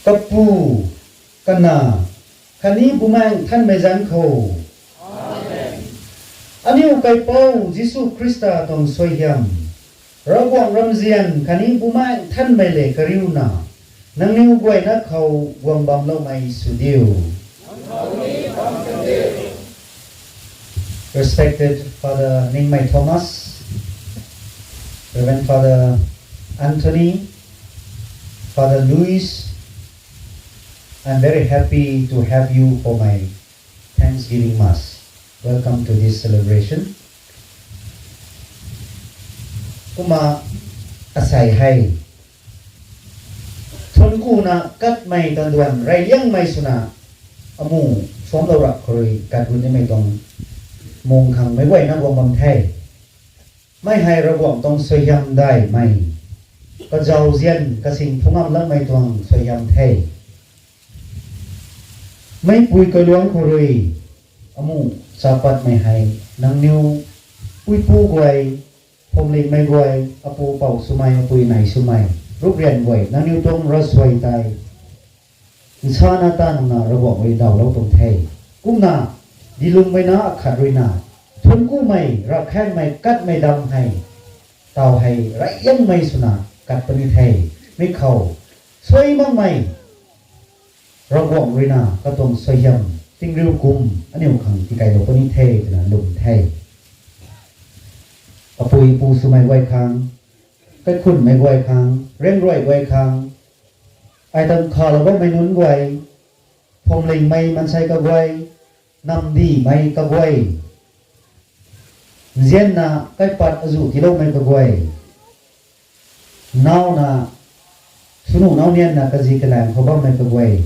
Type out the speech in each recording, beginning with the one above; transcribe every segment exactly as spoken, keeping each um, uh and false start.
Kapu, Kanac, khatni Bumaengh Nthanmei zanc khou. Aniu Kaipouc Jisu Khrista tuang suaihiam, Ravguangc ramzian khatni Bumaengh Nthanmei le kariuna, nangniw guayna khou guang bamloumei sw diu. Respected Father Ningmei Thomas, Reverend Father Anthony, Father Louis, I'm very happy to have you for my Thanksgiving Mass. Welcome to this celebration. Kumna asei hei thuanc kuna katmei tanduan reyliangmei swna amu suamclou rap khou rui kat gunimei tuang mung khang meic guayna guang bam the. Mi hei Ravguangc tuang suaihiam daihmei, kazauzian kasing phungam lakmei tuang suaihiam the. Meicpui kailuangc khou rui amu chapatmei hei nangniw puipu guay, phuamlingmei guay, apu pouc swmei, apui nei swmei, ruprian guay, nangniw tuang ravsuai tei nsana ta nungna Ravguangc rui dawlou tuang the. Kumna dilungmei na akhat ruina thuanc kumei, ravkhaengmei, katmei dam hei taw hei reyliangmei swna kat puni the. Mi khou suai makmei Ravguangc ruina katuang suaihiam tingriu kum aniu khang tikailou puni the twna lwm the. Apui pu swmei guay khang, kaikhunhmei guay khang, riangruai guay khang, ai tan khalou bammei nunc guay, phuamlingmei maansei kaguay, namdihmei kaguay, nzianna kaipat azuh tiiloumei kaguay, nauna swnu naunianna kazi kalaeng khou bammei kaguay,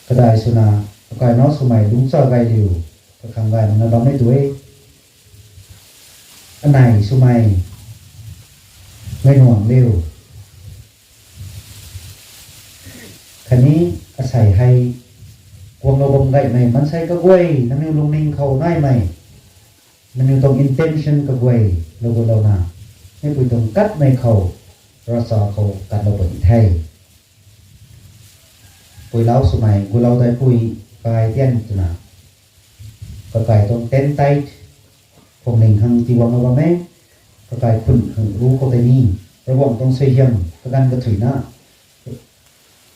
kadai swna akai nau swmei lungccha gay liu, kakhang gay makna bammei tu e. Anei swmei meinuang liu, khatni asei hei guanglou bam gaymei maansei kaguay, nangniw lungning khou naimei, nangniw tuang intention kaguay lou gulouna, meicpui tuang katmei khou, ravcha khou katlou puni the. Puilau swmei gulou daipui kai tian twna, kakai tuang ten tithe, phuamling khang tiiguanglou bam e, kakai khun khang ru khou tei ni, Ravguangc tuang suaihiam kaganv kathuina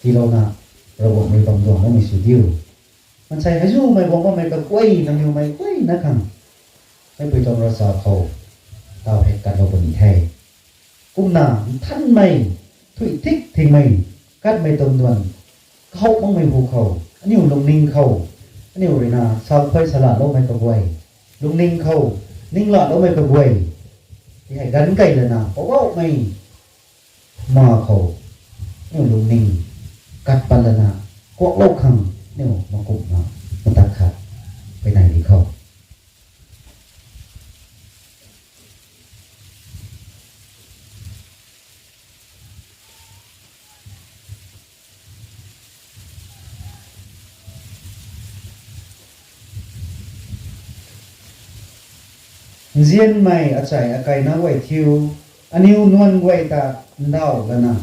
tiilouna, Ravguangc rui bam duangloumei sw diu. Maansei hei zumei guang bammei kaguay, nangniwmei guayna khang, meicpui tuang ravcha khou taw hei katlou puni the. Kumna nthanmei, thuy thik thingmei, katmei tuang duan, kahouh makmei hu khou, aniu lungning khou, aniu ruina salkhuay salaloumei kaguay, lungning khou, ninglaloumei kaguay, ti hei ganv kei lana Poubauhmei ma khou, aniu lungning kat pat lana, kuaklou khang, aniu makumhna, matak khat, peinai di khou. Nzianmei achai akai nau guay thiu, aniu nuan guay ta ndauh lana,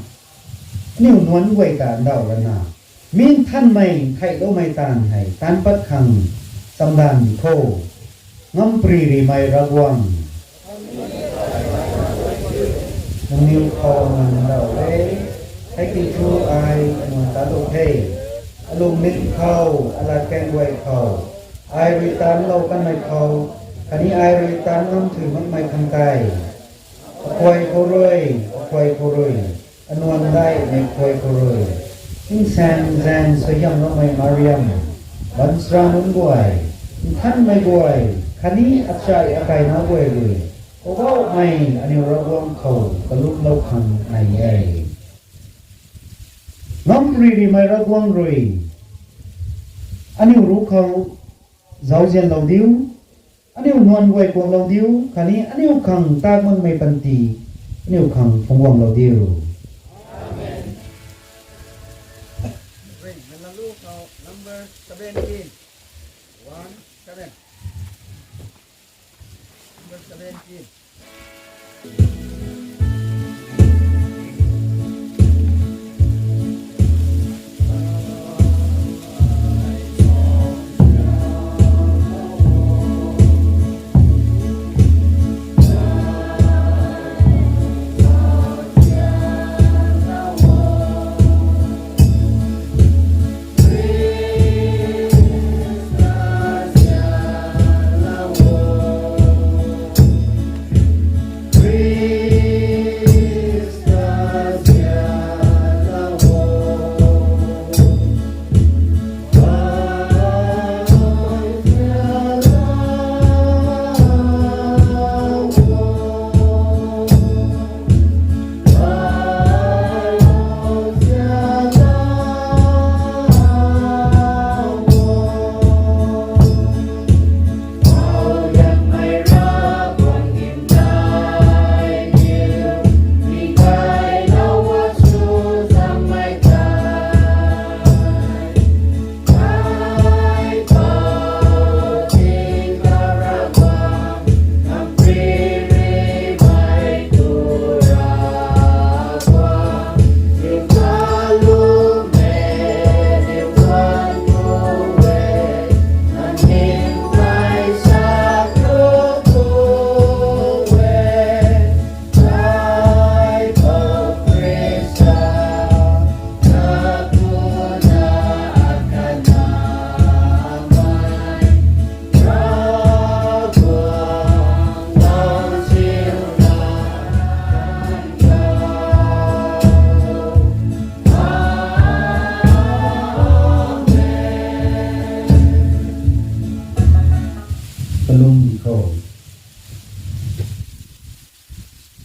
aniu nuan guay ta ndauh lana, mi nthanmei ntheihloumei taanv hei taanc pat khang chamdanv kho. Ngamparymei Ravguangc, nangniw khou nuan ndauh e, hei kiu thu ai nuan tat lou the. Alungning khou, alat kaeng guay khou, ai rui taanclou kanmei khou, khatni ai rui taanc ngam thuy makmei khang tei, akhuay khou rui, akhuay khou rui, anuan daihmei khuay khou rui, tingsaengzaeng suaihiamloumei Mariam, baanchara nunc guay, nthanmei guay, khatni achai akai nau guay rui, Poubauhmei aniu Ravguangc khou kalumlou khang nai e. Ngamparymei Ravguangc rui, aniu ruc khou zauzianlou diu, aniu nuan guay kuaklou diu, khatni aniu khang tak makmei panty, aniu khang phungc guanglou diu. Amen. Number seventeen. One, seven. Number seventeen.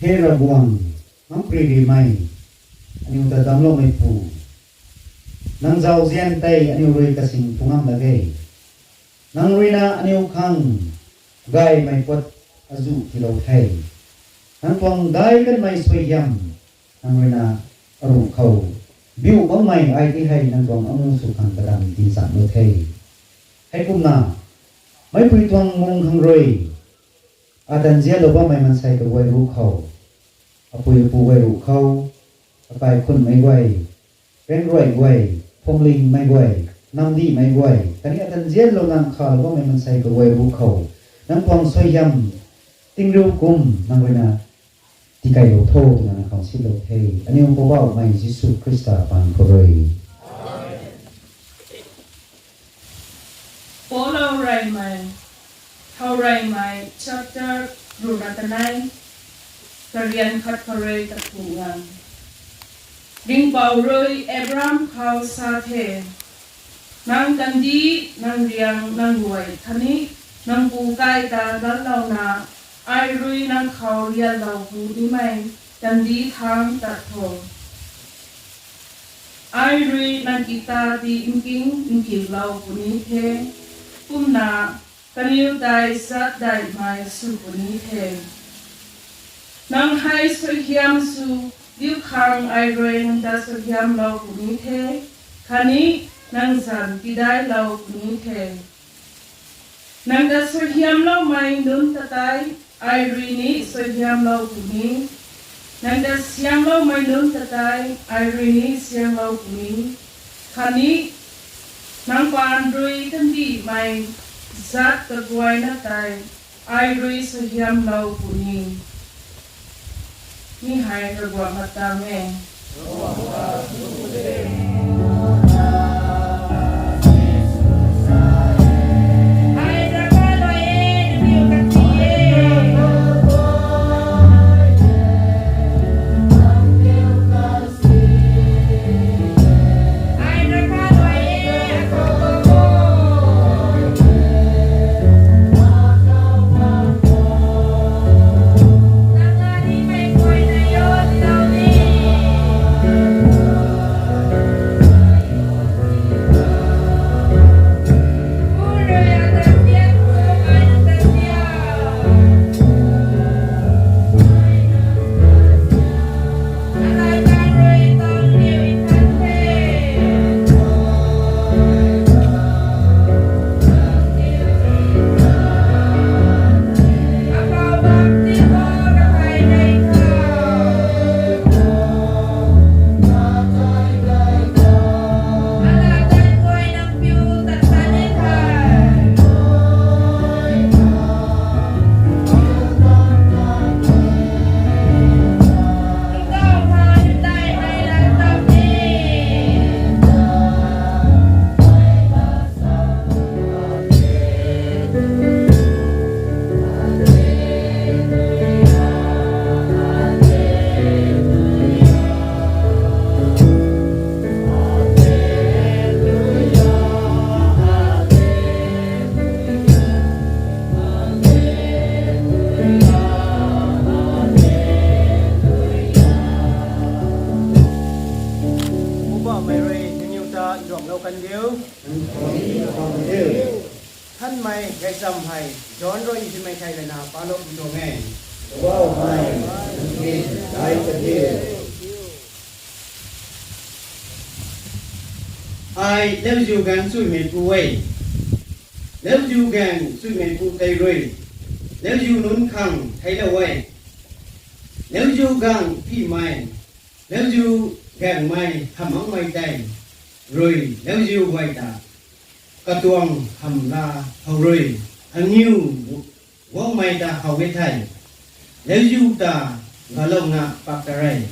He Ravguangc, nang pri rimei, aniu ta damcloumeipu, nang zauzian tei aniu rui kasing pungam la ge. Nang ruina aniu khang gaymei puat azuh tiilou the. Nang tuang daic kanmei suaihiam nang ruina aruh khou biu bammei ai ti hei nang tuang amu sw khang kadam tiizaenglou the. Heikumna, meicpui tuang mung khang rui ata nzianlou bammei maansei kaguay ruc khou, apui apu guay ruc khou, akai khunmei guay, rengruai guay, phwamlingmei guay, namdihmei guay khatni ata nzianlouna nkhavlou bammei maansei kaguay ruc khou, nang tuang suaihiam tingriu kum nang ruina tikeylou tho twna nang khou silou the. Aniu Poubauhmei Jisu Khrista paan khou rui. Paul Howreymei, Howreymei chapter ruhna kanei, karian khat khou rui kathumh nganv. Ringhpouc rui Abram khou sa the, nang kandih, nang riang, nang guay khatni nang pu kai ta latlouna, ai rui nang khou rianlou pu nimei kandih thangc tat tho. Ai rui nang ki ta ti nking nkiulou puni the, kumna kaniw tei zat daihmei sw puni the. Nang hei suaihiam sw diu khang ai rui nang ta suaihiamlou puni the, khatni nang zanc tidailou puni the. Nang ta suaihiamloumei nunc ta tei ai rui ni suaihiamlou puni, nang ta siangloumei nunc ta tei ai rui ni sianglou puni, khatni nang paan rui kandihmei zat kaguayna tei ai rui suaihiamlou puni. Mi hei Ravguangc latang e. Poubauhmei rui nangniw ta nduanglou kan diu. Thanmei gaychamv hei John rui nsimei thei lana palou pi tuang e. Poubauhmei, nang kin daic kan diu. Ai lauziu gaeng chuimeipu e. Lauziu gaeng chuimeipu tei rui lauziu nunc khang theiclou e. Lauziu gaeng phimei, lauziu gaengmei hamh makmei tei rui lauziu guay ta katuang hamhla khou rui aniu guangmei ta how e thei, lauziu ta galouna pak ta re.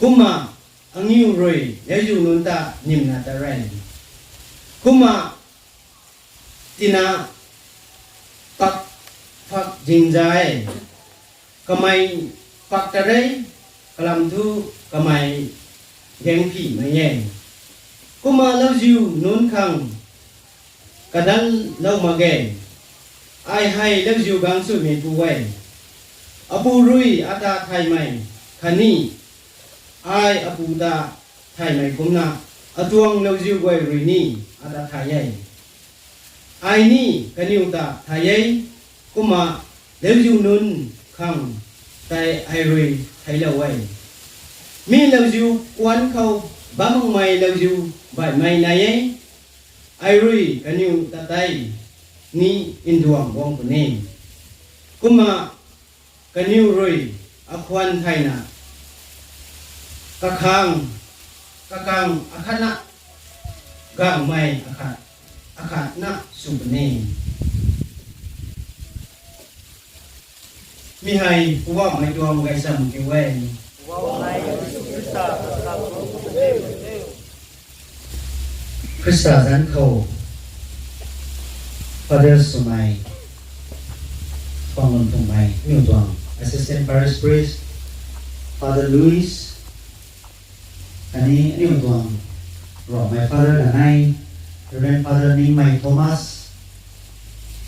Kumna aniu rui lauziu nunc ta nimna ta re. Kumna tina pak phak zingza e. Kamei pak ta re, kalam thu kamei gaengphimei e. Kumna lauziu nunc khang kadanlou mak ge. Ai hei lauziu gaeng chuimeipu e. Apu rui ata thaymei khatni ai apu ta thaymei kumna, atuang lauziu guay rui ni ata thay e. Ai ni kaniw ta thay e, kumna lauziu nunc khang tei ai rui theiclou e. Mi lauziu kuanc khou bam makmei lauziu baihmei nai e, ai rui kaniw ta tei ni nduang guang puni. Kumna kaniw rui akhwan thayna kakhang, kakhang akhatna gangmei akhat, akhatna sw puni. Mi hei Poubauhmei tuang gaychamv kiu e. Khrista zanc khou Father swmei, Panglun Phungmei, aniu tuang Assistant Parish Priest, Father Louis, khatni aniu tuang Ruangmei Father Danei, Reverend Father Ningmei Thomas,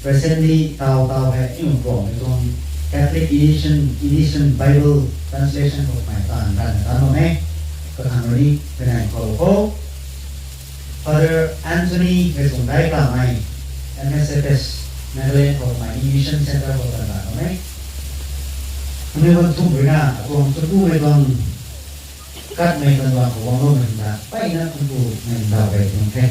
recently taw taw hei aniu Ruangmei tuang Catholic Edition, Edition Bible Translation khou mei taanv ranv tan bam e, kakhang rui ni kaneimei khou khou, Father Anthony hei tuang daic kamei, M S F S, Nagaland khou mei Mission Center khou taanv ranv bam e. Aniu kan thumh rui na, atuang chunpumei tuang katmei kan tuang khou guangloumei ta, mpeyna thunpumei ndauh rey tuang the.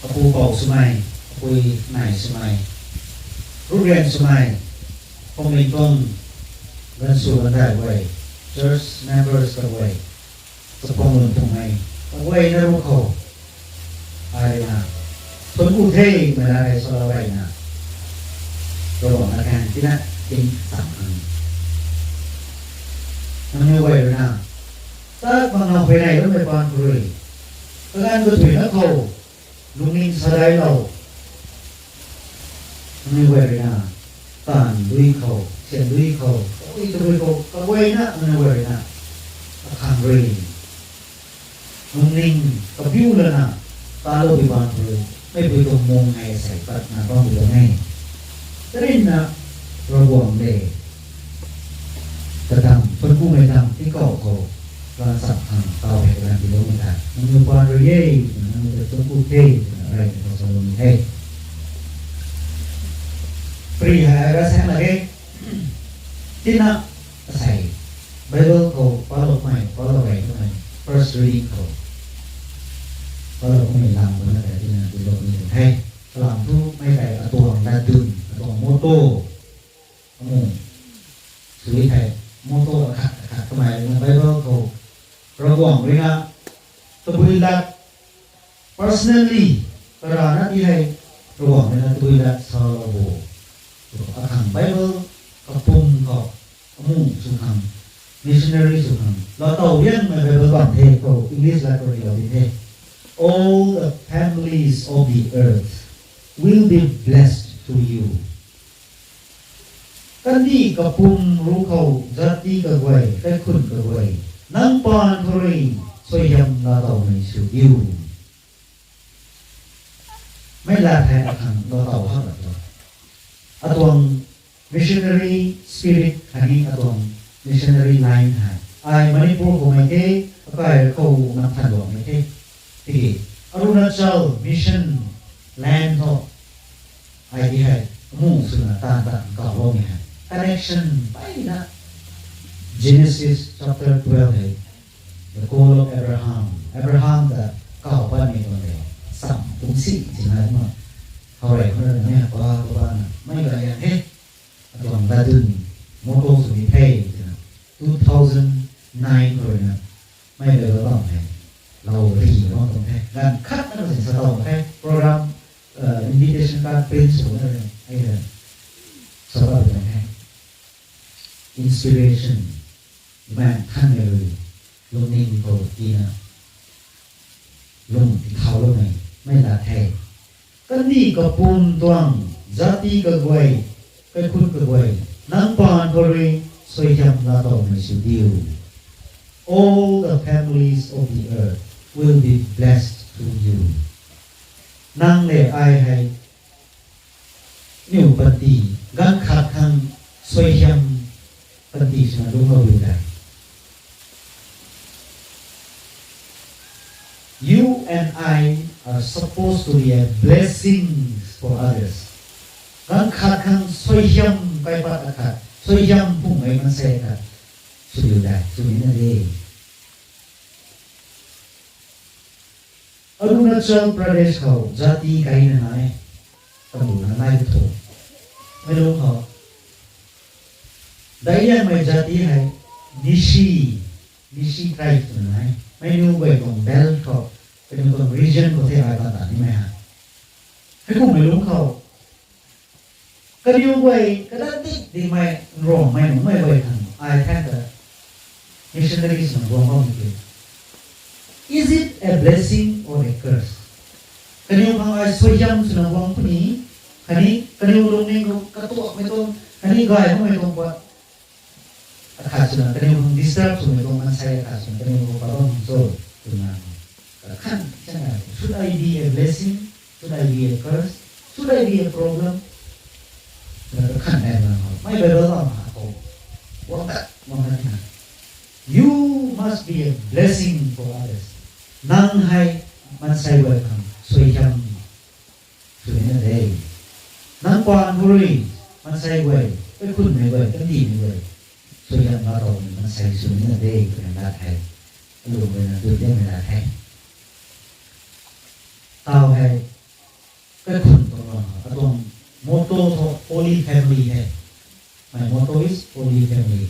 Apu pou swmei, apui nei swmei, ruhrian swmei, phuamling tuang ganvsw gandai guay, church members kaguay, Chaphang Lun Phungmei kaguayna ruc khou, ai na, thuanc ku the, mei la hei salou reyna, Ravguangc na kan tina, ting cham khang, nangniw guay rui na, tat mak na huayney bammei paan khou rui, kaganv kathuicna khou, lungning sadailou, nangniw guay rui na, taanv dui khou, syan dui khou, kaui tabui khou kaguayna nangniw guay rui na, akhang rui lungning kabiu lana, taloupui paan khou rui, meipui tuang mung hei sei patna bammei tuang e. Karinna, Ravguangc le, kadam, thuanc kumei dam tikau khou, gaanvcham khang taw hei kaganv tiiloumei ta, nangniw paan rui e, twna nangniw ta thuanc ku the, twna rey khou saloumei the. Pary hei ai ra saeng lak e. Tina, asei, Bible khou paloumei, palou rey twmei, first reading khou, paloumei lam khou na tei tina tiiloumei tuang the. Kalam thu mei tei atuang latdyn, atuang motto, amu, sui thei, motto akhat akhat kamei rui na Bible khou, Ravguangc rui na, tabui lat, personally, karana ti hei, Ravguangc rui na tabui lat salou bo. Akhang Bible kapum khou, amu sw khang, missionary sw khang, laatow liangmei Bible bam the khou, English lat khou rui lou di the. All the families of the earth will be blessed through you. Kandih kapum ruc khou jati kaguay, kaikhun kaguay, nang paan khou rui suaihiam laatowmei sw diu. Mei lat hei akhang laatow hak la tu. Atuang missionary spirit khatni atuang missionary line hei, ai Manipur khou mei the, akai khou Namthanluangmei the. Tiki, Arunachal mission land khou, ai di hei, amu swna taanv taanv kawloumei hei, connection mpeyna, Genesis chapter twelve hei, the call of Abraham. Abraham ta kaw patmei tuang le, sam kum si, tina kumna, how rey kumna, mei pa, pa, pa na, mei gay yang the, atuang latdyn, motto sw ni the, tina, two thousand nine khou rui na, mei Bible bam hei, lou ri bam tuang the, ganv khat na sin sa tow the, program, invitation card print sw na rui, ai rui, sa bam tuang the. Inspiration, Dimaengc Nthanmei rui, lungning khou tina, lung tithauloumei, mei lat the. Kandih kapum tuang, jati kaguay, kaikhun kaguay, nang paan khou rui, suaihiam laatowmei sw diu. All the families of the earth will be blessed through you. Nang le ai hei, Niw panty, ganv khat khang suaihiam panty swna lungclou riu de. You and I are supposed to be a blessing for others. Ganv khat khang suaihiam kaipat akhat, suaihiam phungmei maansei khat sw riu de, sw nina de. Arunachal Pradesh khou jati kaina nai, tabu na nai tho. Meic lung khou, daic liangmei jati hei Nyishi, Nyishi tribe twna nai. Meic nunc guay tuang belt khou, kaniw tuang region khou the ai tan ta nimei hei. Heikumhmei lungc khou, kaniw guay kadat dik dikmei nrongmei nunc mei guay khang ai than ta missionary swna guang bam tiki, is it a blessing or a curse? Kaniw khang ai suaihiam swna guang puni, khatni kaniw lungning khou katuakmei tuang, khatni gay bammei tuang pat akhat swna kaniw khang disturb swmei tuang maansei akhat swna kaniw khou pat bam cho twna kakhan chana, should I be a blessing? Should I be a curse? Should I be a problem? Twna kakhan nai bam khou, mei Bible bam ha khou, guang tat guang tat na, you must be a blessing for others. Nang hei maansei guay khang suaihiam sw nina de. Nang paan khou rui maansei guay, kaikhunmei guay, kandihmei guay suaihiam laa towmei maansei sw nina de twna lat hei, alung guayna dut liangmei lat hei. Tau hei, kaikhun tuang lam, atuang motto thu Holy Family hei. My motto is Holy Family.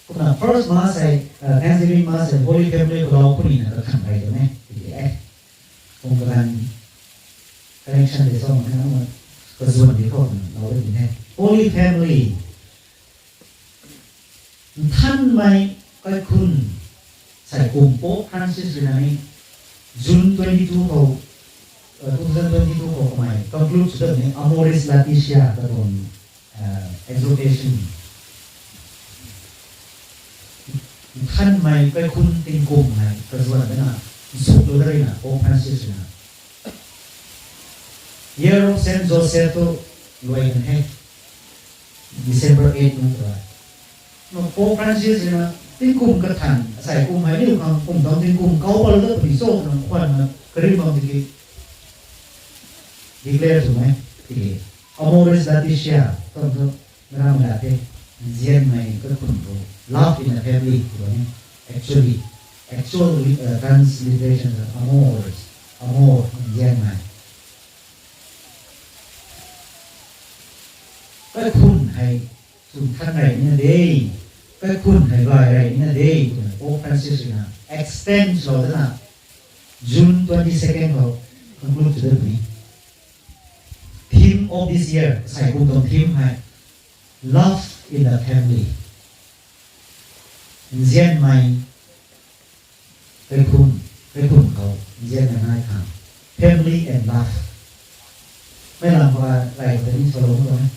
Kumna first mass hei, uh, Thanksgiving mass hei Holy Family khou lou puni na kakhan rey tuang e, tiki e. Kum kaganv connection de song na, kazuan di khou na lou de e. Holy Family. Nthanmei kaikhun, sei kum Pope Francis rui na ni, June twenty two khou, uh, two thousand twenty two khou kamei conclude sw dat ni Amoris Laetitia katuang, uh, exhortation. Nthanmei kaikhun tingkum hei kazuan dana nsuklou dat rui na Pope Francis rui na, Year of Saint Joseph thu luai kan the, December eight nung tw e. Na Pope Francis rui na tingkum kathan, asei kum hei niw khang kum tuang tingkum kau pat dat puni cho twna khwan na karim bam tiki declare sw e, tiki Amoris Laetitia tuang thu, meic rammei la the, nzianmei kaikhun khou, love in the family tw e. Actually, actual, uh, transliteration of amor, amor, nzianmei. Kaikhun hei sw nthan rey nina de, kaikhun hei gay rey nina de twna Pope Francis rui na extend swlou dana, June twenty second khou conclude sw dat puni. Theme of this year, sei kum tuang theme hei, Love in the Family. Nzianmei kaikhun, kaikhun khou nzianmei nai khang. Family and love. Mei lam khou rey khou ni salou tuang e.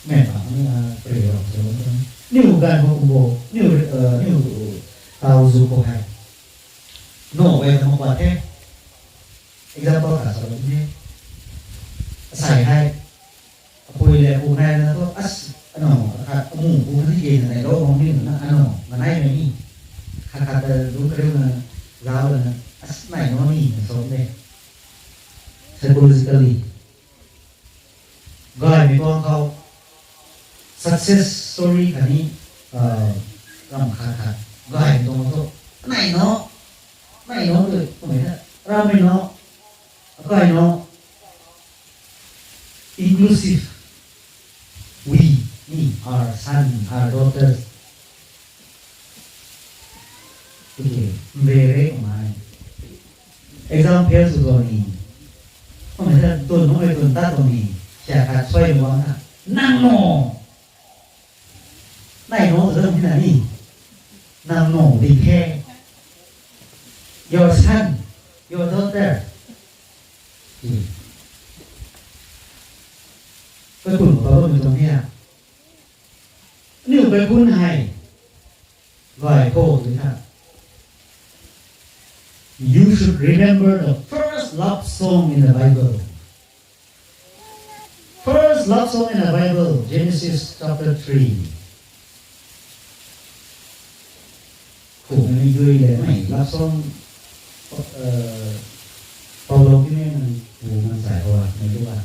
Mei pa ni, uh, pray rou salou tuang e. Niw ganv khou kum bo, niw, uh, niw, uh, tau zu khou hei, no guay ta mak pat the. Example khat salou ni e. Asei hei, apui le apu nai na thu, as, ano, akhat, amu, pu khatni ke na nai lou bam ni na, ano, nganai mei ni. Khat khat ta lu kariu na, zauc na, as, nai no ni na sa de. Psychologically, gaymei tuang khou, success story khatni, uh, ram khat khat, gaymei tuang khou, nai no, nai no tu, kummei na, rammei no, akai no, inclusive, we, me, our son, our daughters. Okay, very, oh my. Exam fail sw tuang ni. Kummei ta tun, kummei tun tat tuang ni. Sia khat suai bam na. Nang no. Nai no tu dam na ni. Nang no di the. Your son, your daughter. Kaikhun khou bam tuang ni a. Niw kaikhun hei gay khou tu tha. You should remember the first love song in the Bible. First Love song in the Bible, Genesis chapter three. Khumei dui le mei love song, uh, Paulo kimei nang pu nang sai hoa mei lu a.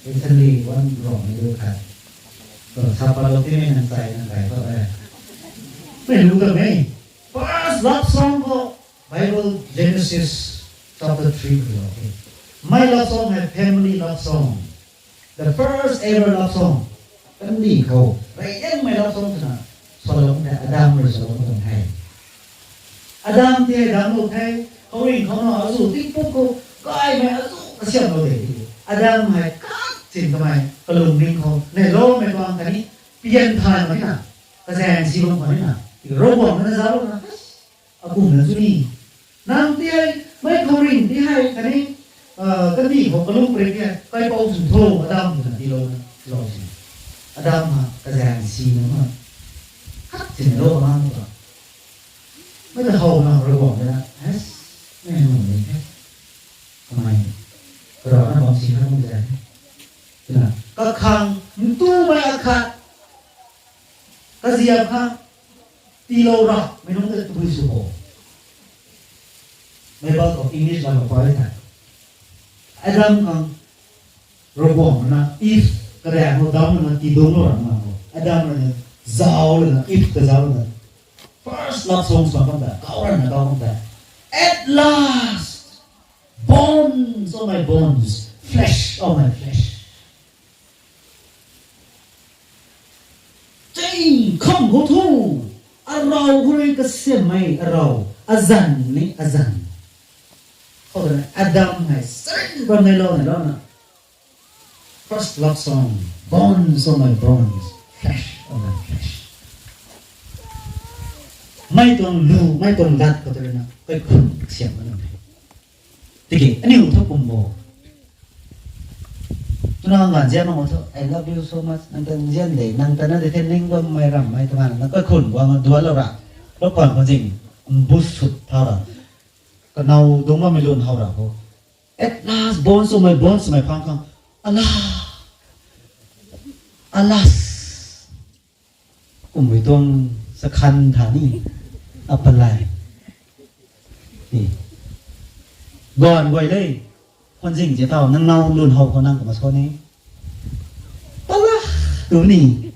Recently, one wrong mei lu khat. So, sa Paulo kimei nang sai nang kai hoa eh. Mei lu ta mei. First love song khou Bible Genesis chapter three khou lo. Mei love song hei family love song. The first ever love song. Kandih khou reyliangmei love song twna salou the, Adam rui salou tuang the. Adam ti hei dam lou the, khouringh khou na azu tingpuk khou gaymei azu kasiamhlou de. Adam hei khat sin kamei kalung ning khou neiloumei tuang khatni pian thay mak na, kazaeng si bam khwan na, Ravguangc na zauclouna, akumna chu ni. Nang ti hei, mei khouringh ti hei khatni, ah, kandih khou kalung prik hei kaipouc sw tho, Adam twna tiilouna lou si. Adam ha kazaeng si na ma, khat sin lou ma ta. Mei ta how na Ravguangc na, es, mei nung ni the. Kamei, karana bam si kha nung zay the. Twna, kakhang ntumei akhat, kaziap kha, tiilou ra, mei nunc ta tabui sw ho. Bible khou English lam pary the. Adam khang Ravguangc na Eve kadaeng khou dam na tidungclou ra na ho. Adam rui na zauc lana, Eve ta zauc lana, first love song sw bam ta, kau rana kau bam ta. At last, bones of my bones, flesh of my flesh. Chei kham khou thu, arau khou rui kasiammei arau, azanc ni azanc. Khou twna Adam hei sarin bam neilou neilouna, first love song, bones of my bones, flesh of my flesh. Mei tuang lu, mei tuang lat khou twna kaikhun kasiam bam na the. Tiki aniu thu kum bo. Twna nganv zian mak thu, I love you so much, nang ta nzian de, nang ta na de the ning bammei rammei twna na kaikhun guang duanclou ra. Lou khwan khou zing, mbu sut thau ra. Kanow dungc bammei lun how ra ho. At last, bones of my bones, mei phang khang. Ala! Alas! Kummei tuang sakhan tha ni, apalai. Ni. Gaanv guay le, khwan zing zi tau, nang now lun how khou nang kumna sa ni. Pala, tu ni.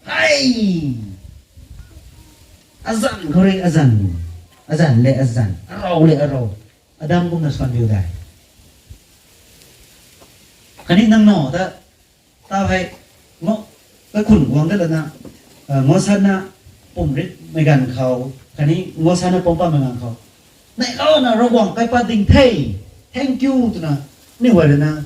Hei! Azanc khou rui azanc. Azanc le azanc. Arau le arau. Adam kumna swan biu dai. Khatni nang now ta tau hei, ngo, kaikhun guang dat lana, ah, ngosatna pumritmei ganv khou, khatni ngosatna pumc patmei ganv khou, neilouna Ravguangc kaipat ding the, thank you twna, ni guay lana,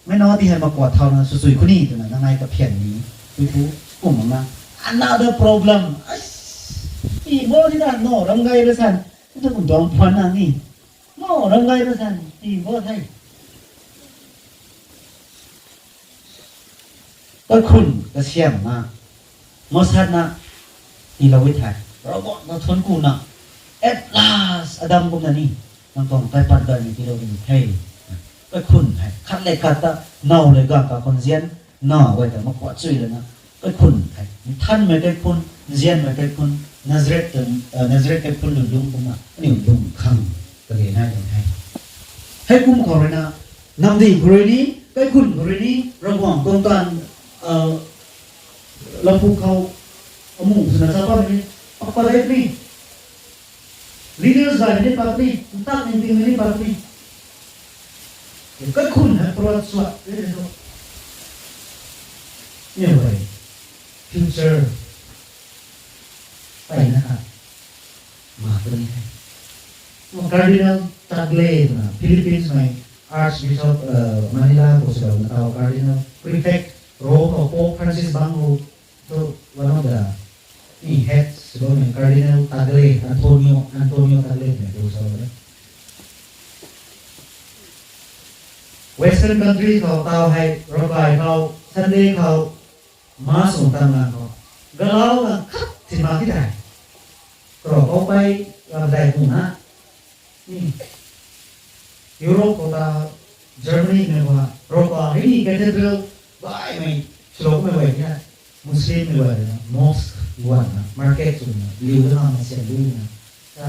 meic nac ti hei makuat thauna swsui khou ni twna, nang ai kaphian ni, tui thu, kum mak na, another problem, tii bo ni na, no, ram gay ra san, tu kum tuang phuan na ni, no, ram gay ra san, tii bo the. Kaikhun kasiamna, ngosatna, tiilou e the. Ravguangc ta thuanc kuna, at last, Adam kumna ni, nang tuang kaipat gay ni tiilou ding the. Kaikhun hei, khat le khat ta, now le ganv kakhun nzian, na guay ta makuat chui lana, kaikhun hei, nthanmei kaikhun, nzianmei kaikhun, Nazareth, ah, Nazareth kaikhun lwnlung kumna, aniu lung khang, kage nai tuang the. Heikum khou rui na, namdih khou rui ni, kaikhun khou rui ni, Ravguangc tuang taanv, ah, lapu khou, amu swna sa pat ni, pakpat dai ni. Leaders gay ni pat ni, ntak ningting ni pat ni. Kaikhun hei palat suat ni thu, ni hei, future, pai na kha, mak puni the. Cardinal Tagle twna, Philippines mei Archbishop, uh, Manila khou swlouna tau Cardinal Prefect, Rome khou Pope Francis bang khou, so one of the, ni head swloumei Cardinal Tagle, Antonio, Antonio Tagle twmei tu sa e. Western country khou tau hei, ravkai khou, Sunday khou, Mass sw tan ganv khou, galau ganv khat sin mak ti tei, karav kau pei, ram dai khung na, ni, Europe khou ta, Germany mei khou, ravkai hei ni cathedral, Baihmei, swloumei guay ni na, Muslimmei guay na, mosque guay na, market swna, liu na, na, sian lui na, ta,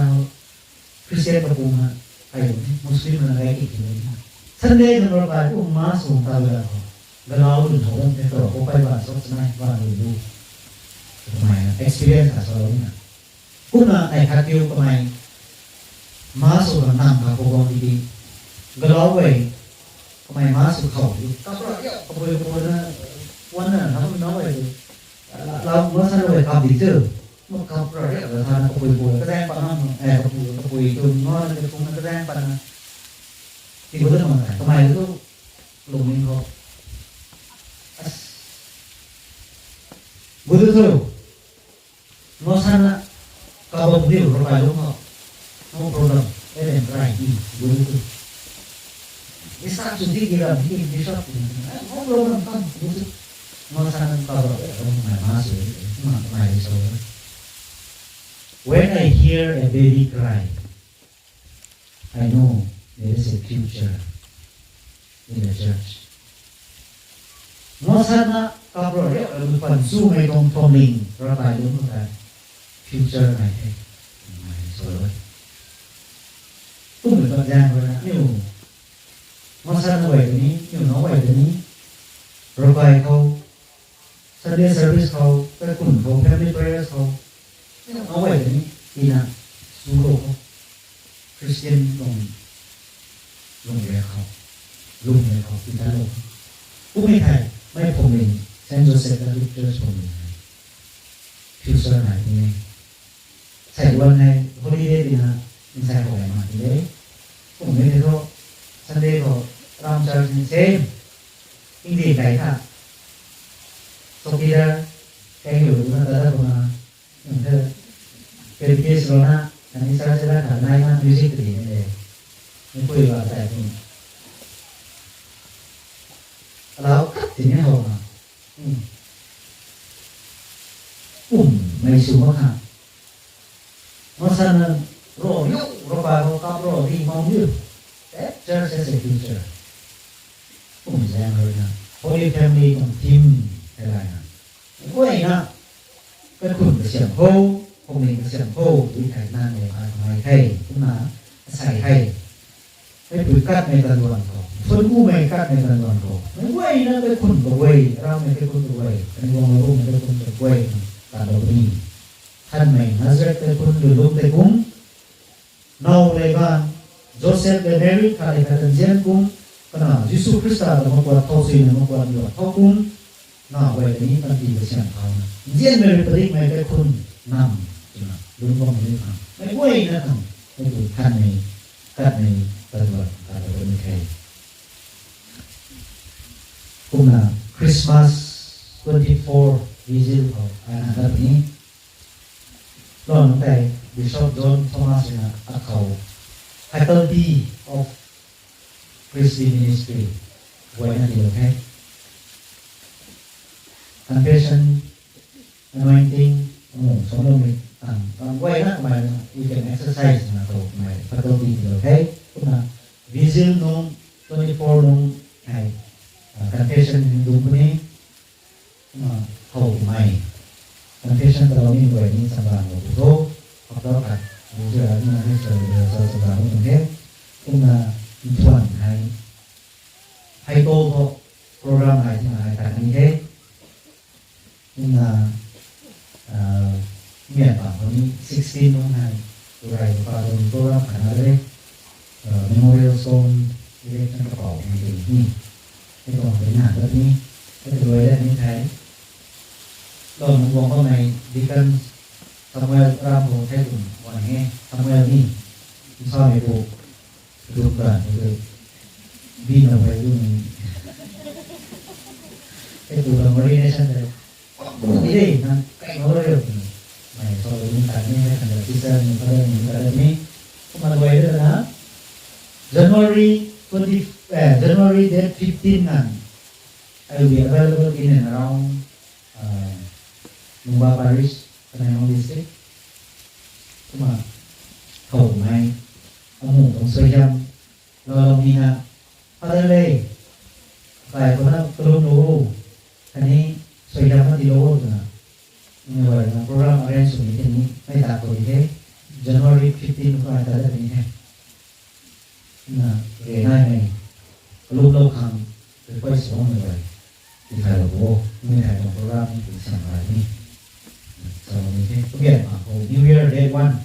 Christian kapung na, kai ni, Muslim na, kai ki ni na. Sunday na, kai, um, ma, sung, ta, la, ko. Galau lun hou, um, te, to, ko, pai, ba, sok, nai, ba, lu, lu. Kamei na, experience na, swlou na. Kumna ai khat kiu kamei, ma sw khang nam kha khou bam di di. Galau guay, kamei ma sw khou di. Kapra, ya, kapui kapui na, wan na, na, na, wai di. Lau, ma sa na wai kap di tu. Ma kapra, ya, la sa na kapui kapui. Kazaeng pa na, eh, kapui, kapui tu, ma na kapui na kazaeng pa na. Ti gu tu ma, kamei tu, lungning khou. As. Gu tu tu. Ngosan na kabam diu Ravkai lung khou. No problem. Eren rai di, guru tu. Isa chu di di ram di di shop di. No problem, kam, guru tu. Ngosan na kabam, eh, ram mai ma su, ma, mai so. When I hear a baby cry, I know there is a future in the church. Ngosan na kapra riak lu pan sumei tuang thomling Ravkai lung khou tei future nai the. Nai sw e. Tumei pat zaeng rui na, niu ngosan na guay tei ni, niu na guay tei ni, Ravkai khou, Sunday service khou, kaikhun khou, family prayers khou, niu na guay tei ni, tina, su lo khou. Christian lung, lung le khou, lung le khou, tina lo khou. Kummei thei, mei phungling, Saint Joseph Catholic Church phungling hei. Future nai ni e. Sai wan hei holiday tina, insai khou hei ma ti de. Kum ni tho, Sunday khou, ram church ni same. Hindi kai tha. Chowkidar, kai lu na ta da kuna. Nthe, practice runa, kani church la kha nai na music ti ni de. Ni pui ba sai ni. Alau khat ti ni hou na. Hmm. Um, mei sw ma kha. Ngosan na ro yu, ro pa ro kap ro di mau yu. That church has a future. Um, zaeng rui na. Holy Family tuang theme hei lai na. Guay na. Kaikhun kasiam khou, phungling kasiam khou, dui thei nang le ai mai thei, kumna, asai hei. Mei pui katmei kan duan khou, phun umei katmei kan duan khou. Mei guay na kaikhun kaguay, raumei kaikhun kaguay, kani guang lou mei kaikhun kaguay, kan lou ni. Thanmei Nazareth kaikhun lu lum tei kum, Now le ganv, Joseph le Mary khat le khat nzian kum, kana Jisu Khrista ta makuat thau suina makuat luat thau kum, na guay tei ni panty kasiam thau na. Nzianmei rui padikmei kaikhun nam, twna, lungc bam ni khang. Mei guay na khang, mei tu thanmei, katmei, kaluat, kaluat ni the. Kumna Christmas twenty-four vigil khou, ai na dat ni. Lon tei Bishop John Thomas na akhou Faculty of Priestly Ministry guayna tilou the. Confession, anointing, amung somloumei tang, tang guayna kamei na, you can exercise na khou kamei faculty tilou the. Kumna vigil nung, twenty-four nung hei, ah, confession hei dungc puni. Kumna, how kumei. Confession talou ni guay ni chamlan lou pu tho. After khat, user a ni na ni sa, sa, chamlan lou pu the. Kumna, nthuan hei. Hei to tho, program hei tina hei tat ni the. Kumna, ah, mian bang khou ni sixteen nung hei. Turai pa tuang program khat na de. Ah, Memorial Stone erection kapou ni de ni. Hei tuang hei na dat ni, hei tu rui dat ni thei. Lou nung guang bammei Deacon Samuel ram khou thei kum guan he, Samuel ni, nsamei pu, duk dan, duk, bi na hei duk ni. Hei tu ram ordination thei. Ni de, nang kai ngau rui ni. Mei, so, ni tan ni, hei kan da teacher ni, father ni, father ni. Kumna guay de na, January twenty, eh, January date fifteen ngan, I will be available in and around, uh, Mungba Parish, Tamenglong District. Kumna, thow mei, amu tuang suaihiam, lou lou ni na, Father le, kai khou na kalum lou, Pu twna, nunc guayna program arrange swmei tei ni mei ta khou di the, January fifteen khou ai ta dat ni the. Na, re nai mei, kalumlou khang request sw bammei guay, tithaylou bo, mei thai tuang program ni tisiam gay ni. Sa ni the, kubian ma khou New Year day one.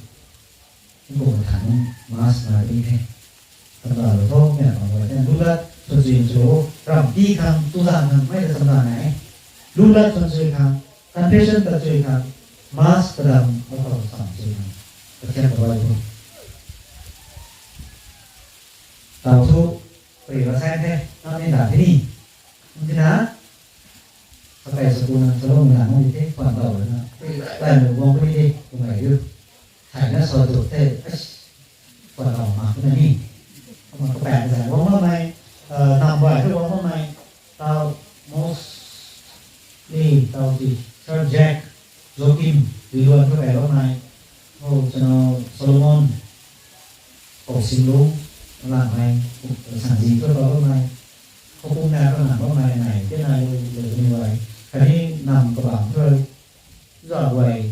Nkum than mass na di the. Tamda lou tho, mei bang guay ten lulat, sunchui sw, ram di khang, tu zan khang, mei ta tamda na e. Lulat sunchui khang, confession ta chui khang, mass kadam, o khou sam chui khang. Pathian ta bai tho. Tau thu, pari ra sai the, nam ni ta the ni. Ntina, kakai sa ku nang salou mi na mo di the, pan tau na. Pari ra sai lu guang pari the, kumai yu. Thai na sa tu the, as, pan tau ma na ni. Kumna kapaeng zan guang bammei, nam bai thu guang bammei, tau most ni, tau ti, Sir Jack, Joachim, Liluan thu kai bammei, o, chano Solomon, Pou Singlung, Langmei, Sanzi thu kai bammei, Khou pum na thu nang bammei nai, te nai lu, lu ni guay. Khatni nam kabang thu, uza guay,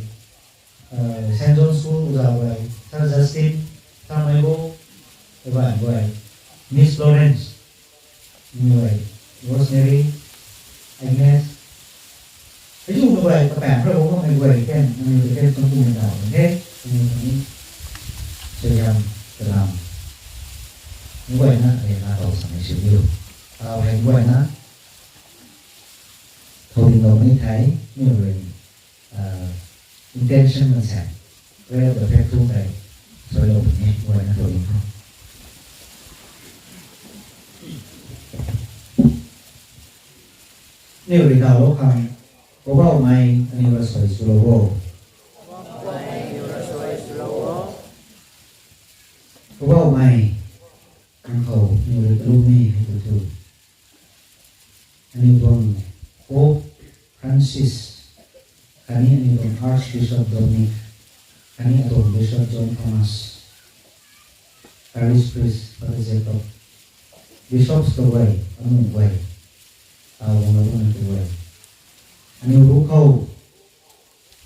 Saint John School uza guay, Sir Justin, Sir Maibo, guay guay, Miss Lawrence, ni guay, Rosemary, Agnes, hei tu guay, kapaeng khou guangmei guay ken, nangniw ta ken tuang kumei daw the, nangniw ta ni, suaihiam, kalam, ni guayna, ryanra tow samei sw diu. Tau hei ni guayna, thow dinglou ni thei, niw rui, intention na sa, prayer ta phek thu tei, suailou puni, guayna thow ding tho. Niw rui dawlou khang, Poubauhmei, aniw rui suai swlou o. Poubauhmei, nang khou niw rui kalum ni hei tu thu. Aniw tuang Pope Francis, khatni aniw tuang Archbishop Dominic, khatni atuang Bishop John Thomas, Parish Priest Father Jacob, Bishops kaguay, amu guay, tau guanglou bam tu guay. Aniw ruc khou,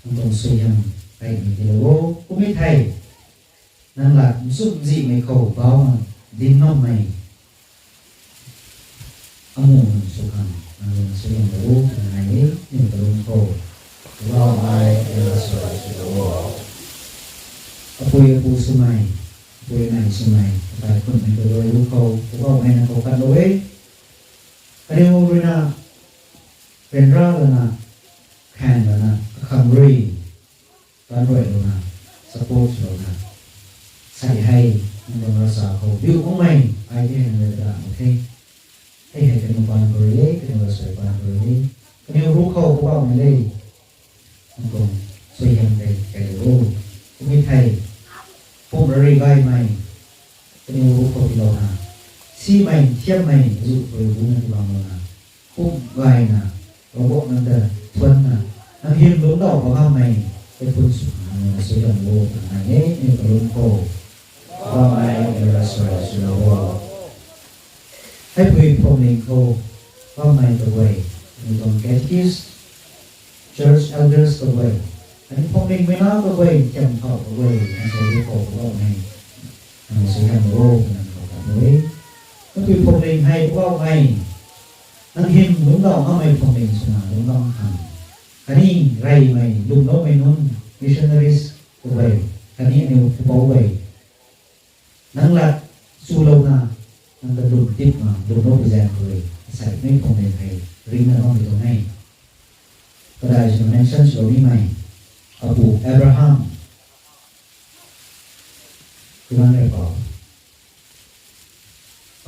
nang tuang suaihiam kaimei tiilou o, kummei thei, nang lat nchumhzihmei khou bauhna dinc ngammei amu nunc sw khang, nang rui na suaihiamlou o twna nai e, niw kalum khou. Poubauhmei, aniw rui suai swlou o. Apui apu swmei, apui anei swmei, akai khunmei kaguay ruc khou, Poubauhmei nang khou katlou e. Kaniw rui na, ryanra lana, khaeng lana, akhang rui, tan ruai louna, support swlouna, sei hei, nang tuang ravcha khou biu makmei, ai the nang rui ta mak the. Hei hei kaniw paan khou rui e, kaniw ravsuai paan khou rui e, kaniw ruc khou Poubauhmei le, nang tuang suaihiam tei kailou o. Kummei thei, pumh rari gaymei, kaniw ruc khou tiilouna, simei, thiammei, azuh khou rui buna tibanglouna, pumh gayna, Ravguangc nang ta thuanna, nang hym lungcdauh bam ngammei, tei phun sw khang nang rui na suaihiamlou o twna nai e, niw kalum khou. Poubauhmei, aniw rui suai swlou o. Heipui phwamling khou bammei kaguay, aniw tuang catechist, church elders kaguay, aniw phwamlingmei na kaguay, thiam thau kaguay, nang suai khou Poubauhmei, nang suaihiamlou o, nang khou katlou e. Heipui phwamling hei Poubauhmei, nang hym lungcdauh makmei phwamling swna lungc bam khang, khatni reymei lwmloumei nunc, missionaries kaguay, khatni aniw pupouc guay, nang lat chulouna, nang ta lwm tipna lwmlou pui zaeng khou rui, aseimei phwamling hei ringcna bammei tuang e. Kadai swna mention swlou nimei, apu Abraham, kulang rei pou,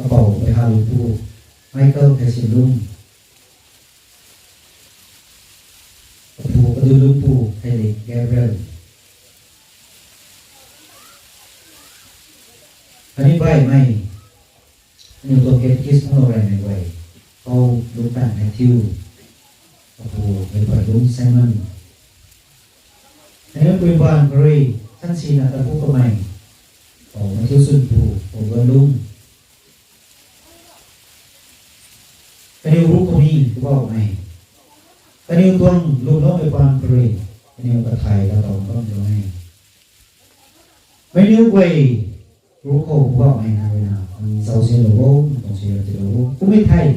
apou Peihalupu, Michael Theisinlung, apu Kadulungpu Theili Gabriel, khatni baihmei, aniw tuang catechist phungclou reymei guay, Pou Lungtan Matthew, apu Meipuilung Simon, aniw pui baanv khou rui sansina tapu kamei, Pou Matthew Chunpu, Pou Guanlung, kaniw ruc khou ni Poubauhmei, Kaniw tuang lwmloumei paan khou rui, kaniw kathay ta tau bam tuang e. Meic niw guay, ru khou Poubauhmei nang rui na, nang zauzianlou o, nang tuang suaihiam tiilou o. Kummei thei,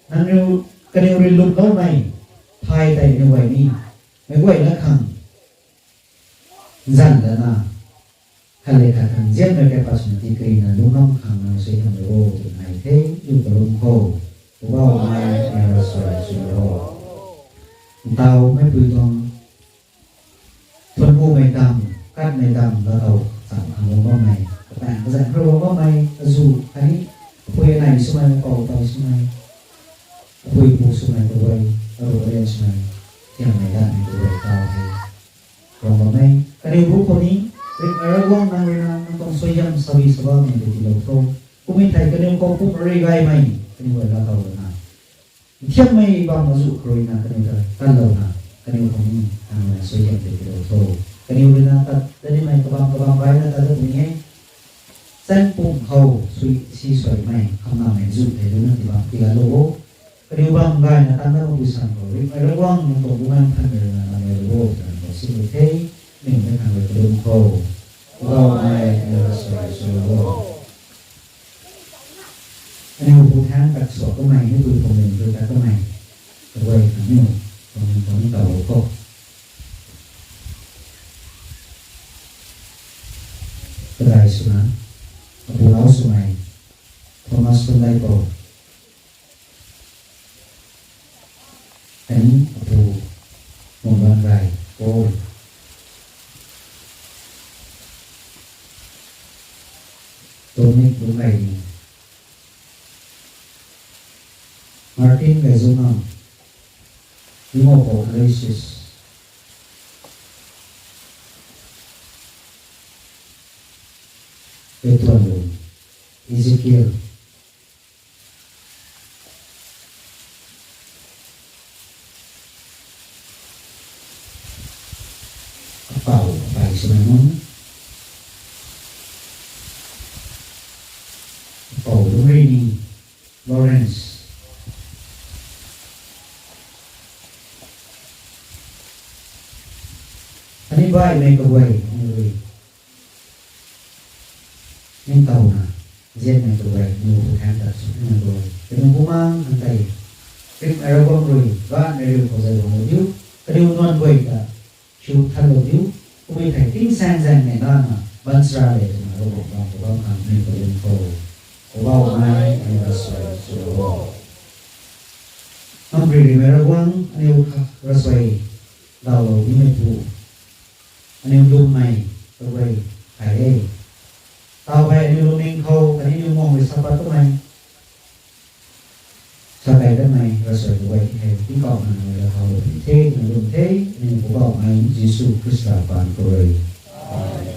nang riu, kaniw rui lwmloumei, thay tei aniw guay ni, meic guayna khang, zanc lana, khat le khat khang zianmei kaipat swna tii karina lungc ngam khang nang suaihiamlou o twna nai the, aniw kalum khou. Poubauhmei, nang rui suai sw o. Ntaw meipui tuang, thuanc bumei dam, katmei dam, latow cham khang lung bammei, kapaeng kazanc khou lung bammei, azuh khatni, apui anei swmei, apou tei swmei, apui pu swmei kaguay, aruh arian swmei, thiammei datmei kaguay taw hei, lung bammei kaniw bu khou ni, Ringhmei Ravguangc nang rui na, nang tuang suaihiam sabi sa bammei tei tiilou tho. Kummei thei kaniw khou pumc rui gaymei, kaniw guay latow lana, nthiammei bam azuh khou rui na kaniw ta tanlouna, kaniw khou ni nang rui na suaihiam tei tiilou tho. Kaniw rui na tat, tat nimei kabam kabam gayna tat dat puni e. Chaeng pumc khou sui, si suaimei, khamnamei zu thei rui na tii bam tiigaylou o. Kaniw bam gayna tangc dat makpui san khou, Ringhmei Ravguangc nang tuang Bumaengh Nthanmei rui na nang rui o twna nang khou simei the, aniw mei khang rui kalum khou. Poubauhmei, nang rui suai sw o. Aniw pu thaeng tat sua kamei, aniw pu phwamling rui tat kamei, kaguay khang aniw, phwamling khou ni tawlou khou. Kadai swna, apu lau swmei, Thomas Tumdaipou, khatni apu Mungbanrei Paul, Dominic Lungrei ni, Martin Gaizunam, Timopou Aloysius, Petuanlung Ezekiel, apou, apei swmei nunc, apou Lungrini Lawrence, khatni baihmei kaguay nunc rui ningtowna, zianmei kaguay nunc thaeng tat sw nai tuang, kaniw bumaengh khang tei, Ringhmei Ravguangc rui gaanvmei riu khou zay guanglou diu, kaniw nuan guay ta chiu thanlou diu, kummei thei tingsaeng zaeng nei lana baanchara le twna Ravguangc bam khou bam khang aniw kalum khou. Poubauhmei, aniw rui suai sw o. Ngam ri rimei Ravguangc, aniw kha rasuai dawlou nimei pu, aniw lwmmei kaguay hei e. Taw hei aniw lungning khou khatni aniw muang rui sa pat kamei, sa kai kanmei rasuai kaguay ti hei tingkauh nang rui laa thaulou puni the, nang lwm the, aniw Poubauhmei Jisu Khrista paan khou rui. Amen.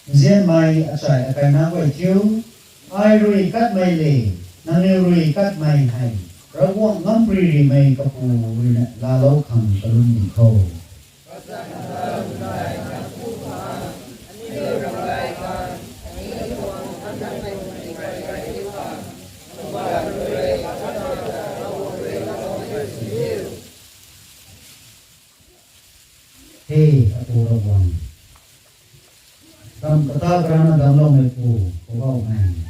Nzianmei achai akai nac guay thiu, ai rui katmei le, nangniw rui katmei hei, Ravguangc ngam pui rimei kapu ruina laalou khang kalum ni kho. He Apu Ravguangc, ram kata karana damcloumeipu Poubauhmei,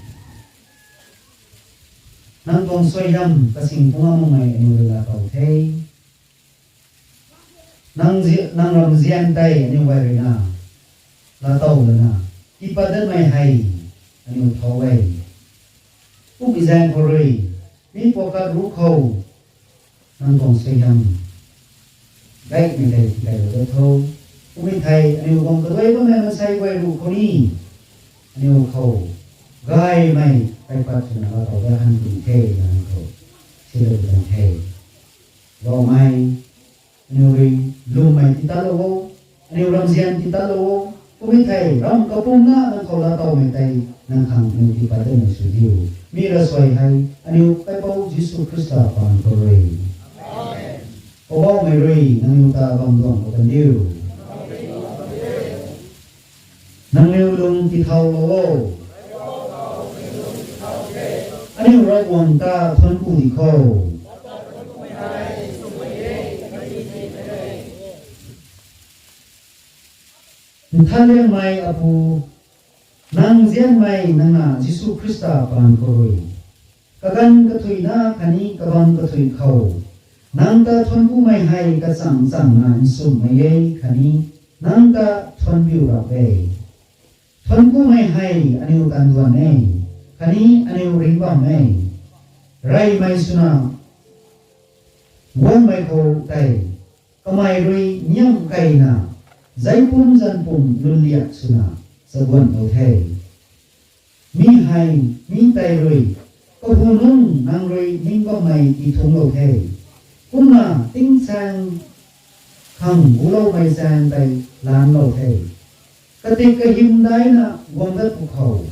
nang tuang suaihiam kasing pungc makmei aniu rui laatow the. Nang zi-, nang ramzian tei aniu guay ruina laatow lana tiipat datmei hei aniu thau e. Kummei zaeng khou rui, mi puakkat ruc khou, nang tuang suaihiam gaymei tei tikailou dat tho. Kummei thei aniu guang kaduai bammei maansei guay ruc khou ni, aniu khou gaymei kaipat swna laatow dat han puni the, nang khou silou kan the. Poubauhmei, aniu rui lwmmei tiitatlou o, aniu ramzian tiitatlou o, kummei thei ram kapumna nang khou laatowmei tei nang khang aniu tiipat datmei sw diu. Mi ravsuai hei aniu Kaipouc Jisu Khrista paan khou rui, Poubauhmei rui nangniw ta bam duang khou kan diu. Nangniw lung tithaulou o. Aniu Ravguangc ta thuanc ku di kho. Nthanliangmei Apu, nang nzianmei nang na Jisu Khrista paan khou rui, kaganv kathuicna khatni kabamv kathuic khou nang ta thuanc kumei hei kachang changna nsumhmei e khatni nang ta thuanc piu rap e. Thuanc kumei hei aniu tanduan e, khatni aniu ringc bam e. Reymei swna guangmei khou tei, kamei rui niamh keyna, zeipum zanpum lwnliak swna chaguanlou the. Mi hei, mi tei rui, kahunungc nang rui ning bammei tithungclou the. Kumna tingsaeng khang guloumei zaeng tei laanclou the. Katik kahym daina guang dat pwkhou,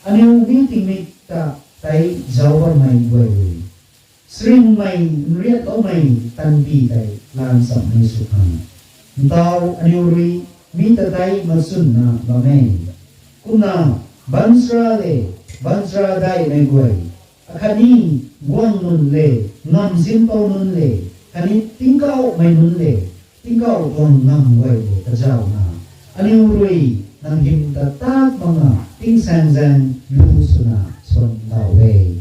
aniu mi tingmik ta tei zauc bammei guay rui, saringhmei nriatloumei tanpy tei laanchamhmei sw khang, ntau aniu rui mi ta tei machwnna bam e. Kumna baanchara le baanchara daihmei guay, akhatni guang nunc le, ngamzinpou nunc le, khatni tingkauhmei nunc le, tingkauh tuang ngamv guay le kazauhna, aniu rui nang hym ta tat makna tingsaengzaeng lu swna swan daw e.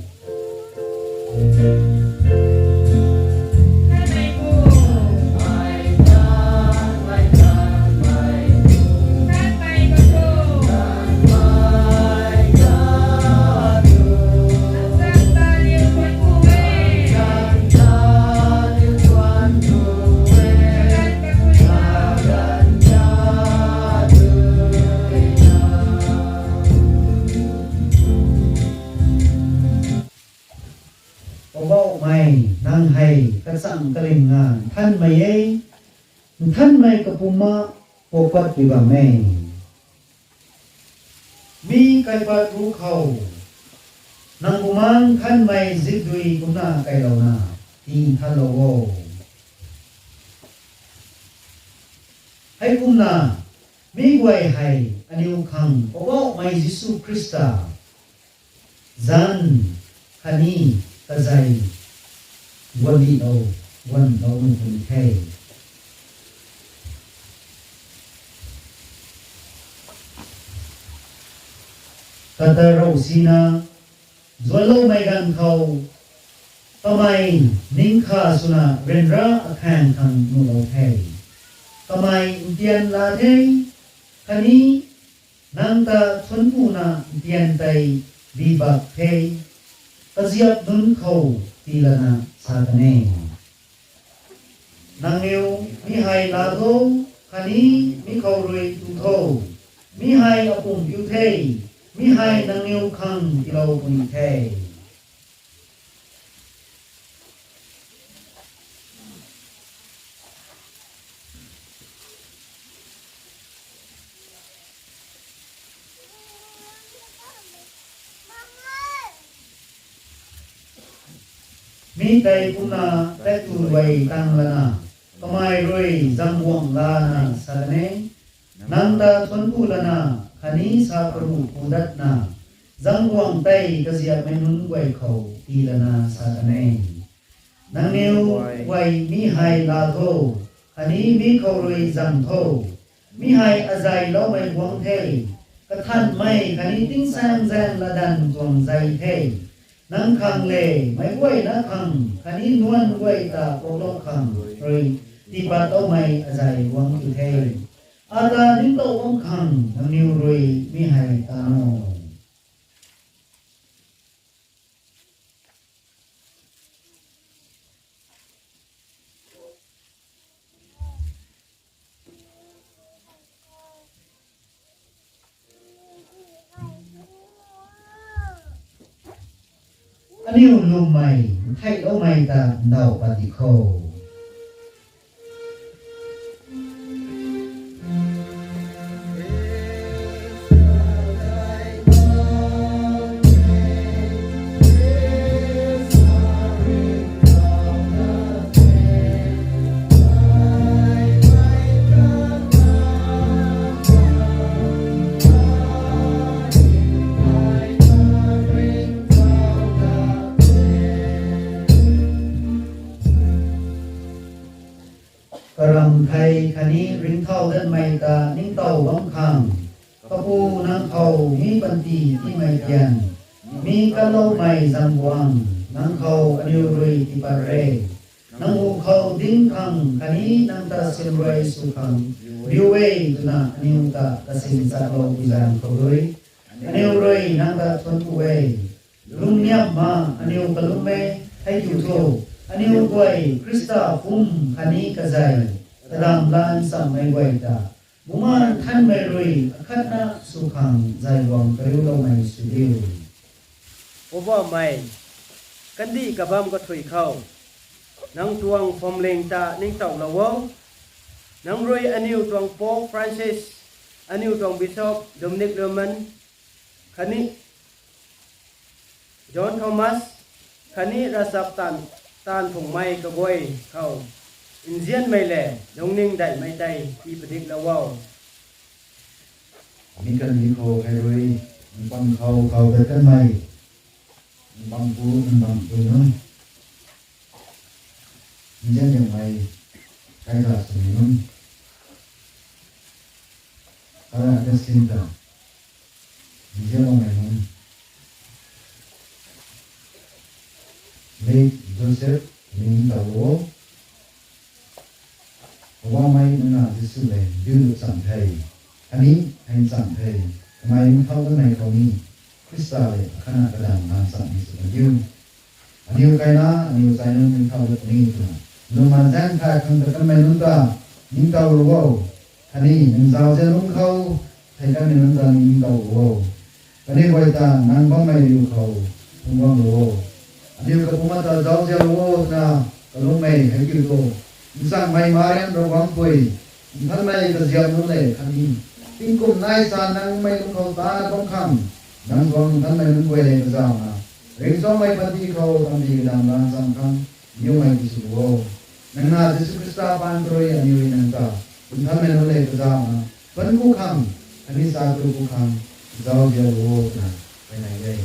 Poubauhmei, nang hei kachang kaling na nthanmei e, nthanmei kapumc na puakpat pui bam e. Mi kaipat ruc khou, nang Bumaengh Nthanmei zipdui kumcna kailouna tii nthanlou o. Heikumna, mi guay hei aniu khang Poubauhmei Jisu Khrista zanc khatni kazei guanlilou, guanloumei puni the. Kata rouh sina zuanloumei ganv khou, kamei ning kha swna ryanra akhaeng khang nuhlou the. Kamei ntian laa the, khatni nang ta thuanc kuna ntian tei ri bak the, kaziap nunc khou tiilana sa kan e. Nangniw mi hei laa tho, khatni mi khou rui tu tho. Mi hei apumc piu the, mi hei nangniw khang tiilou puni the. Mi tei kumna tat tu guay tang lana, kamei rui zangguang lana sa kan e, nang ta thuanc ku lana, khatni sa karuh ku datna, zangguang tei kaziapmei nunc guay khou tii lana sa kan e. Nangniw guay mi hei laa tho, khatni mi khou rui zang tho. Mi hei azei loumei guangc the, kathanhmei khatni tingsaengzaeng latdanv tuang zei the. Nang khang le, meic guayna khang khatni nuan guay ta poklou khang rui tiipat loumei azei guangc tu the. Ata ningtow bam khang nangniw rui mi hei tano. Aniu lwmmei ntheihloumei ta ndauh pat di kho. Karamh thei khatni ringcthau datmei ta ningtow bam khang, Kapu nang khou mi panty tiimei tian, mi kanloumei zangguang nang khou aniw rui tiipat re. Nang hu khou dinc khang khatni nang ta siamruai sw khang riu e twna aniw ta kasin chaklou tizaeng khou rui, aniw rui nang ta thuanc ku e. Lungniamh ma aniw kalum e, thei kiu tho, aniw guay Khrista pum khatni kazei, kadamlan chammei guay ta, Bumaengh Nthanmei rui akhatna sw khang zay guang kariuloumei sw diu. Poubauhmei, kandih kabam kathuic khou, nang tuang phuamling ta ningtowlou o. Nang rui aniw tuang Pope Francis, aniw tuang Bishop Dominic Leman, khatni John Thomas, khatni ravchap taanv, taanv phungmei kaguay khou, nzianmei le lungning daihmei tei tii padiklou o. Mi kandih khou hei rui, nang pang khou khou dat kanmei, nang pang pu, nang pang pui nunc, nzian liangmei, kaida swmei nunc, Father Augustine ta, nzianmei nunc, Late Joseph, ningtow o. Poubauhmei, nang na Jisu le, diu lu cham the, khatni hei cham the, kamei nthau kanmei khou ni, Khrista le akhatna kadamlan chammei sw kan diu. Aniw kaina, aniw chai nunc ningthau dat puni twna, lwmman zaeng thay khang ta kanmei nunc ta, ningtowlou o, khatni nang zauzian lungc khou, thei kanmei nunc ta ningtowlou o. Kaniw guay ta nang bammei riu khou, phungc guanglou o. Aniw kapuma ta zauzianlou o twna, kalungmei hei kiu tho. Nchangmei Mariam Ravguangc pui, nthanmei kaziap nunc le khatni, tingkum nai sa nang mei lungc khou tana bam khang, nang tuang nthanmei nunc guay le kazauna, ringcsuangmei panty khou tamdi kadamlan cham khang, niwmei tiswlou o. Nang na Jisu Khrista paan khou rui aniw rui nang ta, nthanmei nunc le kazauna, thuanc ku khang, khatni sa karuh ku khang, zauzianlou o twna, kainai e.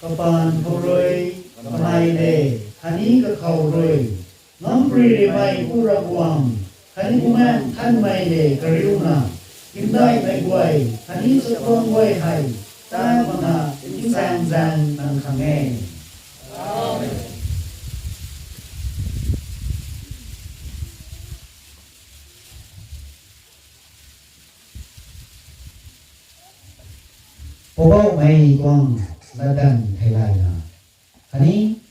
Kapaan khou rui, kamei le, khatni kakhou rui, ngampui rimei Pu Ravguangc, khatni Bumaengh Nthanmei le kariuna, hymdaihmei guay khatni chakhwang guay hei, taanv makna tingsaengzaeng nang khang e. Poubauhmei tuang latdanv theilayna, khatni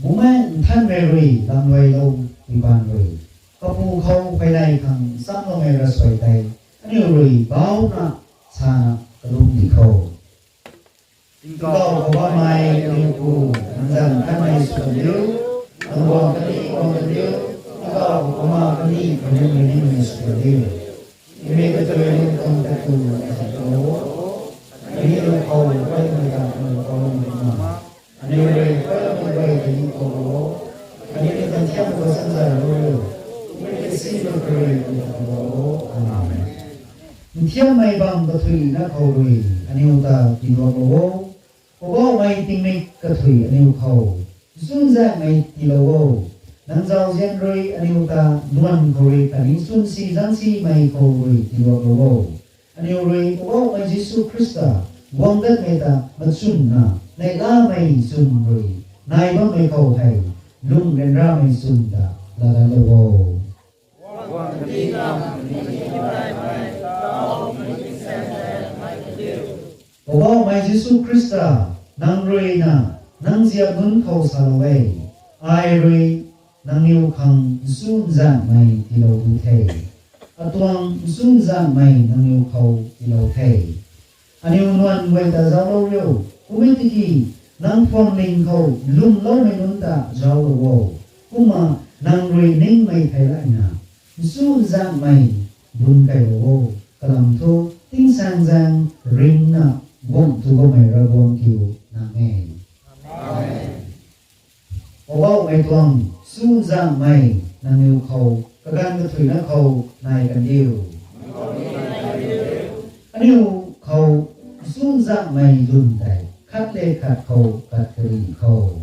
Bumaengh Nthanmei rui lamluailou pui paan rui, kapu khou pheynei khang chamloumei ravsuai tei, aniw rui bauna sana kalum di kho. Tingkauh Poubauhmei aniw Pu, nang zanc kanmei sw diu, nang guang kani guang diu, tingkauh Poubauhmei kani kaniw mei nimei sw diu. Mei kathui aniu khang tat tu na sa o. Aniu khou paimei ta aniu khou mei na. Aniu rui paimei rui aniu khou o. Aniu ta thiam khou sanzai o. Mei kasi na kari aniu khou o. Amen. Nthiammei bam kathui na khou rui aniu ta tiluak o. Poubauhmei tingmik kathui aniu khou nchunzaenghmei tiilou o. Nang zauzian rui aniu ta duan khou rui khatni nchunsi zaengsimei khou rui tiiluaklou o. Aniu rui Poubauhmei Jisu Khrista guang datmei ta machunna neihlamei chwn rui nai bammei khou hei lung ryanramei chwn ta laganclou o. Poubauhmei Jisu Khrista, nang ruina nang ziap nunc khou salou e, ai rui nangniw khang nchunzaenghmei tiilou tu the. Atuang nchunzaenghmei nangniw khou tiilou the. Aniw nuan guay ta zauclou riu, kummei tiki nang phuamling khou lwmloumei nunc ta zauclou o. Kumna nang rui ningmei theilayna nchunzaenghmei bun kailou o. Kalam thu tingsaengzaeng ringcna guangc tu bammei Ravguangc kiu nang e. Poubauhmei tuang nchunzaenghmei nangniw khou kaganv kathuina khou nai kandiu. Aniw khou nchunzaenghmei lwn tei khat le khat khou kat kari khou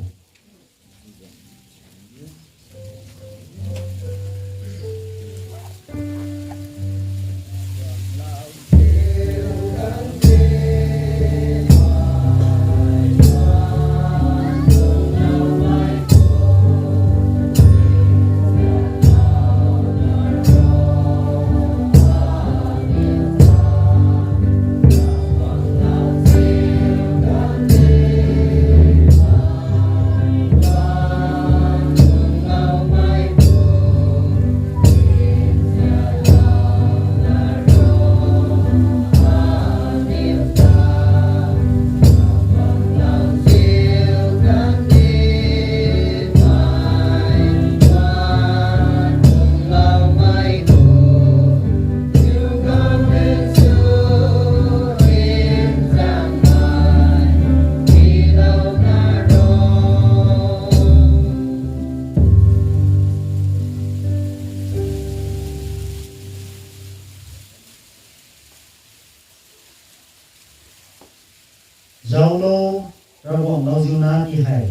Zauclou, Ravguangc lauziuna ti hei.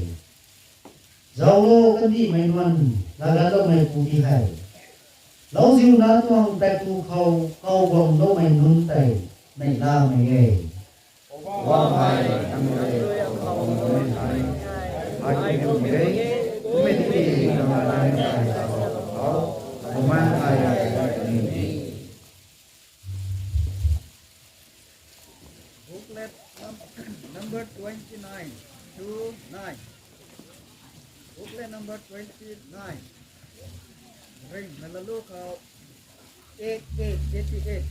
Zauclou, kandihmei nunc, lagancloumeipu ti hei. Lauziuna tuang taipu khou kau guangloumei nunc tei neihlamei e. Booklet num-, number twenty-nine, two nine. Booklet number twenty-nine. Ring, na lalu khou eight eight eighty-eight.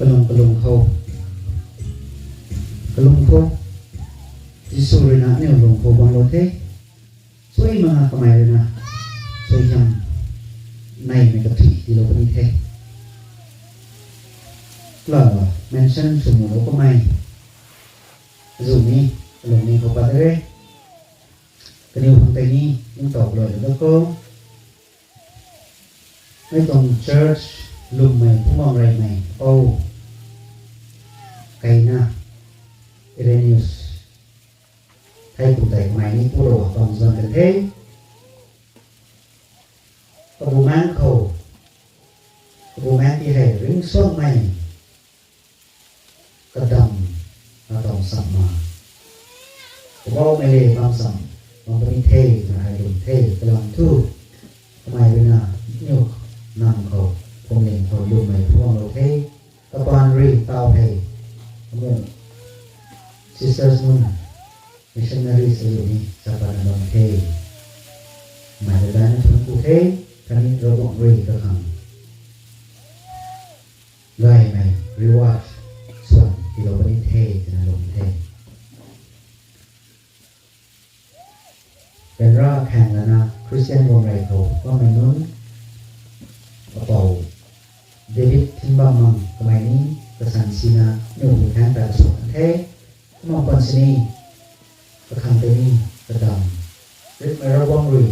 Kalung kalung khou, kalung khou, Jisu rui na aniu lung khou bam lou the. Suai mak na kamei rui na, suaihiam neimei kathuic tiilou puni the. La, mention swmulou kamei, azuh ni, kalung ni khou pat de re. Kaniw khang tei ni, ningtow kalui lou da khou. Mei tuang church lwmmei, phungam reymei pou, keina, Irenaeus, thei pu tei kamei ni pulou bam zan kan the. Kabumaengc khou, kabumaengc ti hei ringcsuangmei, kadam, katuang sam ma, Poubauhmei le bam sam, bam puni the twna ai lwm the, kalam thu, kamei rui na, niw, nam khou, phuamling khou lwmmei phungam lou the, kapaan rui taw hei, amu, sisters nunc, missionaries azuh ni, sa patna bam the, kamei rui daina thuanc ku the, khatni Ravguangc rui kakhang gaymei reward swan tiilou puni the twna lwm the. Ryanra khaeng lana Christian guang rey khou bammei nunc, apou David Thingbamang kamei ni kasan sina niw hu thaeng ta kasuan the. Kumna pan sini, kakhang tei ni, kadam, ritmei Ravguangc rui,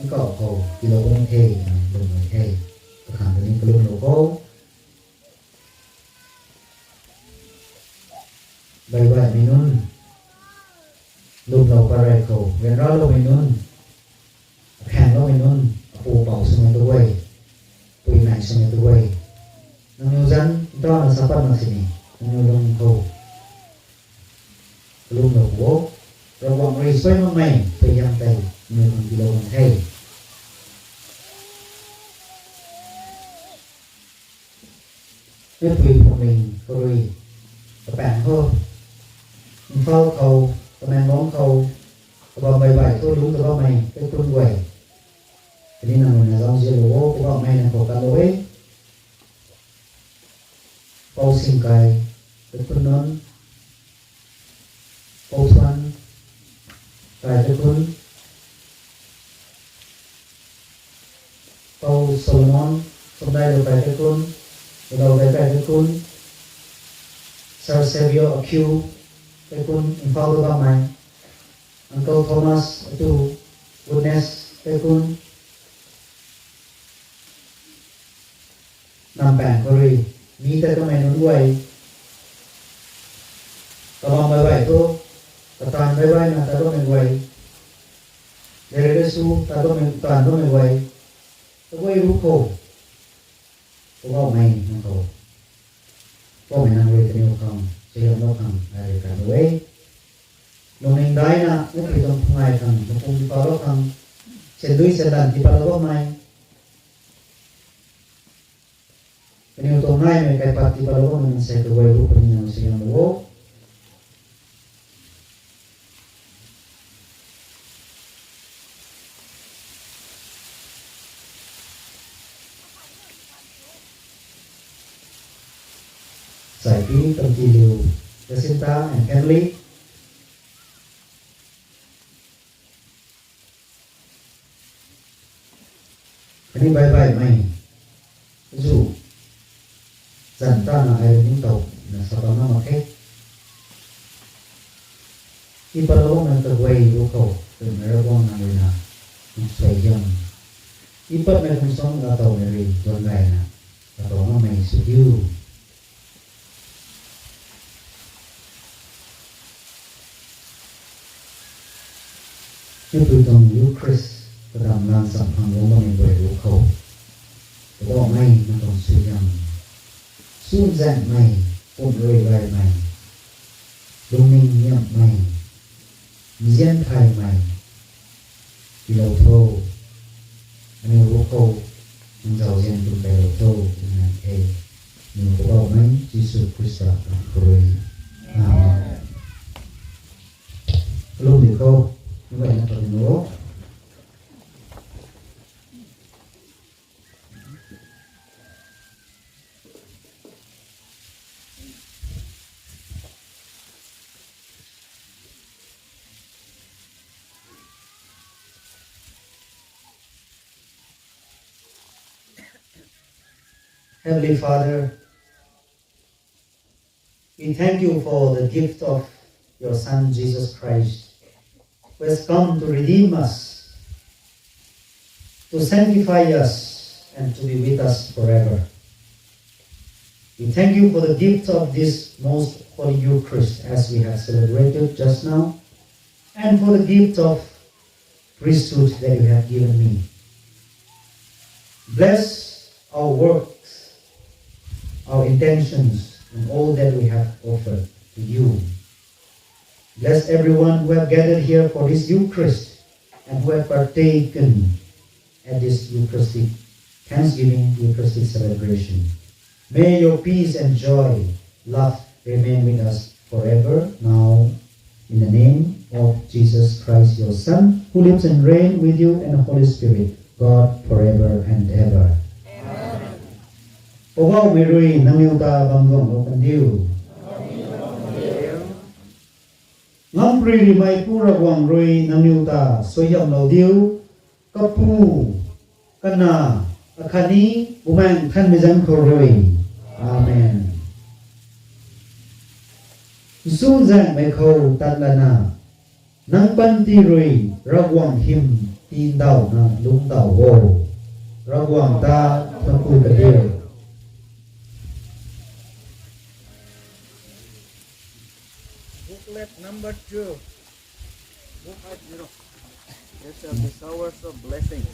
nkauh khou tiilou puni the twna lwmmei the. Kakhang tei ni kalumlou khou, baibaihmei nunc, lwmlou pat rey khou ryanraloumei nunc, akhaengloumei nunc, apu apou swmei tu guay, pui nei swmei tu guay, nangniw zanc ntauna sa pat mak sini, nangniw lung khou kalumlou o. Ravguangc rui suai makmei suaihiam tei nangniw khang tiilou bam the. Meipui phuamling khou rui, kapaeng khou, Imphal khou, Tamenglong khou, kabam baibaih thu lungc ta bammei kaikhun guay, khatni nang rui na zauzianlou o, Poubauhmei nang khou katlou e. Pou Singkai kaikhun nunc, Pou Thuan kai kaikhun, Pou Solomon Sumdailou kai kaikhun, Lou Dai kai kaikhun, Sir Savio Akhiu kaikhun, Imphal ta bammei, Uncle Thomas atu, Goodness kaikhun, namv paeng khou rui, mi tat kamei nunc guay, kabam baibaih thu, kataanv baibaihna tat bammei guay, lere su tat bammei, taanv bammei guay, kaguay ruc khou, Poubauhmei nang khou, Poubauhmei nang rui kaniw khang suaihiamlou khang ai rui kan e. Lungning daina, meipui tuang phungai khang, mapung tipatlou khang, sandui sandan tipatlou bammei, kaniw tuang naimei kaipat tipatlou bammei nang sei kaguay ruc puni nang suaihiamlou o. Saipi Tongtiliu, Jacinta and family. Khatni baibaihmei, zu, zan tana ai ningtowna sa pat ngam mak khe. Tipatlou bammei kaguay ruc khou, twmei Ravguangc nang rui na, nang suaihiam, tipatmei kum suang laatowmei rui duan gayna, laatow ngammei sw diu. Meipui tuang Eucharist kadam laancham khang guang bammei guay ruc khou, Poubauhmei nang tuang suaihiam, chuzaenghmei, pumh rui gaymei, lungning niamhmei, nzian thaymei tiilou tho. Aniu ruc khou nang zauzian tun kailou tho, twna the. Aniu Poubauhmei Jisu Khrista tuang khou rui. Amen. Kalum di khou, mei na pati nu o. Heavenly Father, we thank you for the gift of your Son, Jesus Christ, who has come to redeem us, to sanctify us, and to be with us forever. We thank you for the gift of this most holy Eucharist, as we have celebrated just now, and for the gift of priesthood that you have given me. Bless our works, our intentions, and all that we have offered to you. Bless everyone who have gathered here for this Eucharist and who have partaken at this Eucharistic Thanksgiving, Eucharistic celebration. May your peace and joy, love remain with us forever now, in the name of Jesus Christ, your Son, who lives and reigns with you and the Holy Spirit, God, forever and ever. Poubauhmei rui nangniw ta bam duang lou kan diu. Ngamparymei Pu Ravguangc rui nangniw ta suaihiamlou diu. Kapu, Kanac, akhatni Bumaengh Nthanmei zanc khou rui. Amen. Chuzaenghmei khou tat lana, nang panty rui Ravguangc hym tindawna lungcdaw o. Ravguangc ta thuancku ta diu. Booklet number two. Book five zero. There shall be showers of blessing.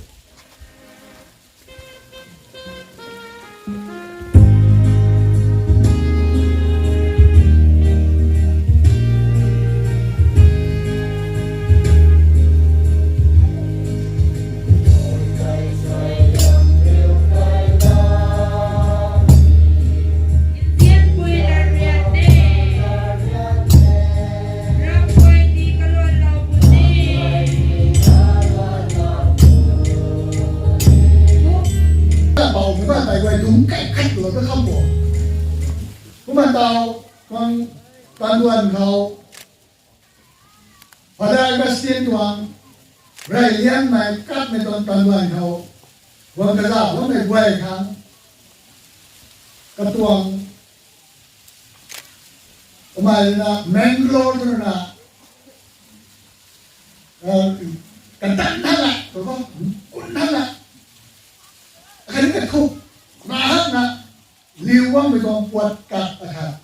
Bau kumna tei guay dungc kai khat lou ta kham bo. Kumna tau, tuang, tuang duan khou, Father Augustine tuang, rey liangmei katmei tuang tuang duan khou, guang kazauh loumei guay khang, katuang, kamei na, Mangalore tu na, eh, kantan thang a, tu ko, kun thang a, akhatni kathuk, na hak na, liu guangmei tuang puat kat akhat.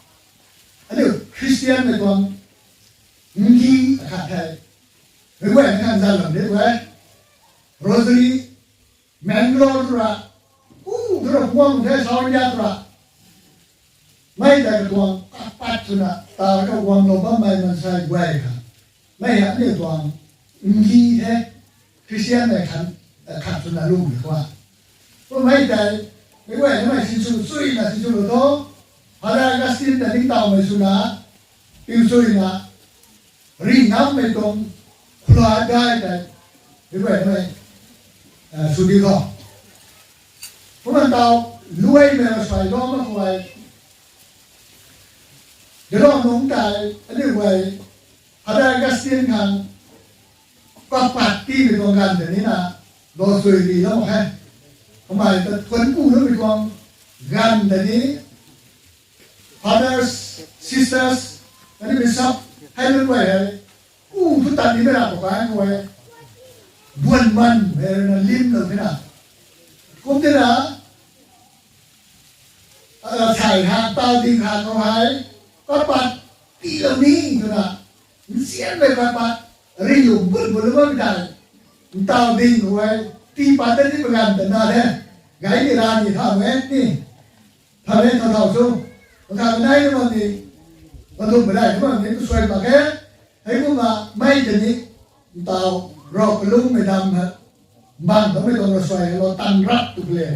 Aniu Christian mei tuang ngi akhat the. Meic guay ni khang zan lam de tu e. Rosary, Mangalore tu ra, u, tu ra guang the, South India tu ra. Mei tei katuang apat swna, ta ka guanglou bammei mansei guay kha. Mei hei aniu tuang ngi the, Christian mei khat, khat swna lwmmei khou. Kummei tei, meic guay namei sinsw chuina sinsw lou tho, Father Augustine ta ningtowmei swna, piu chuina, ri ngammei tuang khula gay tei, meic guay namei, eh, sw diu tho. Kumna tau, luaimei asuai lou mak khuay, Delo nungc tei, aniu guay, Father Augustine khang, kapat tiimei tuang ganv tei ni na, lou sui ri lou mak khe. Kamei ta thuancku loumei tuang ganv tei ni, fathers, sisters, khatni bishop, hei nunc guay hei, u thu tat nimei ra khou kai khou e, buan man, hei rui na limlou the na. Kum tina, a, sai ha, tau ding ha khou hei, kapat tiilou ni twna, nzianmei kapat, rilum bun bun lou bammei tei, tau ding khou hei, tii pat ta ni paganv ta na the, gay ni ra ni tha e ni, tha e tha thau chu, tha kanei ni bam ni, kathumhmei dai ni bam ni, kasuai mak khe, heikumna mei tei ni, ntau, rav kalungmei dam ha, mbang dammei tuang rasuai lou tan rap tu le.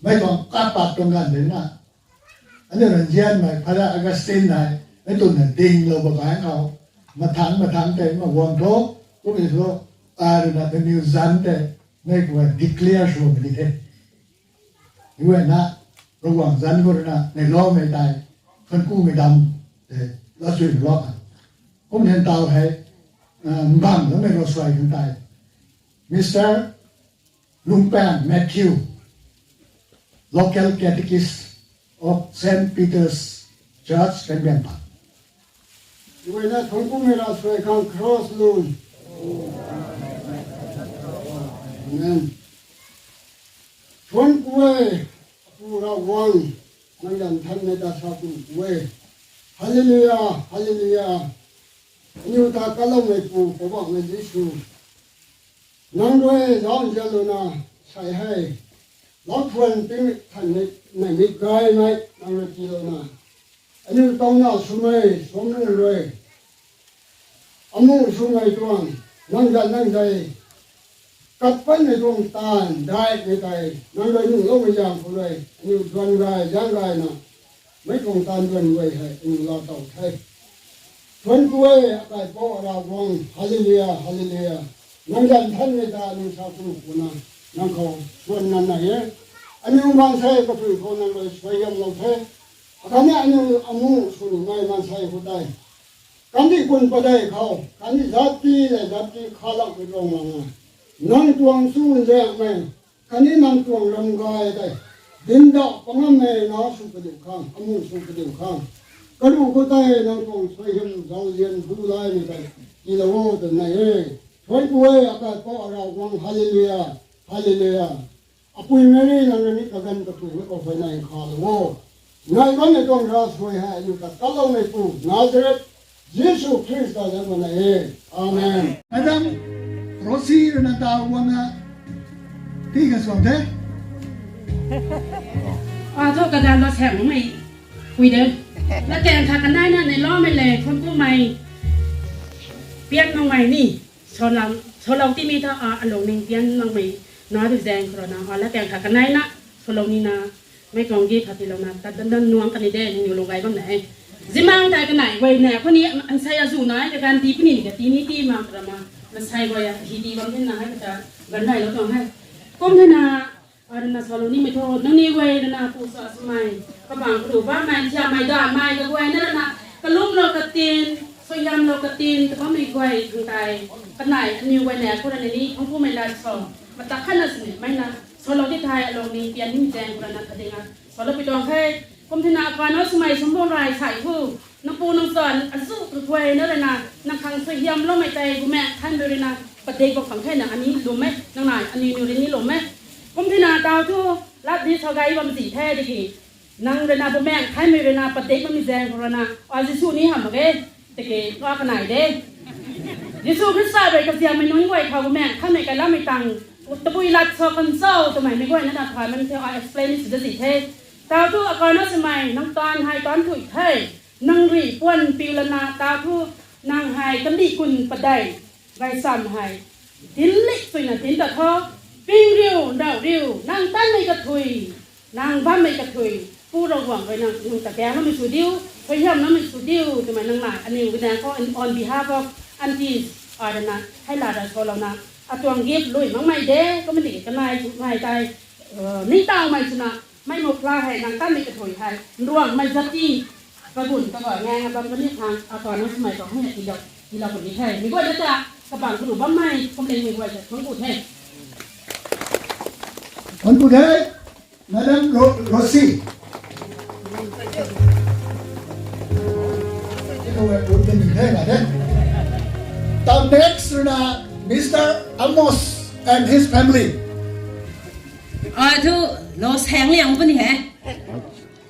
Mei tuang kapat tuang ganv tei na. Aniu nzianmei Father Augustine hei, mei twna dinglou ba kai khou. Mathangc, mathangc tei ma guang tho, kummei thu, a rui na the niw zanc tei, mei khou declare sw mei di the. Meic guayna, Ravguangc zanc khou rui na, neiloumei tei, thuanckumei dam tei, lou sui lou a. Kum hen tau hei, ah, mbang dammei rasuai khang tei. Mister Lungpan Matthew. Local Catechist of Saint Peter's Church, Kanbianphan. Iwena thuanc ku mei ra suai khang cross lun. Amen. Thuanc ku e, Apu Ravguangc, nang zanc than mei ta sa ku ku e. Hallelujah, hallelujah. Aniu ta kalou mei Pu, Poubauhmei Jisu. Nang rui zauzian luna, sai hei. Lau thuan ting than mei, mei mik gay mei, nang rui tiilouna. Aniu tangna swmei, swmei rui. Amu swmei tuang, nang zan nang zei. Kat panmei tuang taanv, daihmei tei, nang rui nuhloumei zaeng khou rui, aniu duan gay, zaeng gayna. Mei tuang taanv duan guay hei, aniu laa tow the. Thuanc ku e, Akaipouc Ravguangc, hallelujah, hallelujah. Nang zanc than mei ta aniu sa ku kuna, nang khou suan nana e. Aniu maansei kathui khou nang rui suaihiamlou the. Akhatni aniu amu swnimei maansei khou tei. Kandih kun padeih khou, kandih zat ti le zat ti khalou mei tuang mak e. Nang tuang chu nzaengmei, khatni nang tuang ram gay tei. Dindauh pangammei na sw kadiu khang, amu sw kadiu khang. Karuh khou tei nang tuang suaihiam zauzian bu laymei tei. Tiilou o twna e. Thuanc ku e, Akaipouc Ravguangc, hallelujah, hallelujah. Apui Meri nang rui ni kaganv kathui mei khou huayney khalou o. Nai bammei tuang ravsuai hei aniu ta kalou mei Pu, Nazareth, Jisu Khrista zanc khou na e. Amen. Madam Rosie rui na ta guangna, ti kasuang the. A thu kaganv lou saekmei pui de. Latkaeng khat kaneina neiloumei le, thuanc kumei, pian makmei ni. Salou, salou timei tha, a, alung ning pian makmei, na du zaeng khou rui na, a, latkaeng khat kaneina, salou nina, mei tuang gift khat tiilouna, tat dan dan nuang kani de, aniu lung gay bam na e. Zimang tei kanei guay na, khou ni, ansei azuh na, kaganv ti puni, kati ni ti mak rana, ansei guay a, hi ti bam thena, hei kata, ganv nailou tuang hei. Kum thena, arana salou nimei thu, nangniw guay rana pu sa swmei, kabang karuh bammei, thiammei, danmei, kaguayna rana, kalumlou katin, suaihiamlou katin, ta bammei guay thang tei, kanei aniw guay na khou rana ni, thuanc kumei lat sa, mata khatna sini, mei na, salou ti thei, alung ni, pian ni zaeng khou rana, kadinga, saloupui tuang the. Kum thena, kanac swmei, sumbuang rai sai thu, nang pu nang chan, azuh kaguayna rana, nang khang suaihiamloumei tei, Bumaengh Nthanmei rui na, padik bam khang the na, ani lwm e, nang nai, aniw niw rui ni lwm e. Kum thena, tau thu, lat ni sa gay bam zi the, tiki. Nang rui na, Bumaengh Nthanmei rui na, padik bammei zaeng khou rana, a Jisu ni hamh mak ge, tiki, ka kanei de. Jisu Khrista rui kaziammei nunc guay khou Bumaengh Nthanmei kailammei tang, tabui lat sa kan cho, twmei mei guayna na thay man the, a explain ni sw da zi the. Tau thu, akanac swmei, nang taanv hei taanv thuy the. Nang rui puan piu lana, tau thu, nang hei kandih kun padeih, gaychamv hei, dinc lik suina dinc ta tho, ping riu, nrau riu, nang tanmei kathui, nang bammei kathui, Pu Ravguangc rui nang, nang ta kaengloumei sw diu, suaihiamloumei sw diu, twmei nang nai, aniw guay na khou, on behalf of aunties, arana, hei la ra salouna, atuang gift lui makmei de, kumna ni kanei, nai tei, ningtowmei swna, mei mukla hei, nang tanmei kathui hei, nruangmei zati, kagun, kagun, ngang, abam, kani khang, akanac swmei khou, hei, tiilou, tiilou kani hei, mei guayna ta, kabang karuh bammei, kumlingmei guay ta, thuanc ku the. Thuanc ku the, Madam Ro-, Rosie. Tau next na Mister Amos and his family. Ai thu, lou saeng liang puni he.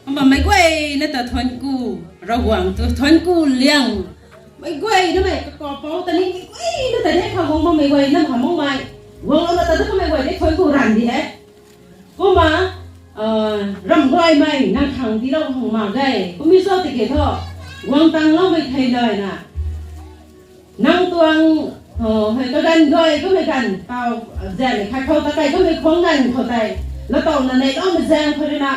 Kumna mei guayna ta thuanc ku, Ravguangc tu thuanc ku liang. Mei guayna mei kakapou ta ni mei guayna ta de kha guang bammei guayna kha makmei. Guanglouna ta ta kamei guay de thuanc ku ranv di he. Kumna, ramh gaymei nang khang tiilou khang mak ge. Kummei cho tiki thu, guang tangloumei thei nai na. Nang tuang, hei kaganv gay kummei ganv, tau, zaeng khat khou ta kai kummei khuang ganv khou tei. Laatowna neihloumei zaeng khou rui na,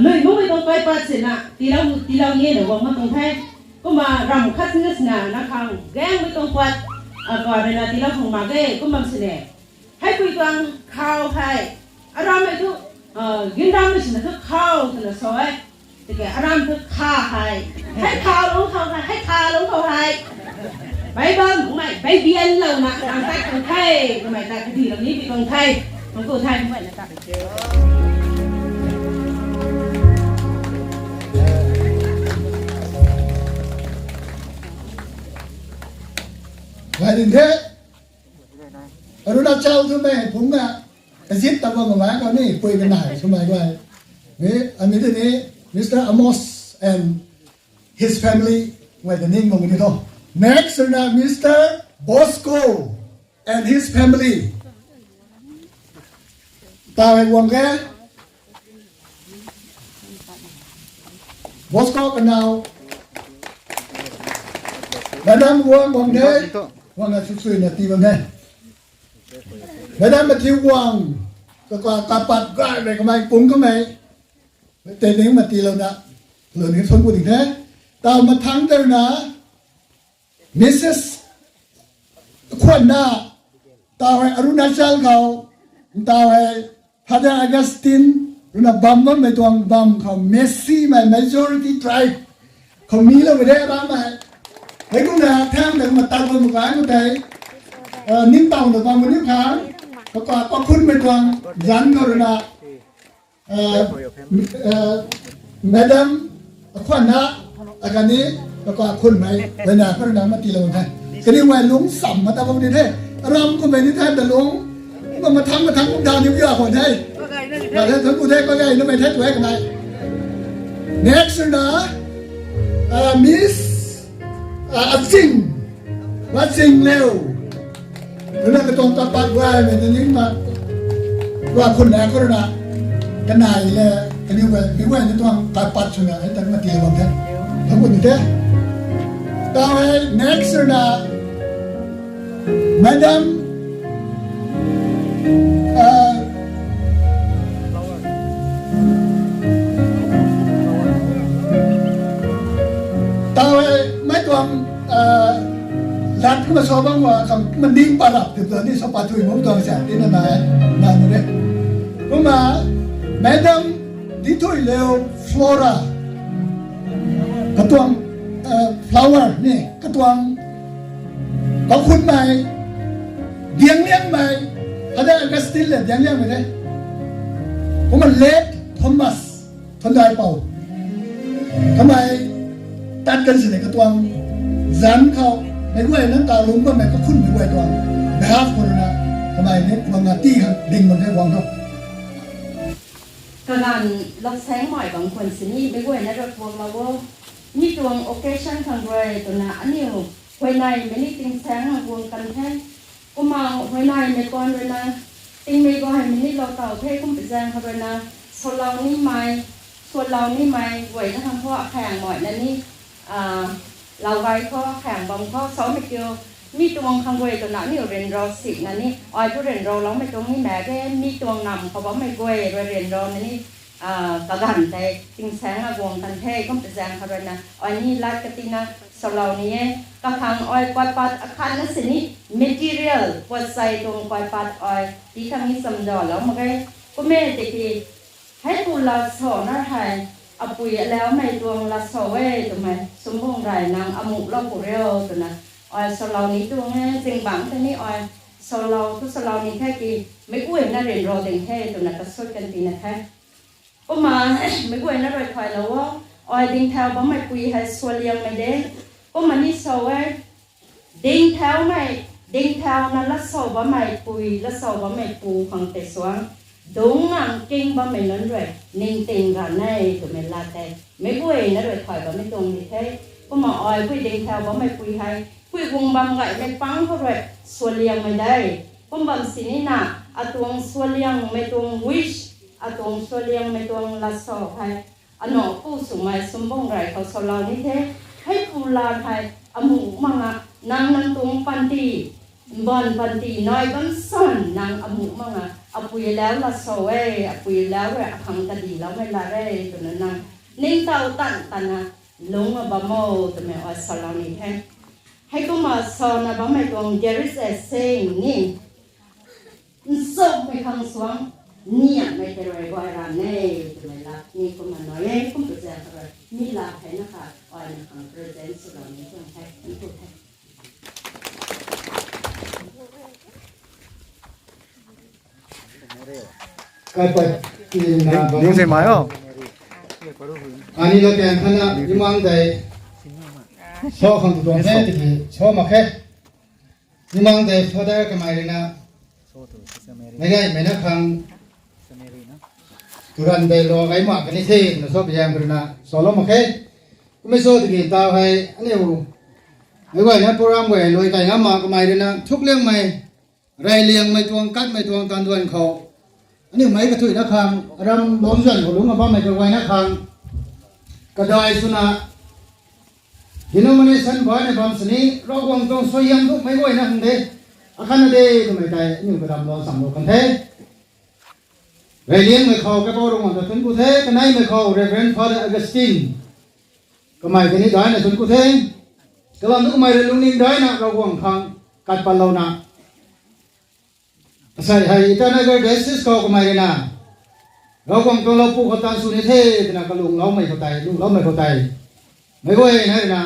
lui makmei tuang kai pat sina, tiilou, tiilou ni na guang mak tuang the. Kumna ramh khat sina sina, nang khang gaengmei tuang pat, akha rui na tiilou khang mak ge, kum bam sini. Heipui tuang khou hei, arammei thu, ginrammei swna thu khou twna sa e. Tiki aram thu kha hei. Hei khalungc khou hei, hei khalungc khou hei. Bible mei, Bible louna, nang tai khang the, kamei ta kadilou ni pi tuang the. Thuanc ku the, mei na ta. Rin the, Arunachal tu mei pung na, Ajit ta bam ngai ko ni, pui ka nai, sumai guay. Ni, ami tu ni, Mister Amos and his family, ngai ta ning mong ni tho. Next na Mister Bosco and his family. Taw hei guang ke. Bosco kanau. Madam guang guang de. Guang na suk sui na ti bam de. Madam Matthew guang. Ka, ka, kapat gai mei kamei pung kamei. Te ning mati lou na. Lou ni thon ku ding the. Taw mathang teu na. Missus Khwan na, taw hei Arunachal khou, taw hei Father Augustine, runa bam bammei tuang bam khou Mesi mei majority tribe khou mi lou de bam mei. Hei kumna thang tang matat bam kai khou tei, ning taw na bam ni khang, kaka kakhun mei tuang zan khou runa, Madam Akhwan na, akani, kaka khun mei, wena khou na mati lou the. Kani wai lung sam mata bam ni the. Aram khou mei ni the da lung. Ma mathang mathang kum da ni ya khou the. Ka the thun ku the ka gai na mei the tu hai kanai. Next na, Miss Aching, Aching Leo. Runa katuang kapat guay mei ni ma. Rua khun na khou runa. Kanai le, kaniw guay, mi guay ni tuang kapat swna, hei tan mati bam the. Thang ku ni the. Taw hei next runa. Madam, taw hei mei tuang, lat kumna sa bam wa khang maning parap tip ta ni sa pat thui bam tuang sa, tina na, na nu re. Kumna, Madam Dithuileu Flora, katuang, flower ni, katuang, kakhun mei, Diangliangmei, Father Augustine le Diangliangmei de. Kumna late Thomas, Thondaipou. Kamei, tat kan sini katuang, zan khou, mei guay na taw lung bammei kakhun mei guay tuang, behalf khou runa, kamei ni kumna ti khang ding bam the guang tho. Kaganv Loksaengmei bang khwan sini, mei guay na rui kuaklou o. Mi tuang occasion khang rui twna aniu, huayneymei ni tingsaeng na guang kan the. Kumna huayneymei tuang rui na, tingmei guaymei ni lou taw the kum pi zaeng khou rui na, swlou nimei, swlou nimei guay na khang khou akhang mei na ni, lau gay khou, akhang bam khou, samei kiu, mi tuang khang guay twna aniu ryanrou sina ni, ai tu ryanrouloumei tuang ni mei de, mi tuang nam khou bammei guay rui ryanrou na ni, kaganv tei tingsaeng na guang kan the, kum pi zaeng khou rui na, ai ni lat katina, swlou ni e, kakhang ai kuat pat akhatna sini, material, kuat sai tuang kuat pat ai, ti khang ni chamdalou mak ge, kumme tiki, heipu lat sa na hei, apui alaumei tuang lat sa e twmei, Sumbung Rai nang amuhlou pu rio twna, ai swlou ni tuang e, zingbangc tei ni ai, swlou, tu swlou ni the ki, mei guay na ryanrou ding the twna kasut kan tina the. Kumna, mei guay na rui thaylou o, ai dingthau bammei pui hei Sualiangmei de, kumna ni sa e, dingthaumei, dingthauna lat sa bammei pui, lat sa bammei pu khang tei suang, dungc ngang king bammei nunc rui, ningting ganv e twmei lat tei, mei guay na rui thay bammei tuang di the, kumna ai pui dingthau bammei pui hei, pui guang bam gaymei pang khou rui, Sualiangmei de, kum bam sini na, atuang Sualiangmei tuang wish, atuang Sualiangmei tuang lat sa hei, anac pu swmei Sumbung Rai khou swlou ni the, heipu lat hei, amuh mak nga, nang nang tuang panty, mbaanv panty nai bam san nang amuh mak nga, apui alau lat sa e, apui alau rui akhang kadiloumei lat e twna nang, ningtow tan tana, lungc a bam o twmei ai swlou ni the. Heikumna sana bammei tuang there is a saying ni, nchumhmei khang suang, niamhmei tei rui guay ran e twmei lat ni kumna nai e, kum pi zaeng khou rui, mi lat hei na kha, ai na khang present swlou ni tuang the, ntu the. Kaipat, Ding se mai o. Ani la kan khana imang dei. So khang tu tuang the tiki so mak khe. Nimang tei Father kamei rui na, meic gaymei na khang, turan tei lou gay mak kani the, na sop yam rui na, salou mak khe. Kumei sw tiki taw hei, aniu, meic guayna program guay lui kai ngam mak kamei rui na, thukliangmei, reyliangmei tuang, katmei tuang, tanduan khou. Aniu meic kathuina khang, ram bangc zan khou lungc a bammei kaguayna khang. Kadai swna, denomination baina bam sini, Ravguangc tuang suaihiam thu meic guayna hang de. Akhatna de, twmei tei, aniu kadam lou samlou kan the. Reyliangmei khou, Kaipouc Ravguangc ta thuanc ku the, kaneimei khou, Reverend Father Augustine. Kamei kani daina thuanc ku the. Kalam tu kamei rui lungning daina, Ravguangc khang, kat patlouna. Asei hei Itanagar Diocese khou kamei rui na, Ravguangc tuang loupu khou tan sw ni the, twna kalungloumei khou tei, lungloumei khou tei. Meic guayna rui na,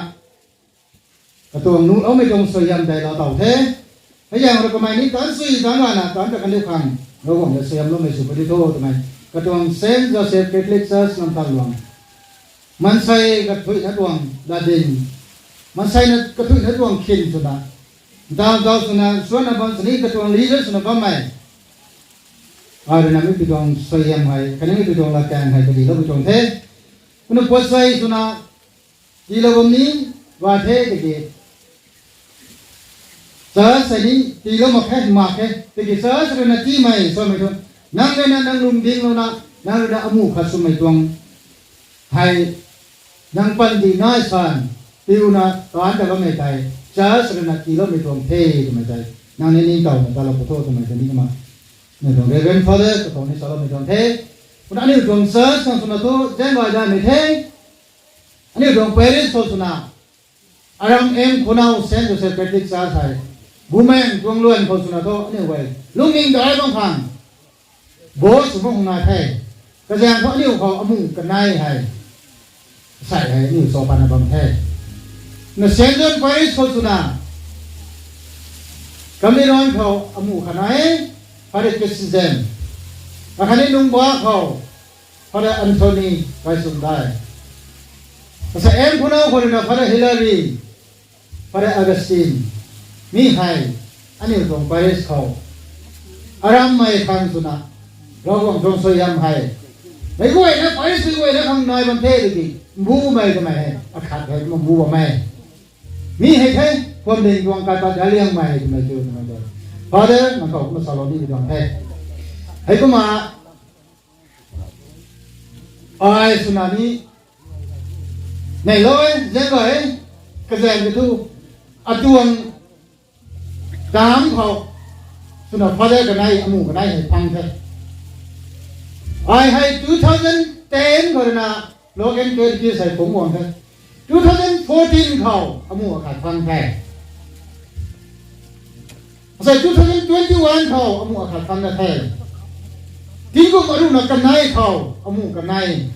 katuang nuhloumei tuang suaihiam tei lou taw the. Hei zaeng rui kamei ni tan sw tan rana, tan ta kaniw khang, Ravguangc ta suaihiam loumei sw padi tho twmei. Katuang Saint Joseph Catholic Church Namthanluang. Maansei kathuina tuang latdyn. Maansei na kathuina tuang khin swna. Daw daw swna, suanna bam sini katuang leader swna bammei. Ai rui na meipu tuang suaihiam hei, khatni meipu tuang latkaeng hei, kadiloumei tuang the. Kumna puatsei swna, tiilou bam ni, ba the tiki. Church hei ni, tiilou mak khe, mak khe, tiki church rui na tiimei, swmei thu. Nang rui na, nang lungdinglouna, nang rui na amuh khat swmei tuang. Hei, nang pandi nai san, tiuna, taan ta bammei tei, church rui na tiiloumei tuang the, twmei tei. Nang ni ningtowna talou pu tho twmei tei ni kumna. Mei tuang Reverend Father, katuang ni saloumei tuang the. Kumna aniu tuang church khang swna thu, zaeng gay daihmei the. Aniu tuang parish khou swna, aram M Khunau Saint Joseph Catholic Church hei. Bumaeng tuang luan khou swna thu, aniu guay. Lungning dai bam khang. Bo sw bam hung nai the. Kazaeng thu aniu khou amuh kanei hei. Sai hei aniu cho pana bam the. Na Saint John Parish khou swna. Kamiron khou amuh kanei. Father Christian. Akhatni Nungba khou. Father Anthony Kaisumdai. Asa M Khunau khou rui na Father Hilary, Father Augustine. Mi hei, aniu tuang parish khou. Arammei khang swna, Ravguangc tuang suaihiam hei. Meic guayna parish meic guayna khang nai bam the tiki, mbumei twmei hei, akhat hei kumna mbu bammei. Mi hei the, khwan ding tuang kaipat daliangmei twmei kiu twmei tei. Father, nang khou kumna salou ni tuang the. Hei kumna, ai swna ni, neilou e, zaeng gay e, kazaeng ki thu, atuang tam khou, swna Father kanei, amuh kanei hei phang the. Ai hei two thousand ten khou rui na, Logan Catechesis hei phungc guang the. Two thousand fourteen khou, amuh akhat phang the. Asei two thousand twenty-one khou amuh akhat phang na the. Tingkum aruna kanei khou amuh kanei.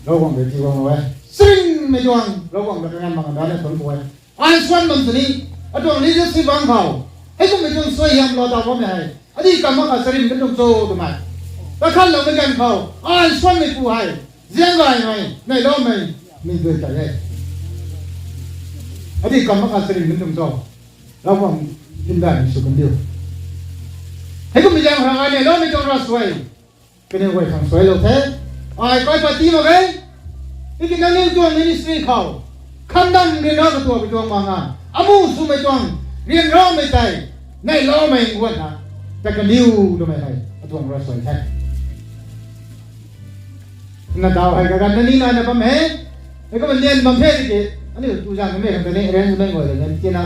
Ravguangc rui tiiguang lou e. Sarinmei tuang Ravguangc rui kanganv mak ndanv na thuanc ku e. Ai suan bam sini, atuang leadership bang khou. Hei kummei tuang suaihiam lou daw bammei hei. Adi kam mak kha sarin kan tuang cho twmei. Kakhanloumei ganv khou, ai suanmei pu hei. Zaeng gaymei, neihloumei, mi dui kai e. Adi kam mak kha sarin kan tuang cho. Ravguangc hymdaihmei sw kan diu. Hei kummei zaeng khou ai neihloumei tuang ravsuai. Kaniw guay khang suailou the. Ai kaipat ti mak ge. Tiki nangniw tuang ministry khou. Khamdang ryanra katuakmei tuang mak nga. Amuh swmei tuang. Ryanramei tei. Neihloumei guan na. Ta kaniw twmei hei. Atuang ravsuai the. Na daw hei kaganv na ni naina bam e. Hei kumna nian bam the tiki. Aniu tu zaeng kamei khang tei ni arrangement guay le nian tina.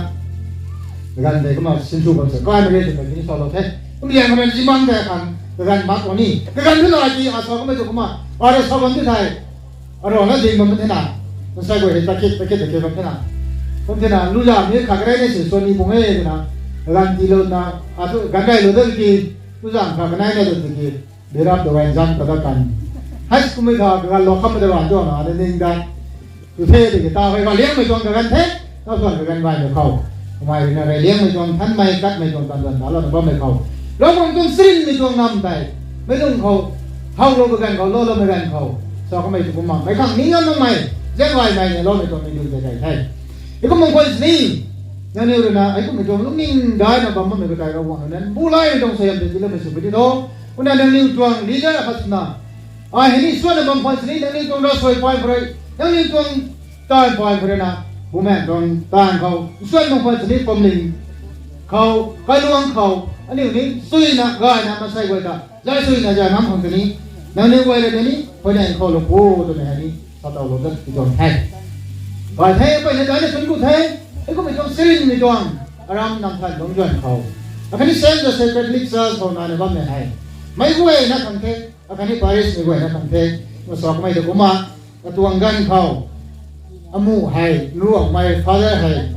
Kaganv tei kumna sinsw bam se. Kai mei re twmei tini salou the. Kum liang kamei zimang tei khang. Kaganv mak khou ni. Kaganv thu lai ti a sa kamei tu kumna. Ara sa bam ti thei. Aruna ding bam thena. Masai guay hei takit, takit, takit bam thena. Kum thena, lu zam ni khat karei ni si suan ni bung e twna. Kaganv tiilouna. Atu ganv gaylou da tiki. Lu zam khat kanei na da tiki. Birap da wan zang ta da kan. High school mei tha kaganv lou kham da wan tuang na, na ning da. Tu the tiki ta hei kaliangmei tuang kaganv the, ta tuang kaganv gaymei khou. Kamei rui na reyliangmei tuang thanmei, katmei tuang tanduan talouna bammei khou. Ravguangc tuang sarinmei tuang nam tei. Mei lung khou, howlou kaganv khou, louloumei ganv khou. Sa kamei tu kumna, meic khang ni ngam makmei, zaeng gaymei, neihloumei tuang mi dui tei kai the. Hei kumna khwan sini. Nangniw rui na, ai kummei tuang lungning daina bam bammei kakai Ravguangc rui na, bulai tuang suaihiam tei tiiloumei sw puni tho. Kumna nangniw tuang leader khat swna, ai hei ni suanna bam phay sini, nangniw tuang ravsuai phay phay, nangniw tuang taanv phay phay na, bumaengh tuang taanv khou, suan bam phay sini, pamling khou, kailuang khou, aniu ni suina gayna maansei guay ta, zai suina zai nam khang tei ni, nangniw guay rui na ni, huayney khou lou pu, twmei hei ni, sa taw lou dat ti tuang the. Gay the, peyna daina swn ku the, hei kummei tuang sirinmei tuang, aram nam than lungc zuan khou. Akhatni Saint Joseph Catholic Church khou nai na bammei hei. Meic guayna khang the, akhatni parish mei guayna khang the, masa kamei ta kumna, katuang ganv khou, amu hei, nruangmei father hei,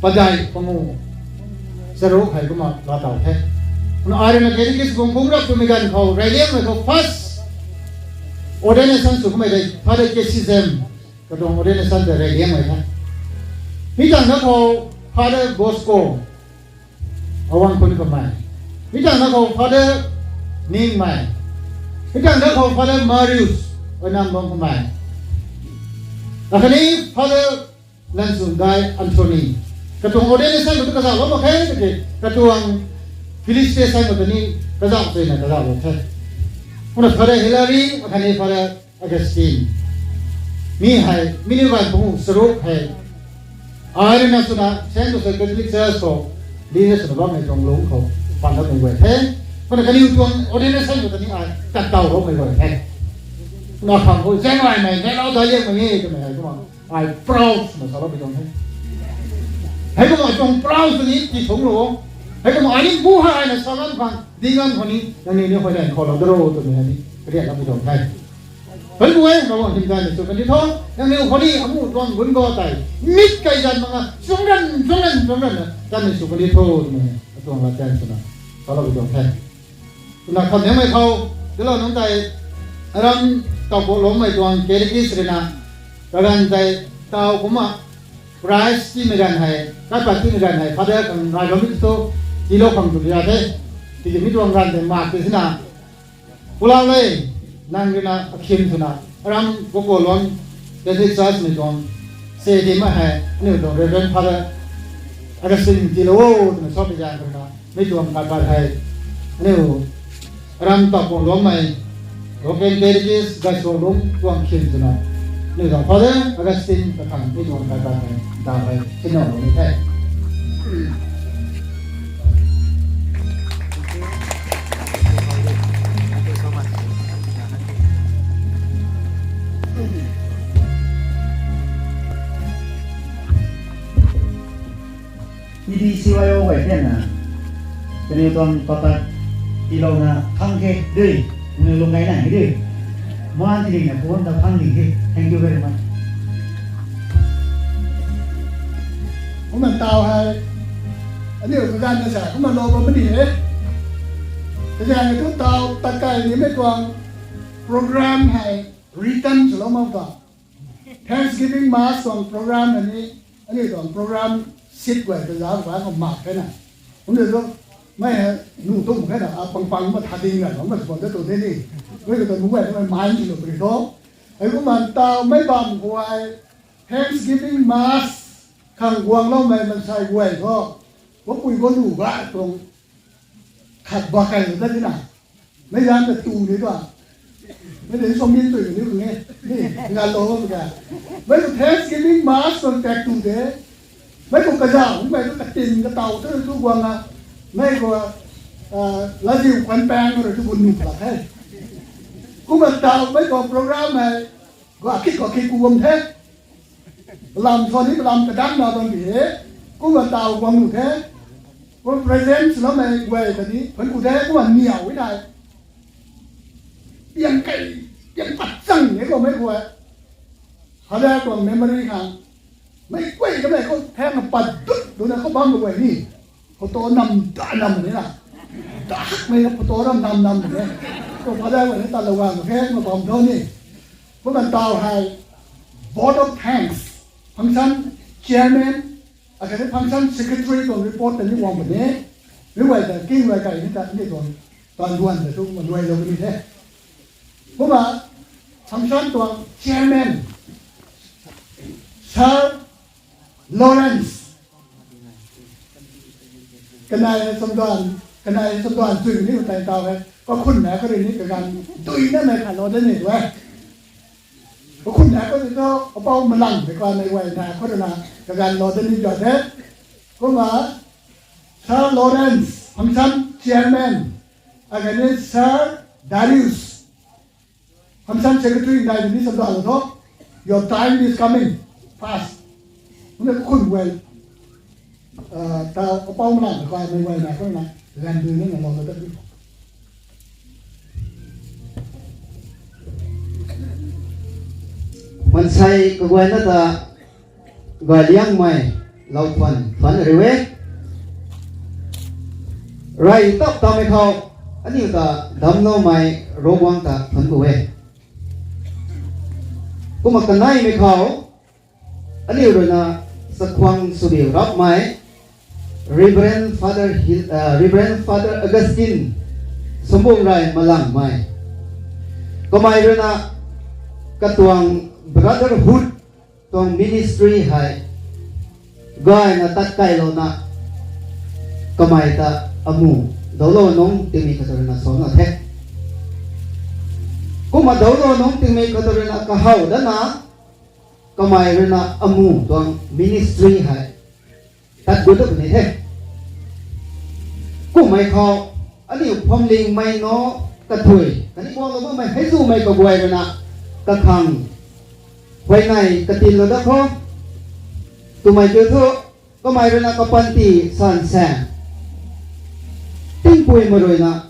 padeih pangu, charuk hei kumna laa taw the. Kumna ai rui na catechist bung phung rap twmei ganv khou, reyliangmei khou first ordination sw kamei tei, Father K C Zem, katuang ordination tei reyliangmei the. Mi tangv na khou, Father Bosco, Awang khun kamei. Mi tangv na khou Father Ningmei. Mi tangv na khou Father Marius, Oinam bam kamei. Akhatni Father Lansundai Anthony. Katuang ordination khou tu kazauhlou mak khe, tiki katuang felicitation khou tu ni kazauh suina kazauhlou the. Kumna Father Hilary, akhatni Father Augustine. Mi hei, mi niw ganv pangu charuk hei. Ai rui na swna, Saint Joseph Catholic Church khou, leader swna bammei tuang lungc khou, pan datmei guay the. Kumna kaniw tuang ordination khou ta ni ai, tat tawloumei guay the. Kumna khang khou, zaeng aimei, neilou daic liangmei e, twmei hei kumna, ai proud swna saloupui tuang the. Hei kumna tuang proud sw ni, ti thungc lou. Hei kumna ai ni bu hei aina sa ngam khang, di ngam khou ni, nangniw ni huayney khou lou daro, twmei hei ni, kariak lapui tuang the. Pei bu e, Ravguangc hymdaihmei sw kandi tho, nangniw khou ni amu tuang gun go tei, mit kai zan mak nga, chuang ran, chuang ran, chuang ran na, tanmei sw kandi tho, twmei, atuang lat tan swna, saloupui tuang the. Kumna khamhmei khou, tiilou nunc tei, aram taw kaloumei tuang catechist rui na, kaganv tei, taw kumna, prize tiimei ganv hei, kaipat tiimei ganv hei, Father khang nai bammei tu, tiilou khang tu ria the, tiki mi tuang ganv tei mak tei sina, Pulou le, nang rui na akhim swna, aram Gokulwang Catholic Church mei tuang, se di ma hei, aniu tuang Reverend Father Augustine tiilou o, twna sa pi zaeng rui na, mi tuang kaipat hei, aniu, aram Tapuangluangmei, Local Catechist, Gaisualung tuang khim swna, aniu tuang Father Augustine kakhang mi tuang kaipat hei, da hei, sinalou ni the. Midi C Y O guay tena, kaniw tuang papat tiilouna khang khe dui, kaniw lung gayna hei dui. Maan ti ding na phone ta phang ding the. Thank you very much. Kumna taw hei, aniu kaganv na sa, kumna lou bam mani e. Kaganv na tu taw, tat kai nimei tuang program hei, written swlou mak ta. Thanksgiving Mass tuang program hei ni, aniu tuang program sheet guay ta zauc guay khou mak khe na. Kumna tu, mei hei, nu tum khe na, a pang pang ma tha ding na, bam ma sw bam ta tu de ni. Mei ka tuang mu guay ta mei mind swlou puni tho. Hei kumna taw mei bam khou hei, Thanksgiving Mass khang guangloumei maansei guay thu, kapui kalu ga tuang khat ba kai ta tina. Mei zan ta tu ni ba. Mei de so min tu ni khang e. Ni, ngalou ka. Mei tu Thanksgiving Mass tuang tak tu de. Mei khou kazauh, mei khou katin kataw tu tu guang a. Mei khou, ah, laziu kwan pang khou tu gun nu pla the. Kumna taw mei khou program hei. Gua kik gua kik ku guang the. Lam tho ni lam kadang na bam bi he. Kumna taw guang nu the. Kumna present swloumei guay ta ni, phan ku the, kumna niau e nai. Piang kai, piang pat chang ni khou mei guay. Hala tuang memory khang. Mei guay kamei khou thang na pat dut dut na khou bam guay ni. Photo nam da nam ni na. Da hak mei na photo nam nam nam ni. Khou Father guay ni ta lou guang khe, ma bam tho ni. Kumna taw hei, vote of thanks, function chairman, akhatni function secretary tuang report ta ni guang puni, mi guay ta king guay kai ni ta ni tuang, tuang duan ta tu ma luailou ni the. Kumna function tuang chairman, Sir Lawrence, Kanei hei chamdan, kanei hei chamdan chui ni tei tau hei. Kakhun na kha rui ni kaganv dui na mei khat lou de ni tu e. Kakhun na kha rui tu, apou malang de kha mei guay na kha rui na kaganv lou de ni tu the. Kumna, Sir Lawrence, function chairman, again Sir Darius, function secretary, nai ni chamdan lou tho. Your time is coming fast. Kumna kakhun guay, ah, ta apou malang de kha mei guay na kha rui na kaganv dui na lou lou de ni. Mansei kaguayna ta galiangmei lou phan phan riu e. Rey tap tamei khou aniu ta damcloumei Ravguangc ta phan ku e. Kumna kaneimei khou aniu rui na chakhwang swdiu rapmei Reverend Father Hil-, ah, Reverend Father Augustine Sambung Rey Malangmei, kamei rui na katuang brotherhood tuang ministry hei gayna tat kailouna kamei ta amu dawclou nungc tingmei khat rui na sa na the. Kumna dawclou nungc tingmei khat rui na kahaw dana kamei rui na amu tuang ministry hei tat gut tu puni the. Kummei khou aniu phuamlingmei nac kathui khatni guanglou bammei heizumei kaguay rui na kakhang huayney katinlou dat khou twmei kiu thu, kamei rui na kapanty sansaeng tingpuimei rui na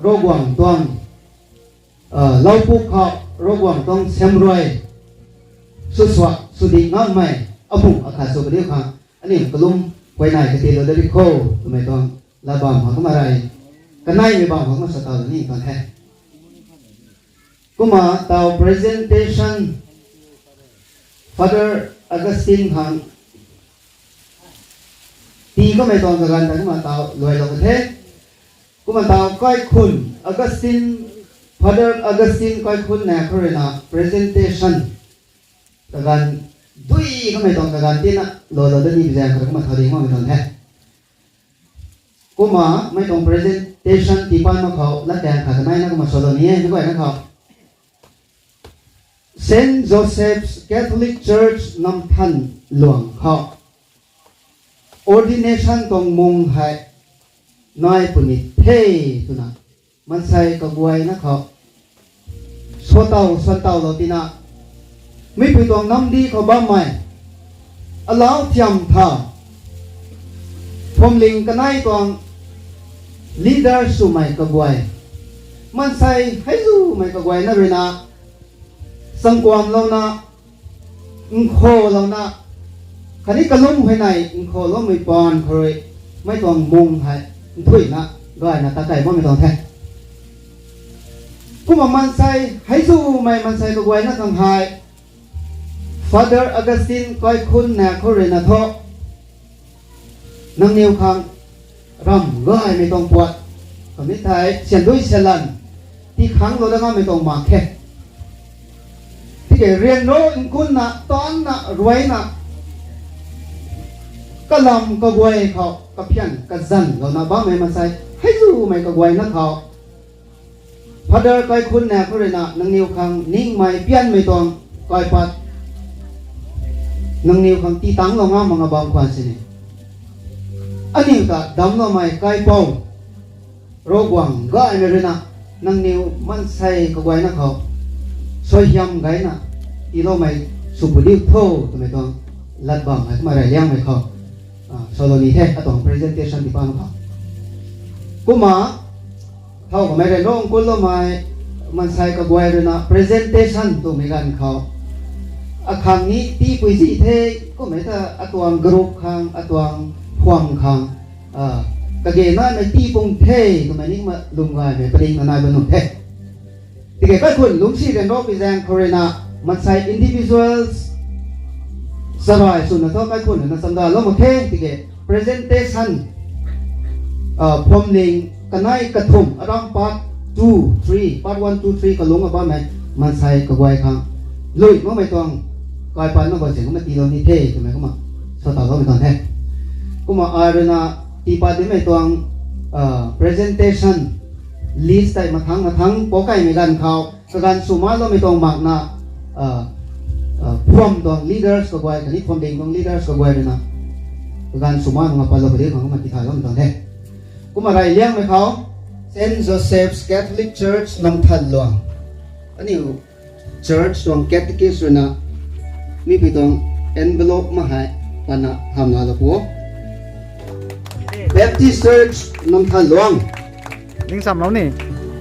Ravguangc tuang, ah, loupuk khou Ravguangc tuang siamruai swsuak swdih ngammei amu akhat sw kaniw khang aniu kalum huayney katinlou dat di kho twmei tuang lat bam khang kumna rey kaneimei bam khang kumna sa tau ni tuang the. Kumna tau presentation Father Augustine khang tii kamei tuang kaganv ta kumna tau luailou ka the. Kumna tau kaikhun Augustine, Father Augustine kaikhun na khou rui na presentation kaganv dui kamei tuang kaganv tina luailou dat ni zaeng khou kumna thau ding makmei tuang the. Kumna mei tuang presentation tii pan mak khou latkaeng khat kanei na kumna salou ni e, mei guayna khou Saint Joseph's Catholic Church Namthan Luang khou ordination tuang mung hei nai puni the twna mansei kaguayna khou sa tau, sa taulou tina, mipui tuang namdi khou bammei alau thiam tha, phuamling kanei tuang leader swmei kaguay, mansei heizumei kaguayna rui na changkuamlouna, nkhavlouna, khatni kalum huayney nkhavloumei paan khou rui mei tuang mung hei nthuihna gayna tat kei bammei tuang the. Kumna mansei heizumei mansei kaguayna khang hei Father Augustine kaikhun na khou rui na thu, nangniw khang ramh gaymei tuang puat khatni thei syan dui syan lan tii khang lou dat ngammei tuang mak khe. Tiki ryanra nkunna, taanna, ruaina, kalam kaguay khou kaphian kazanlouna bammei mansei heizumei kaguayna khou Father kaikhun na khou rui na nangniw khang ningmei pianmei tuang kaipat nangniw khang tii tangclou ngam mak nga bam khwan sini. Aniu ta damcloumei kaipouc Ravguangc gaymei rui na nangniw mansei kaguayna khou suaihiam gayna tiiloumei sw pu diu tho twmei tuang lat bam hei kumna reyliangmei khou salou ni the, atuang presentation tii pan khou. Kumna thow kamei ryanra nkunloumei mansei kaguay rui na presentation twmei ganv khou akhang ni tiipui zi the, kummei ta atuang group khang, atuang phuam khang, kage naimei tii pung the twmei ni kumna lwm gaymei paning na nai bam nuh the. Tiki kaikhun lungcsi ryanra pui zaeng khou rui na mansei individuals sarai swna thu kaikhun na chamdalou mak khe. Tiki presentation phuamling kanei kathumh aram part two, three, part one, two, three kalung a bammei mansei kaguay khang lui makmei tuang kaipat na guay sin kumna tiilou ni the twmei kumna sa taloumei tuang the. Kumna ai rui na tiipat dimei tuang, ah, presentation list tei mathang mathang pou kaimei ganv khou, kaganv sw ma loumei tuang makna, ah, ah, phuam tuang leaders kaguay, khatni phuam ding tuang leaders kaguay ruina, kaganv sw ma nunga patlou padi khang kumna tithay loumei tuang the. Kumna rey liangmei khou, Saint Joseph's Catholic Church Namthanluang. Aniu church tuang catechist ruina, mipui tuang envelope ma hei, pana hamna lou pu o. Baptist Church Namthanluang. Ningsamlou ni,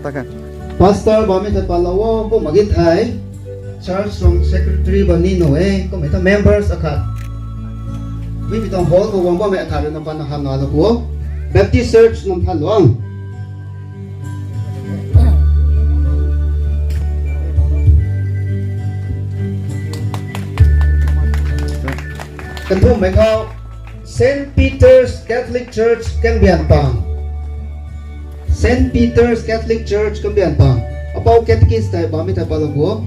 ta kha. Pastor bammei ta patlou o, kumna ki thei. Church tuang secretary bam ni nuh e, kumna ta members akhat. Mipui tuang hall khou guang bammei akhat ruina pana hamna lou pu o. Baptist Church Namthanluang. Kathumhmei khou, Saint Peter's Catholic Church Kangbianpang. Saint Peter's Catholic Church Kangbianpang. Apou catechist tei bammei ta patlou pu o.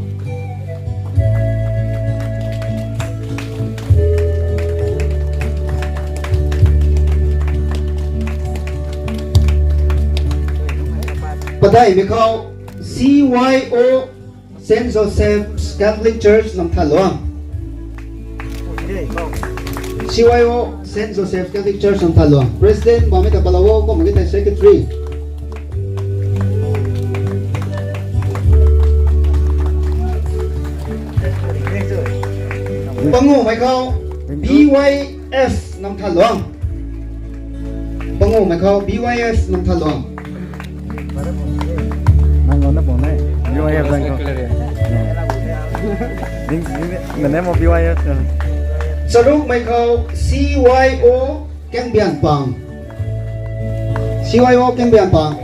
Padeihmei khou, C Y O Saint Joseph's Catholic Church Namthanluang. C Y O Saint Joseph's Catholic Church Namthanluang. President bammei ta patlou o, kumna ki thei secretary. Panguhmei khou, B Y F Namthanluang. Panguhmei khou, B Y F Namthanluang. Nang lou na pung e, B Y F zang khou. Ding, ding, the name of B Y F, uh. Charukmei khou, C Y O Kangbianpang. C Y O Kangbianpang.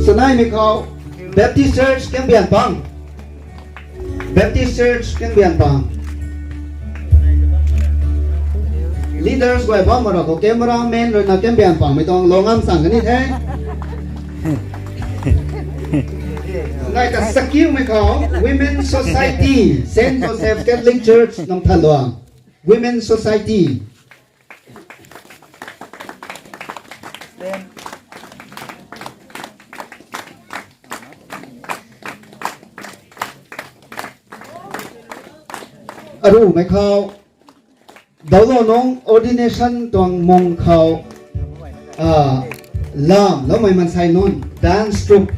Sanaimei khou, Baptist Church Kangbianpang. Baptist Church Kangbianpang. Leaders guay bam mara khou cameraman ruina Kangbianpangmei tuang lou ngam sang kani the. Ngai ta sakiumei khou Women Society, Saint Joseph Catholic Church Namthanluang. Women Society. Arumei khou, daulou nung ordination tuang mung khou, ah, lamloumei mansei nunc, dance troupe.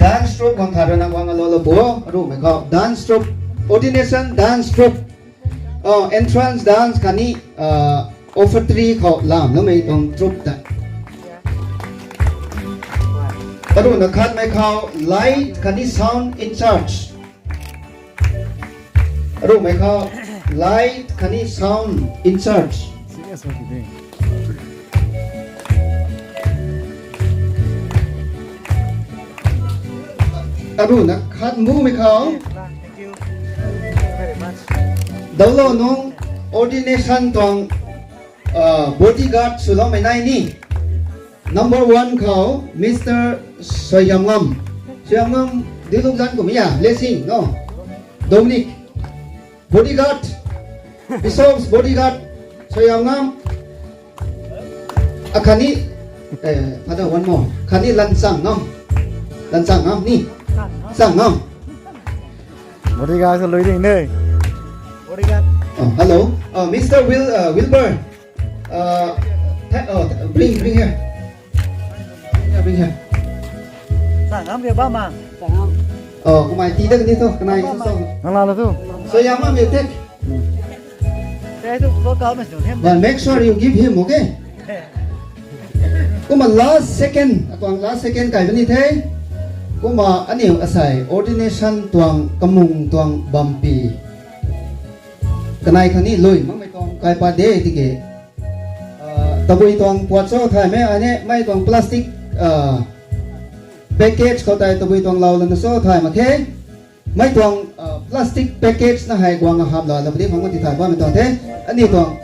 Dance troupe khang khat ruina guang alou lou bo, arumei khou, dance troupe, ordination dance troupe. Ah, entrance dance khatni, ah, offertory khou lamloumei tuang troupe ta. Aruna khatmei khou light khatni sound in charge. Arumei khou light khatni sound in charge. Aruna khat mbumei khou. Daulou nung ordination tuang, ah, bodyguard swloumei nai ni. Number one khou, Mister Soyamngam. Soyamngam, diluk zan kum ya, blessing, no? Dominic. Bodyguard. Bishop's bodyguard. Soyamngam. Ah, khatni, eh, Father, one more. Khatni Lanchangngam. Lanchangngam ni. Changngam. Bodyguard sa lui ding de. Bodyguard. Oh, hello. Uh, Mister Wil, uh, Wilbur. Uh, th-, oh, bring, bring here. Yeah, bring here. Changngam ke ba ma. Changngam. Oh, kumai ti da ni to, kanai so. Nang la la tu. Soyamngam ye tek. Kei tu ko kau na chu hem. But make sure you give him, okay? Kumna last second, atuang last second kai bani the. Kumna aniu asei ordination tuang kamung tuang bampi. Kanei khatni lui makmei tuang kai pat de tiki. Ah, tabui tuang puat cho thaymei ane, mei tuang plastic, ah, package khou tei tabui tuang lou lana cho thay mak khe. Mei tuang, ah, plastic package na hei guang aham la, la padi khang ti thay bammei tuang the. Ani tuang.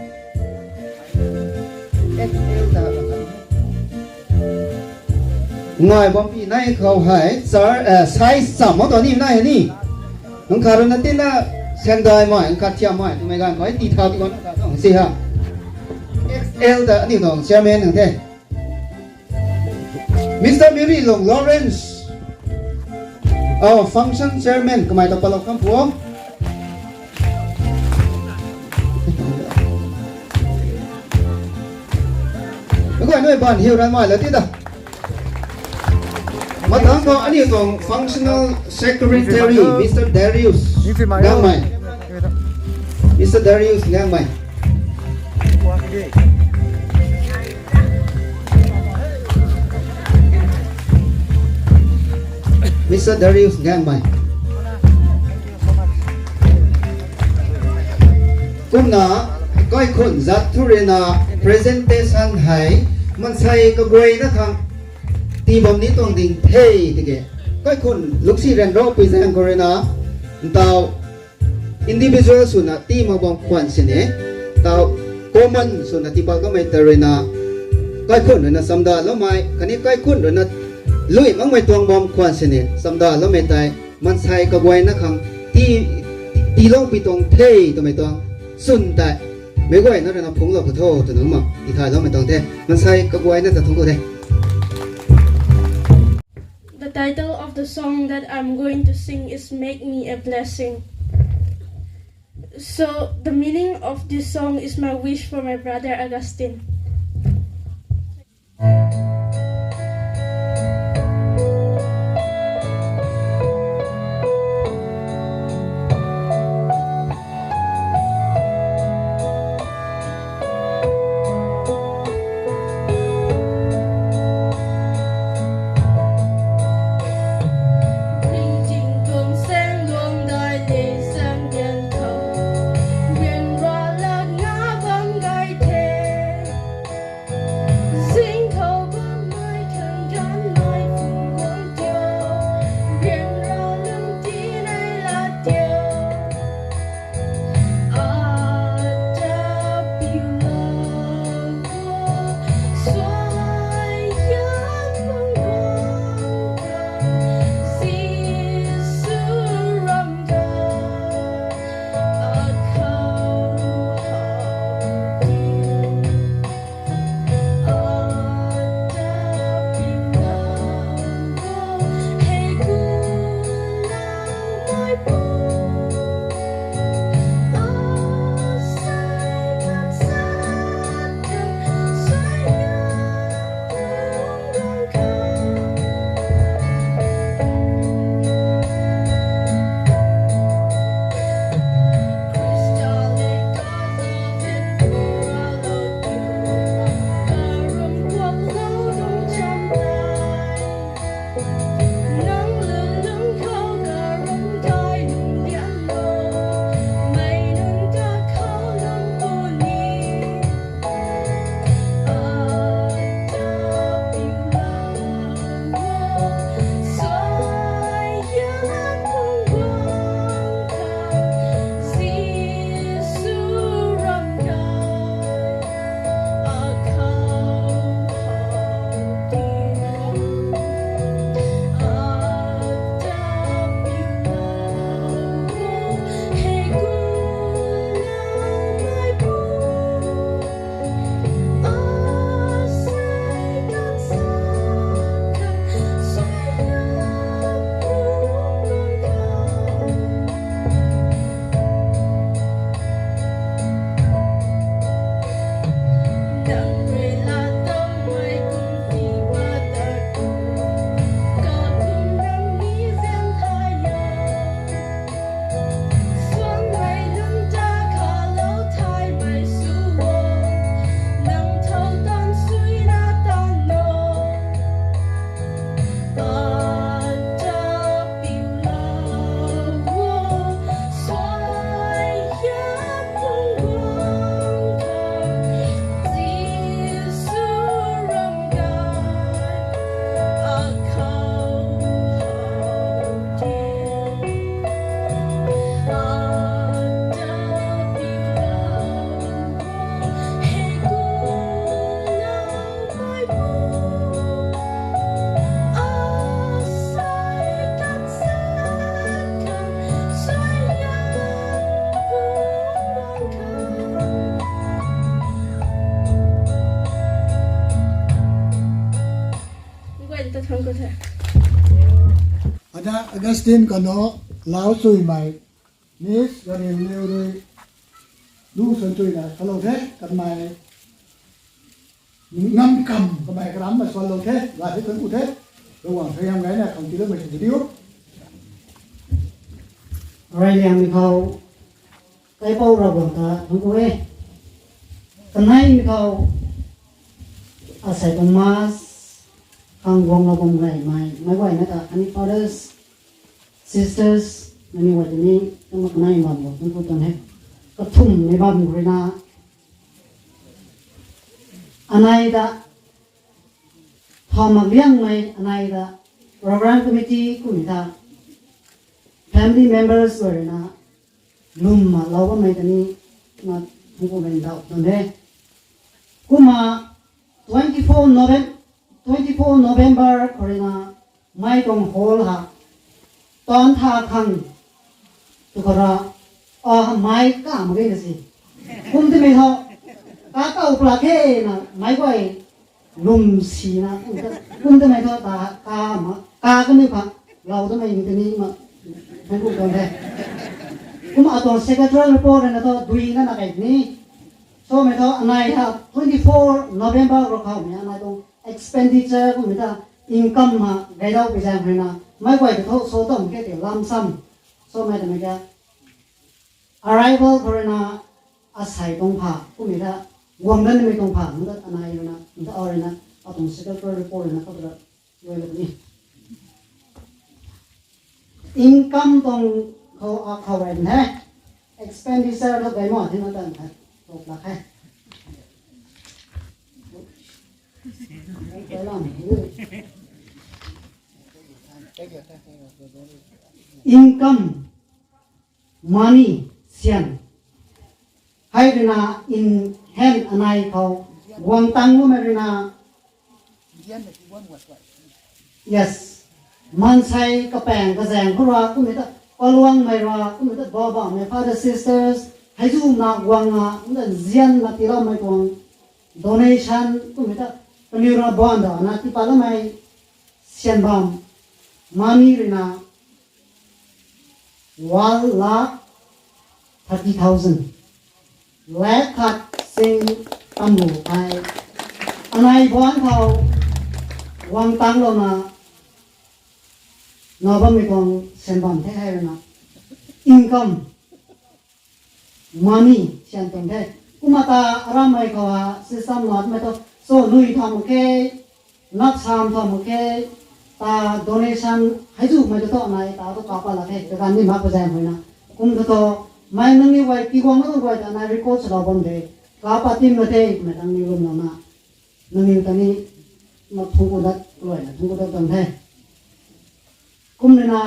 Ngai bampi nai khou hei, sir, eh, size cham mo tuang ni nai ni. Nang khat rui na tina sangdai mai, nang khat thiam mai, twmei ganv khou ti thau ti gan nang khat tuang si ha. X L ta aniu tuang chairman nang the. Mister Mary Lung Lawrence. Oh, function chairman, kamei ta palou kham pu. Nang guay nui ban hiu ran mai la ti ta. Mathang khou aniu tuang functional secretary, Mister Darius Ngangmei. Mister Darius Ngangmei. Mister Darius Ngangmei. Kumna, kaikhun zat thu rui na presentation hei mansei kaguayna khang tii bam ni tuang ding the tiki. Kaikhun lungcsi ryanrapui zaeng khou rui na, ntaw individual swna tii mak bam khwan sini, ntaw common swna tii pat kamei ta rui na, kaikhun rui na chamdaloumei, khatni kaikhun rui na lui makmei tuang bam khwan sini, chamdaloumei tei, mansei kaguayna khang tii, tiiloupui tuang the twmei tuang chwn tei, meic guayna rui na phungclou khou tho twna mak tithayloumei tuang the, mansei kaguayna ta thungc khou the. The title of the song that I'm going to sing is Make Me a Blessing. So, the meaning of this song is my wish for my brother Augustine. Ada Augustine kano lau chuimei Miss Gari Liu rui lu sun chuina hello the kamei ngam kam kamei karam ma swallow the la the tun u the. Rawang thayam gaina khang ti lo mei video. Rai liang ni khou kaipou Ravguangc ta thangc ku e. Kanei ni khou asei tuang mass khang guang la bam gaymei meic guayna ta ani fathers, sisters, nani guay tini tuma kanei bam guang thangc ku tuang he. Kathumhmei bam rui na anei ta thau mak liangmei anei ta program committee kumna ta family members guay rui na lwm ma lou bammei tani na thangc ku mei ndauh tuang de. Kumna twenty four November, twenty four November khou rui na mei tuang hall ha tan tha khang tu khou ra a mei ka mak ge na si. Kum timei tho ka kau pla khe na meic guay lwm si na kum timei tho ta ka ma ka kaniw kha lou tamei ni tini ma thangc ku tuang the. Kumna atuang secretarial report na tho dui na na kai ni. Swmei tho anei ha twenty four November rui khaumei anei tuang expenditure kummei ta income ma gaydau pui zaeng rui na meic guay ta tho so tuang ke ti lump sum. Swmei tamei ka arrival khou rui na asei tuang pha kummei ta guang danmei tuang pha nta anei rui na nta rui na atuang secretarial report rui na khou ta guay la ni. Income tuang khou a khou rui na expenditure khou gay ma thina tan the. Tok lak he. Income, money, syan. Hei rui na in hand anei khou guang tang lumei rui na. Yes. Maansei kapaeng kazaeng khou rui kummei ta kaluangmei rui kummei ta baba mei father sisters hei zu na guang na nta zian na tiiloumei tuang donation kummei ta kaniw rui baan da na tipat lamei syan bam money rui na one lakh thirty thousand. Lakh khat sing tamlu hei anei baan khou guang tang lou na na bammei tuang syan bam the hei rui na income money syan tuang the. Kumna ta arammei khou ha system latmei tho so nui tham mak khe, nap sam tham mak khe, ta donation hei zumei ta tho nai ta tu kapa la the kaganv ni mak pa zaeng hoi na. Kum ta tho mei nangniw guay tiguang na guay ta nai record swlou bam de. Kapa tim na the mei nangniw lwmlou na. Nangniw ta ni ma thangc ku dat luai na thangc ku dat tuang the. Kumna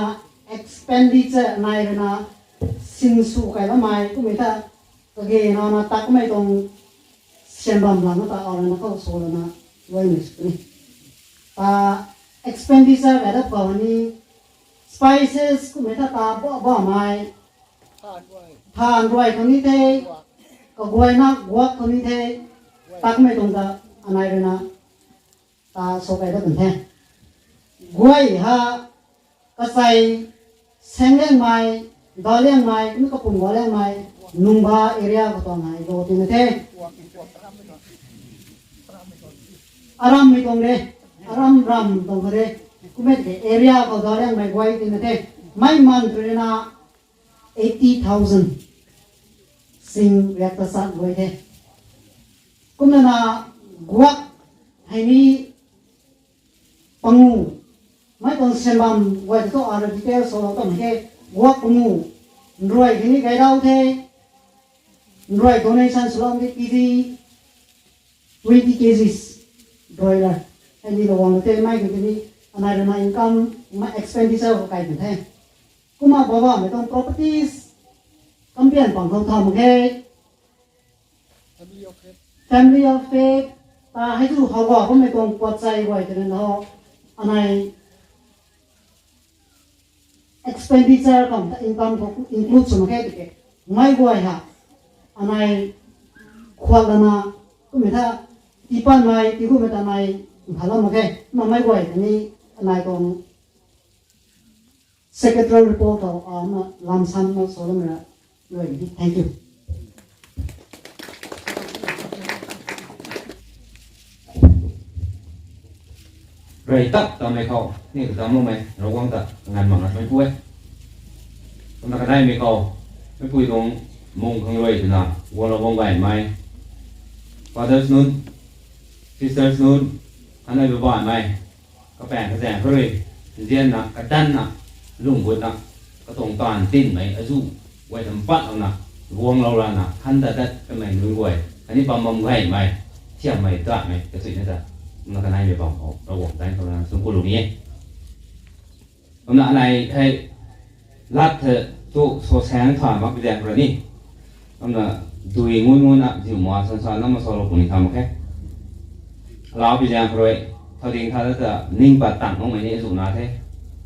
expenditure nai rui na sinsw kai lamei kummei ta kage na na takmei tuang syan bam la na ta a rui na khou so la na luaimei sw ni. Ta expenditure kai dat khou ni spices kummei ta ta ba bamei than ruai khou ni the, kaguayna guak khou ni the, takmei tuang ta anei rui na ta so kai dat kan the. Guay ha kasei sengliangmei, daliangmei, mi kapum gualiangmei, nungba area khou tuang hei lo tina the. Arammei tuang de, aram ram tuang kha de, kummei ke area khou daliangmei guay tina the. Mei man tu rui na eighty thousand sing riak ta sat guay the. Kumna na guak hei ni pangu mei tuang syan bam guay ta tho a rui detail swlou tam khe. Guak pangu nruai hei ni gaydau the. Nruai donation swlou ni kg twenty kgs broiler hei ni lou guang the mei khou tini anei rui na income mei expenditure khou kai kan the. Kumna baba mei tuang properties kampian pang khou tham khe. Family of faith ta hei tu howga bammei tuang puat chai guay twna ho anei expenditure khang ta income khou include sw mak khe tiki mei guay ha anei khuat lana kummei ta tiipanmei tiikummei ta nai mphalou mak khe. Kumna mei guay ta ni Nai tuang secretary report khou ama lamsam na solomra loi di. Thank you. Rey tak tamei khou ni katam loumei Ravguangc ta nganv mak na thuanc ku e. Kumna kaneimei khou meipui tuang mung khang rui twna guanglou bam gaymei fathers nunc, sisters nunc, kanei babaihmei, kapaeng kazaeng khou rui nzianna kadanna lung gutna katuang taanv tinmei azuh guay tam patlouna guanglou lana han dat dat kamei nunc guay khatni bam bam gaymei, thiammei datmei kachuina ta, kumna kaneimei bam khou Ravguangc tan khou na sung ku lu ni e. Kumna anei hei lat the tu so saeng tha mak pi zaeng khou rui ni. Kumna dui ngun ngunna ziu ma san sa na ma salou puni tha mak khe. Alau pi zaeng khou rui thau ding tha ta ning pat tang makmei ni azuh na the.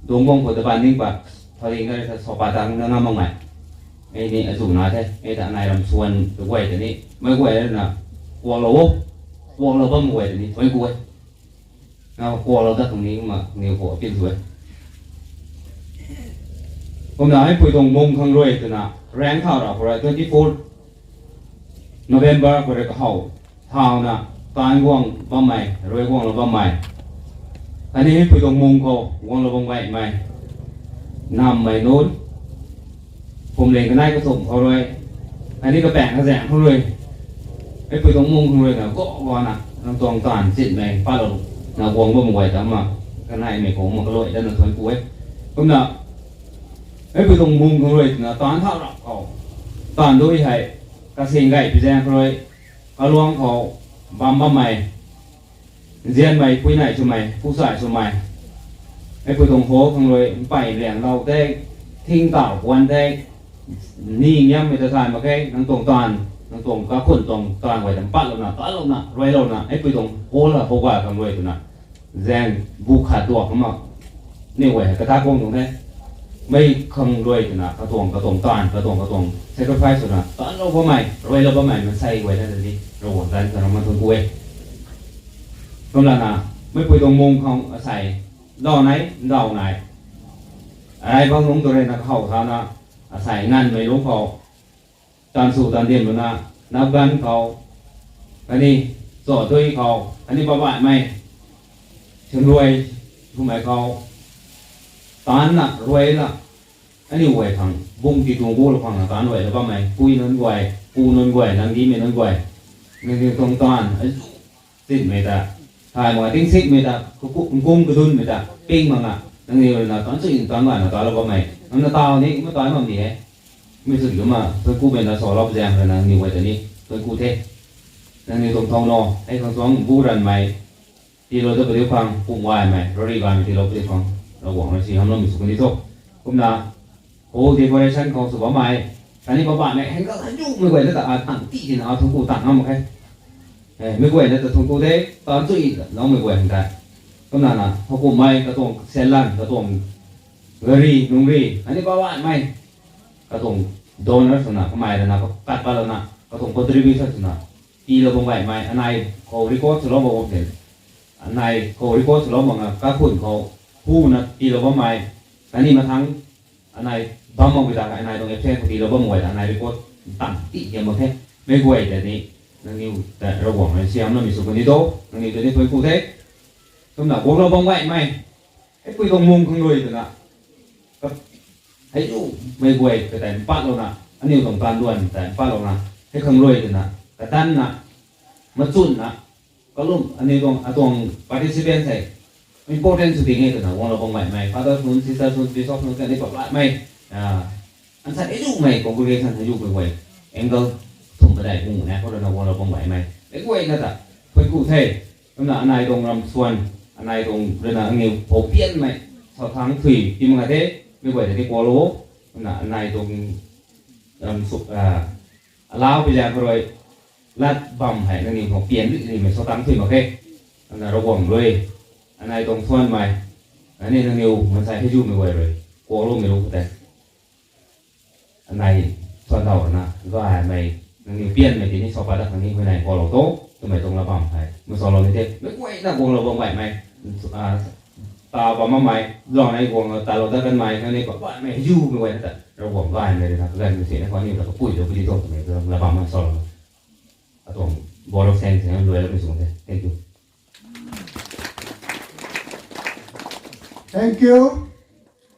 Dungc bam khou ta ban ning pat thau ding ta rui ta so pat tang na ngam makmei ni azuh na the. Mei ta anei ram suan tu guay ta ni mei guay na kuaklou o, kuaklou bam guay ta ni thuanc ku e. Na kuaklou dat tuang ni kumna niw khou appeal tu e. Kumna meipui tuang mung khang rui twna raengc thau rau khou rui twenty four November khou rui kahow thauna taanc guang bammei, rui guanglou bammei, khatni meipui tuang mung khou guanglou bam gaymei nammei nunc, phuamling kanei kathumh khou rui, khatni kapaeng kazaeng khou rui, meipui tuang mung khang rui na go gana nang tuang taanv chinmei patlou na guang bam guay ta ma kaneimei khou ma kaluai dana thuanc ku e. Kumna meipui tuang mung khang rui twna taanc thau rap khou taanv dui hei kasing gay pi zaeng khou rui kaluang khou bam bammei, nzianmei, puinei swmei, pusai swmei, meipui tuang hall khang rui mpey lianglou tei, thing tau kuan tei, ni ngiammei ta thay mak khe, nang tuang taanv, nang tuang kakhun tuang taanv guay ta mpatlouna, taanlouna, ruailouna meipui tuang hall la howga khang rui twna zaeng bu khat tuak kumna ni guay hei kata kuang tuang the. Mei khang rui twna katuang katuang taanv, katuang katuang sacrifice twna taanlou bammei, ruailou bammei maansei guay ta ni Ravguangc tan khou na ma thuanc ku e. Kumlana meipui tuang mung khang asei ndau nei, ndau nei, arai bang lungc tu rui na kahow thana asei nganvmei lungc khou taanv sw taanv dim luna, nap ganv khou, khatni chaw dui khou, khatni babaihmei, simruai swmei khou, taanvna ruaina, aniu guay khang bung ti tuang gulou khang na taanv ruailou bammei pui nunc guay, pu nunc guay, nang dimei nunc guay, nangniw tuang taanv azuh chinmei ta, thay mak tingsikmei ta, nkum kadunmei ta ping mak na, nangniw rui na taanv chuy taanv gayna taanlou bammei namna taw ni kumna taanv bam ni e. Mi sw kumna thuanc kumei na salou zaeng rui na nangniw guay ta ni thuanc ku the. Nangniw tuang thow no hei khang suang bu ranvmei tiilou ta padiu khang, pum gaymei, rari gaymei tiilou padiu khang, Ravguangc rui si hamloumei sw kan di tho. Kumna hall decoration khou sw bammei, khatni babaihmei hei kal hei zumei guay na ta a tang ti tina a thuanc ku tang ngam mak khe. Mei guay na ta thuanc ku the, taanv chuy loumei guay hang tei. Kumna na howkumhmei katuang senlan, katuang gari, nungri, khatni babaihmei katuang donor swna, kamei rana kat patlouna, katuang contribution swna tiilou bam gaymei, anei khou record swlou bam bam the. Anei khou record swlou bam na kakhun khou huna tiilou bammei, khatni mathang anei bam makmei ta, anei tuang absent khou tiilou bam guay ta anei record tang ti hiam mak the. Mei guay ta ni nangniw ta Ravguangc rui siamloumei sw kan di tho, nangniw ta ni thuanc ku the. Kumna guanglou bam gaymei, heipui tuang mung khang rui twna, hei zumei guay katei mpatlouna, aniu tuang taanv duan tei mpatlouna, hei khang rui twna, kadanna, machunna, kalum aniu tuang atuang participant hei important sw ding e twna guanglou bam gaymei, fathers nunc, sisters nunc, bishops nunc, khatni babaihmei, ansei hei zumei congregation hei zumei guay, angle thumh padeih ung na khou rui na guanglou bam gaymei mei guay na ta thuanc ku the. Kumna anei tuang ram suan, anei tuang rui na aniu khou pianmei, sauthang thui ti mak khe the, mei guay ta ni kuaklou o. Kumna anei tuang ram suk, alau pi zaeng khou rui lat bam hei nangniw khou pian ri rimei sauthang thui mak khe. Kumna Ravguangc rui anei tuang suanmei, khatni nangniw maansei hei zumei guay rui kuakloumei lu khou tei, anei suan thau rana gaymei, nangniw pianmei tini saupat dat khang ni huayney kuaklou tho twmei tuang lat bam hei masalou ni the. Mei guayna guanglou bam gaymei, ta bam mamei, lou nei guang ta lou dat kanmei khatni pa baihmei hei zumei guayna ta Ravguangc gaymei rui na kaganv mei sina khou aniu ta kapui lou pudi tuang twmei tu la bam ma salou. Atuang vote of thanks na luai la pui sung the. Thank you. Thank you.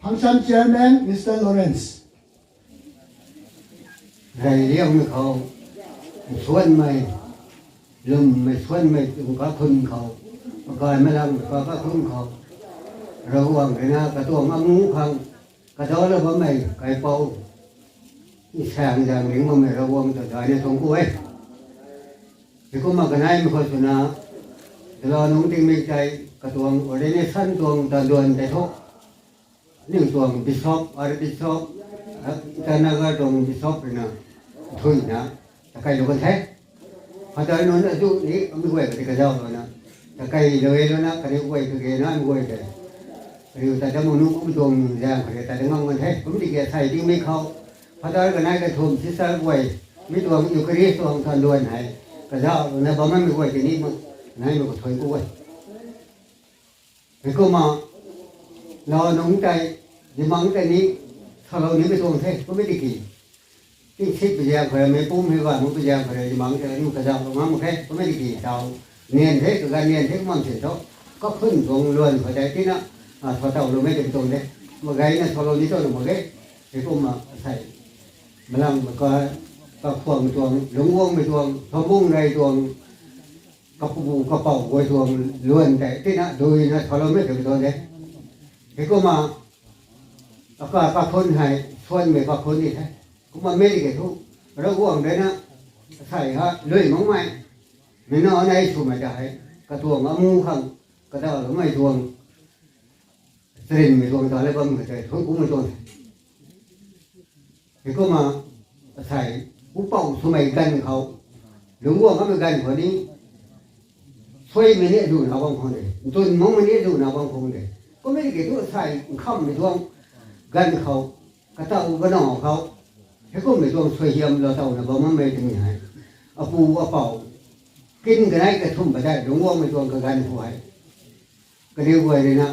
Function Chairman, Mister Lawrence. Rey liangmei khou, suanmei, lwmmei suanmei tuang kakhun khou, akai malang ka kakhun khou, Ravguangc rui na katuang amu khang, kadau la bammei kaipouc, nsaeng zaeng ringc bammei Ravguangc ta daina tuang ku e. Heikumna kaneimei khou swna, Zalou nungc tingmik tei katuang ordination tuang tanduan tei thu, aniu tuang bishop, archbishop, Itanagar tuang bishop rui na, thuina, takeilou kan the. Father nunc azuh ni mi guay kati kazauh lou na, takeilou e lou na, kaniw guay kage na mi guay tei, kaniw ta damu nu kum tuang zaeng kage ta da ngam kan the. Kum tiki asei tingmik khou, Father kanei kathumh sister guay, mi tuang Eucharist tuang tanduan hei, kazauh lou na bammei guay tei ni, naimei kathui ku e. Heikumna, Zalou nungc tei, Zimang tei ni, salou nimei tuang the, kummei tiki. Tingsit pui zaeng khou rui, meic pum hei gay mu pui zaeng khou rui, Zimang tei aniu kazauh lou ngam mak khe, kummei tiki taw. Nian the, kaganv nian the, kumna sin tho. Kakhun tuang luan khou tei tina, a, sa taw loumei tei tuang de. Mak gayna salou ni tuang mak ge. Heikumna, asei. Malang maka, kakhwang tuang, lungc guangmei tuang, Thambungc rey tuang, kapu kapouc guay tuang luan tei tina duina saloumei tei tuang de. Heikumna, aka kakhun hei, suanmei kakhun ni the. Kumna mei ke thu, Ravguangc rui na, asei ha, lui makmei, mei na nei swmei ta hei, katuang amu khang, kadau loumei tuang, charynmei tuang ta le bam khe tei, thuanc kummei tuang the. Heikumna, asei, pupouc swmei ganv khou, lungc guang kamei ganv khou ni, suaimei ni azuh na bam khang de, ntwn makmei ni azuh na bam khang de. Kummei tiki thu asei nkhamhmei tuang ganv khou, kataw kanac khou, heikummei tuang suaihiam lou tawna bam makmei twmei hei, apu apouc, kin kanei kathumh padeih lungc guangmei tuang kaganv khou hei, kaniw guay rui na,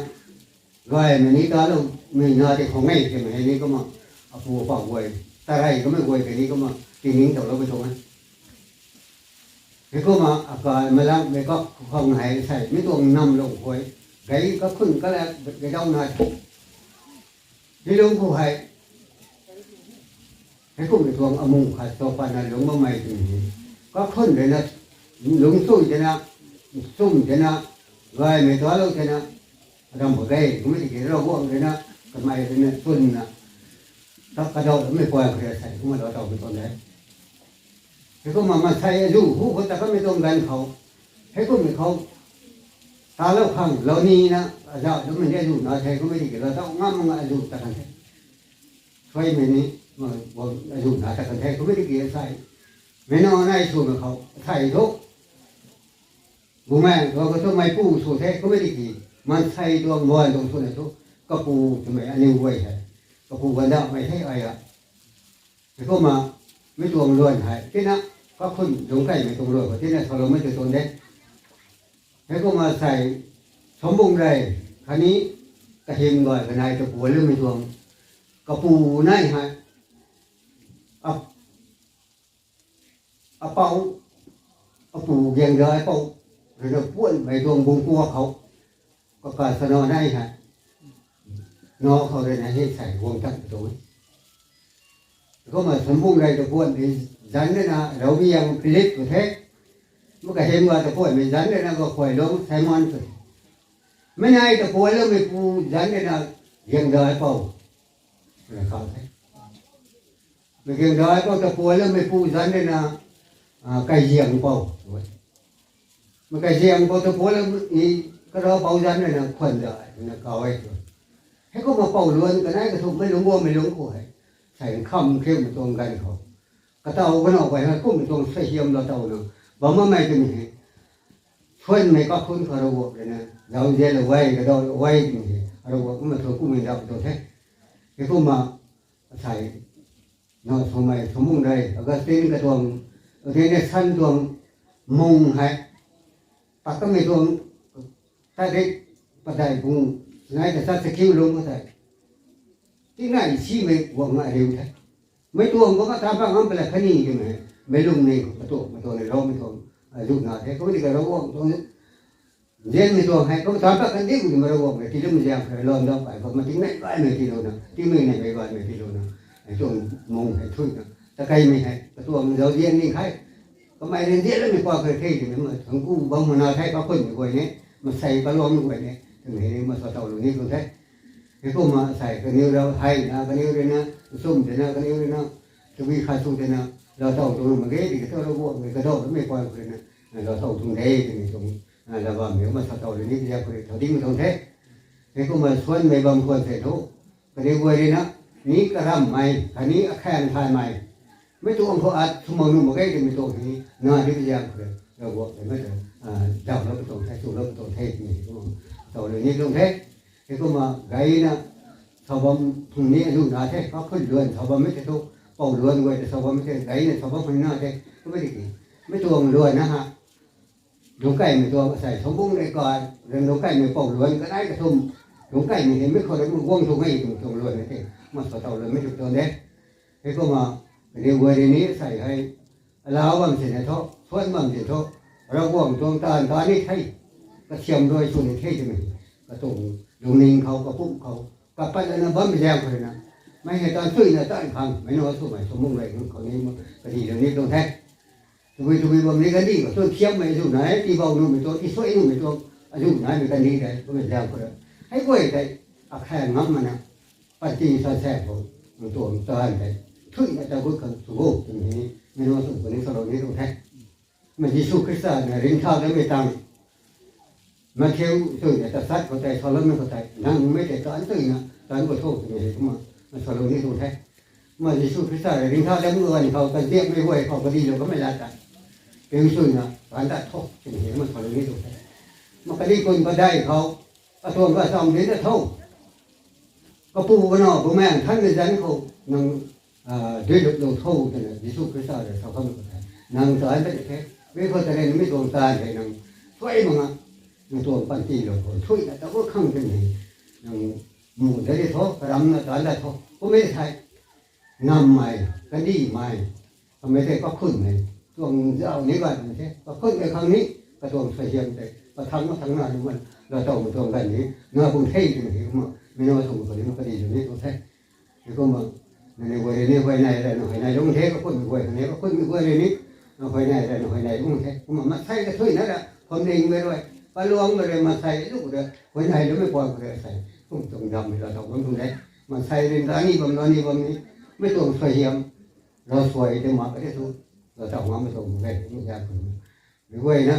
gaymei ni taloumei na tei khang e twmei hei ni kumna, apu apouc guay, tarey kamei guay tei ni kumna, tiningtowloumei tuang e. Heikumna, akai malang mei kakhwang hei sei, mi tuang namlou khou, gay kakhun kala, gay dauna the. Mi lungc khou hei, heikumhmei tuang amu khat ta patna lungc bammei twmei hei, kakhun rui na, lungc sui tina, sum tina, gaymei tualou tina, ram mak ge, kummei tiki Ravguangc rui na, kamei rui na, chwnna, ta kadau loumei puan khou rui sei, kumna lou tawmei tuang de. Heikumna maansei azuh hu khou ta kamei tuang ganv khou, heikumhmei khou, talou khang lou nina, azauh loumei ni azuh na the, kummei tiki lou taw ngam mak azuh ta kan the. Suaimei ni, ma, azuh na ta kan the, kummei tiki asei. Mei na nei swmei khou, asei thu. Bumaengh tuang khou thu meipu sw the, kummei tiki, maansei tuang luan tuang swna thu, kapu twmei aniw guay hei. Kapu guandamei the ai a. Heikumna, mi tuang luan hei, tina, kakhun lungc kaimei tuang luan khou, tina saloumei tei tuang de. Heikumna sei, Thambungc rey, khatni, kahym gay kanei kapu loumei tuang, kapu nai hei, ap, apouc, apu Giangdai Pouc, rui na puanmei tuang bungc kua khou, kaka sana nai hei, nac khou rui na hei sei guang tan tuang e. Kumna Thambungc rey ta puanmei zanc rui na Ravbiang Philip tu the, mi kahym gay ta puanmei zanc rui na Gakhuailuang Simon tu the. Mi nei ta puanloumeipu zanc rui na Giangdai Pouc, rui na khou the. Mi Giangdai Pouc ta puanloumeipu zanc rui na, a, Kaiziang Pouc. Mi Kaiziang Pouc ta puanloumei, Karavpouc zanc rui na Khuandai, rui na kau e. Heikumna pou luan kanei kathumhmei lungc guangmei lungc khou hei, sei nkham khiumei tuang ganv khou, kataw kanac guay hei kumhmei tuang suaihiam lou tawna bam makmei twmei hei, suanmei kakhun khou Ravguangc rui na zauzianlou e, kadaulou e twmei hei, Ravguangc kumna thu kummei dap tuang the. Heikumna, asei, nac swmei Thambungc rey, Augustine katuang, Augustine san tuang mung hei, pat kamei tuang, tadik padeih bung, Nai ta sa sa kiu lung ko tei. Ti nai simei guang na riu the. Mei tuang ko ka ta pa ngam pala kani ke mei. Mei lung nei ko tuang, mei tuang nei rau mei tuang. A, zuk na the. Ko ni ka rau guang tuang. Zian mei tuang hei, ko ta pa kan di ko ni ma rau guang mei ti lum zian kha lon dau pai ko ma ti nai bai mei ti lou na. Ti mei nai bai bai mei ti lou na. Ai tuang mung hei thui na. Ta kai mei hei, ka tuang zau zian ni khai. Kamei rin zian la mei kwa kha the ti mei ma thang ku bang ma na thei pa khun mei guay ne. Ma sai pa lou mei guay ne. Ti mei ma sa tau lou ni ko the. Hei kumna sai kaniw rau hai na, kaniw rui na, sum de na, kaniw rui na, tabui khat sw de na, lou tau tuang ma ge, di ka tau rau guang mei ka dau mei kwan kha rui na, lou tau tuang de, ti mei tuang, a, la bam mei ma sa tau rui ni, ya kha rui thau ding tuang the. Hei kumna suan mei bam kwan the tho, kaniw guay rui na, ni karam mei, kani akhang thay mei, mei tuang khou at sw mak nuh mak ge, ti mei tuang ni, na di zian kha rui, lou guang mei mei tuang, a, dau lou tuang the, sw lou tuang the, ti mei tuang, tau rui ni tuang the. Hei kumna gayna, sa bam phung ni azu na the, pa khun luan sa bam mei the thu, pou luan guay ta sa bam mei the, gayna sa bam phung na the, kumna di ki. Mei tuang luan na ha. Lungkaimei tuang asei, Sambung rui ka, rui lungkaimei pou luan kanei kathum. Lungkaimei hei mei khou rui guang tu ngai tuang tuang luan na the, ma sa tau luan mei tu tuang de. Hei kumna, kaniw guay rui ni asei hei, alau bam si na tho, suan bam si tho, Ravguangc tuang taanv ta ni thei, kasiam rui sw ni thei twmei, katuang lungning khou, kapumc khou, kapatna bammei zaeng khou rui na, mei hei taanv chuina taanv khang, mei na swmei Sambung rui nunc khou ni, kadi lou ni tuang the. Tabui tabui bam ni kandih khou tuang thiammei azu nai, tiibou nuhmei tuang, tisuai nuhmei tuang, azu naimei kandih tei, kummei zaeng khou rui. Hei guay tei, akhang ngam mana, panty sa sa khou, tuang taanv tei, thuina ta gut khang sw o twmei, mei na sw khou ni salou ni tuang the. Ma Jisu Khrista na ringcthau datmei tang, Matthew chuina tasat khou tei, saloumei khou tei, nang mei tei taanv chuina, taanv gut tho twmei hei kumna, na salou ni tuang the. Ma Jisu Khrista rui ringcthau datmei ganv khou, kaziapmei guay khou, kadilou kamei lat ta. Piu chuina, taanv dat tho twmei hei kumna salou ni tuang the. Ma kadi kun padai khou, katuang kacham di ta tho. Kapu kanac, Bumaengh Nthanmei zanc khou nang, a, duiluplou tho twna Jisu Khrista rui sa khang khou tei. Nang taanv ta the, mei khou ta rui mei tuang taanv tei nang, suai mak nga, nang tuang panty lou khou, thuina ta gut khang twmei, nang mu dat di tho, karamna taanv dat tho, kummei thei. Ngammei, kandihmei, kamei tei kakhunmei, tuang zau ni ganmei the, kakhunmei khang ni, katuang suaihiam tei, kathang mathang na ni man, lou tawmei tuang ganv ni, na bung the twmei hei kumna, mei na sw khou ni, kadi lou ni tuang the. Hei kumna, nangniw guay rui ni huayney rui na huayney lung the, kakhunmei guay rui ni, kakhunmei guay rui ni, na huayney rui na huayney lung the. Kumna maansei kathuina ra, phuamlingmei rui, paluangmei rui, maansei lu ra, huayney loumei puan khou rui asei, kum tuang dammei lou taw bam tuang de. Maansei rui ta ni bam, lou ni bam ni, mei tuang suaihiam, lou suai tei mak ka tei thu, lou taw ngammei tuang bam de, mei zaeng khou. Mei guayna,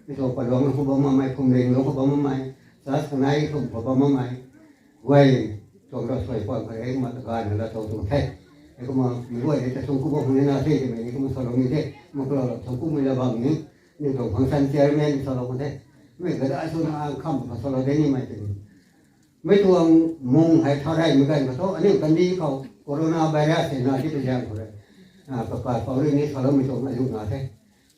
mei tuang paluang khou bam makmei, phuamling lung khou bam makmei, church kanei khou bam makmei, guay tuang lou suai puan khou rui, ma ta gayna lou taw tuang the. Hei kumna, mei guay ni ta thungc ku bam khang ni na the, twmei ni kumna salou ni the, ma kalou lou thungc kumei la bam ni, ni tuang function chairman salou kan the. Mei kata swna kham khou salou de nimei tei ni. Mei tuang mung hei thau reymei ganv khou thu, aniu kandih khou coronavirus hei na di pui zaeng khou rui, a, kaka khou rui ni saloumei tuang azu na the.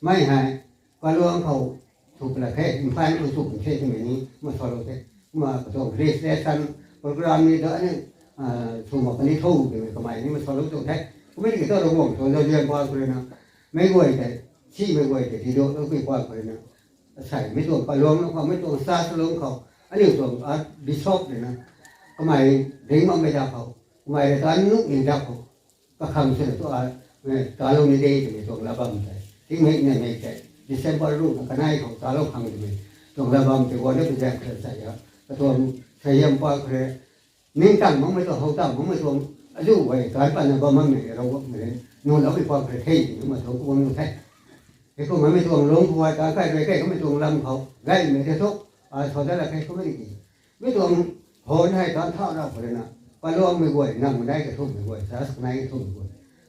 Mei hei, kaluang khou sw pala the, Imphal khou sw pun the twmei ni ma salou the. Kumna katuang registration program ni da aniu, a, sw mak puni tho twmei kamei ni ma salou tuang the. Kummei tiki ta Ravguangc tuang zauzian puan khou rui na, mei guay tei, simei guay tei, tiduaklou pui puan khou rui na, asei mei tuang paluang lung khou, mei tuang church lung khou, aniu tuang, a, bishop rui na, kamei ring makmei da khou, kamei rui ta nuh ni da khou, kakhang swna tu a, e, talou ni de twmei tuang la bam tei, tingmei neimei tei, December ruhna kanei khou talou khang twmei tuang la bam tei guang de pui zaeng khou rui sa ya, katuang suaihiam puan khou rui, ningtang makmei tuang, how tang makmei tuang, azu guay taanv patna bam makmei Ravguangc rui, nuh loumei puan khou rui the twmei kumna thungc ku bam nu the. Hei kumna mei tuang lung khou taanv kai rui kei kamei tuang lam khou gaymei tei thu, a, thau dat la khe kummei tiki, mei tuang hon hei taanv thau ra khou rui na, paluangmei guay, nang nai kathumhmei guay, church kanei kathumhmei guay,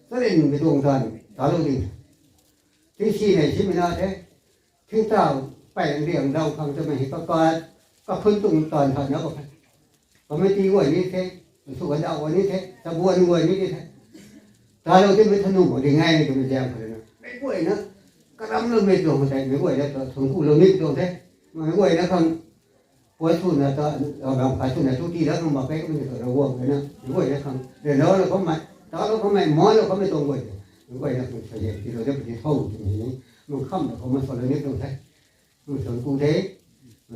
charynmei tuang taanv talou ding. Tingsi nei simei na the, tingtauh pei riang dau khang twmei hei kaka, kakhun tuang taanv thauna bam khe. Committee guay ni the, sw kandauh guay ni the, tabuan guay ni the. Talou timei thanu khou di ngai ni twmei zaeng khou rui na, mei guayna, karamloumei tuang khou tei, mei guayna ta thungc kulou ni tuang the. Mei guayna khang Puai swna ta, ram kai swna tu ti da khang ba kai kumna ta Ravguangc rui na, guay na khang, rui na lou khou mei, ta lou khou mei, ma lou khou mei tuang guay te. Guay na khang sa ye, ti lou de puni thau ti ni, mun kham da khou ma sa lou ni tuang the. Mun sa ku the,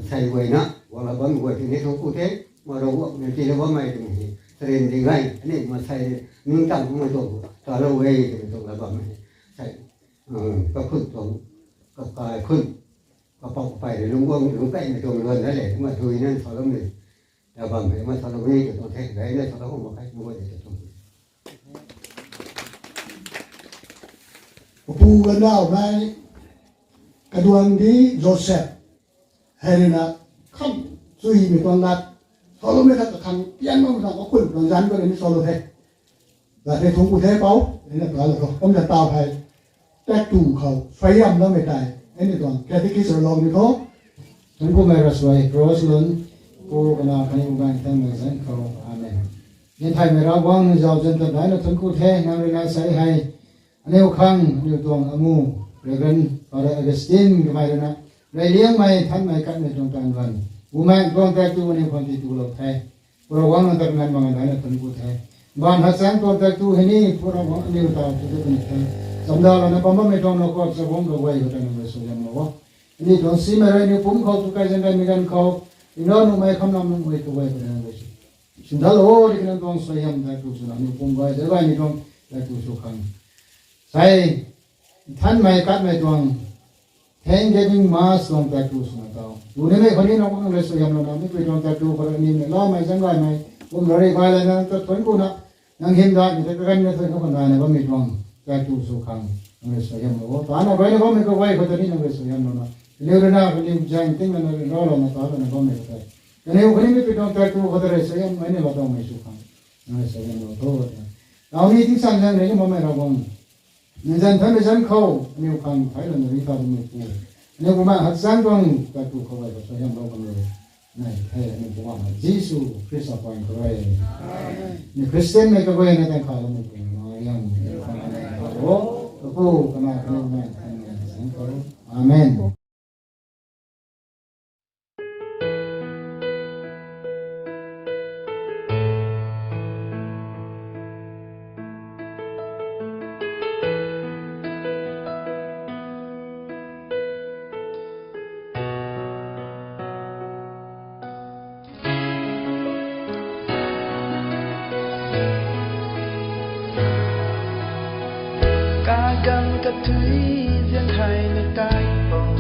sai guay na, guang la bam guay ti ni tuang ku the, ma Ravguangc na ti lou bam mei ti ni, sarin di ngai, ani ma sai, nung tang ma tuang, ta lou guay ti ni tuang la bam mei, sai, ka khun tuang, ka kai khun, kapau kapai rui lungc guang lungc kaimei tuang luan na le, ma thui na sa lou mei, ta bam hei ma sa lou ni ta tuang the, gai na sa lou hou ma kai, ma guay de ta tuang. Kapu ganau mei, kaduang di Joseph, hei rui na, kham, chuimei tuang lat, sa lou mei khat kakhang, pian makmei tuang kakhun tuang zanc khou rui ni sa lou the. Lat hei thungc ku the pou, rui na ta lou tho, kum ta tau hei, taektw khou, suaihiam loumei tei, ani tuang, catechist rui lou ni tho. Thunc ku mei rasuai, Rose Lun, pu kana kaniw bang thanmei zanc khou, amen. Ninthaymei Ravguangc nang zauzian ta daina thunc ku the, nang rui na sei hei, aniu khang, aniu tuang amu, Reverend Father Augustine kamei rui na, reyliangmei, thanmei katmei tuang taanv gan, bumaengh tuang taektw aniu khang titu lou the. Pu Ravguangc nang ta nganv bang daina thunc ku the. Mbaanv hat chaeng tuang taektw hei ni, Pu Ravguangc aniu ta tu tu puni the. Chamdalouna bam bammei tuang na khou, chaguangc kaguay khou ta nang rui suaihiamlou o. Aniu tuang simei rui aniu pumc khou tu kai zaeng gaymei ganv khou, tingna nuhmei khamlam nuhmei kaguay khou ta nang rui sw, sundalou o, di kaniw tuang suaihiam taektw swna aniu pumc guay, zauc gaymei tuang taektw sw khang, sei, nthanmei katmei tuang, Thanksgiving Mass tuang taektw swna tau. Lunimei khou ni nang, nang rui suaihiamlouna, mipui tuang taektw khou rui aniw ni lamei zaeng gaymei, pumc rui gay lana ta thunc kuna, nang hymdaihmei ta kaganv na thunc khou khwan daina bammei tuang taektw sw khang, nang rui suaihiamlou o. Tana guayna bammei kaguay khou ta ni nang rui suaihiamlouna, kaniw rui na, kaniw zaeng ting lana, rui ralouna, ta lana bammei khou tei, kaniw khou ni mipui tuang taektw khou ta rui suaihiam, mei ni laa tawmei sw khang, nang rui suaihiamlou tho. Tau ni tingsaeng zaeng rui ni bammei Ravguangc, nang zanc thanmei zanc khou, aniu khang theilouna ringcthau bammei pu, aniu bumaengh hat chaeng tuang taektw khou guay khou suaihiamlou khang rui, nai the, aniu Poubauhmei Jisu Khrista paan khou rui. Ni Khristianmei kaguayna tang khaloumei pu, nai liang, aniu khang nai khalo, Kapu, Kanac, Kaniw Bumaengh Nthanmei zanc khou. Amen. Kaganv kathuic zian thaymei tei pou,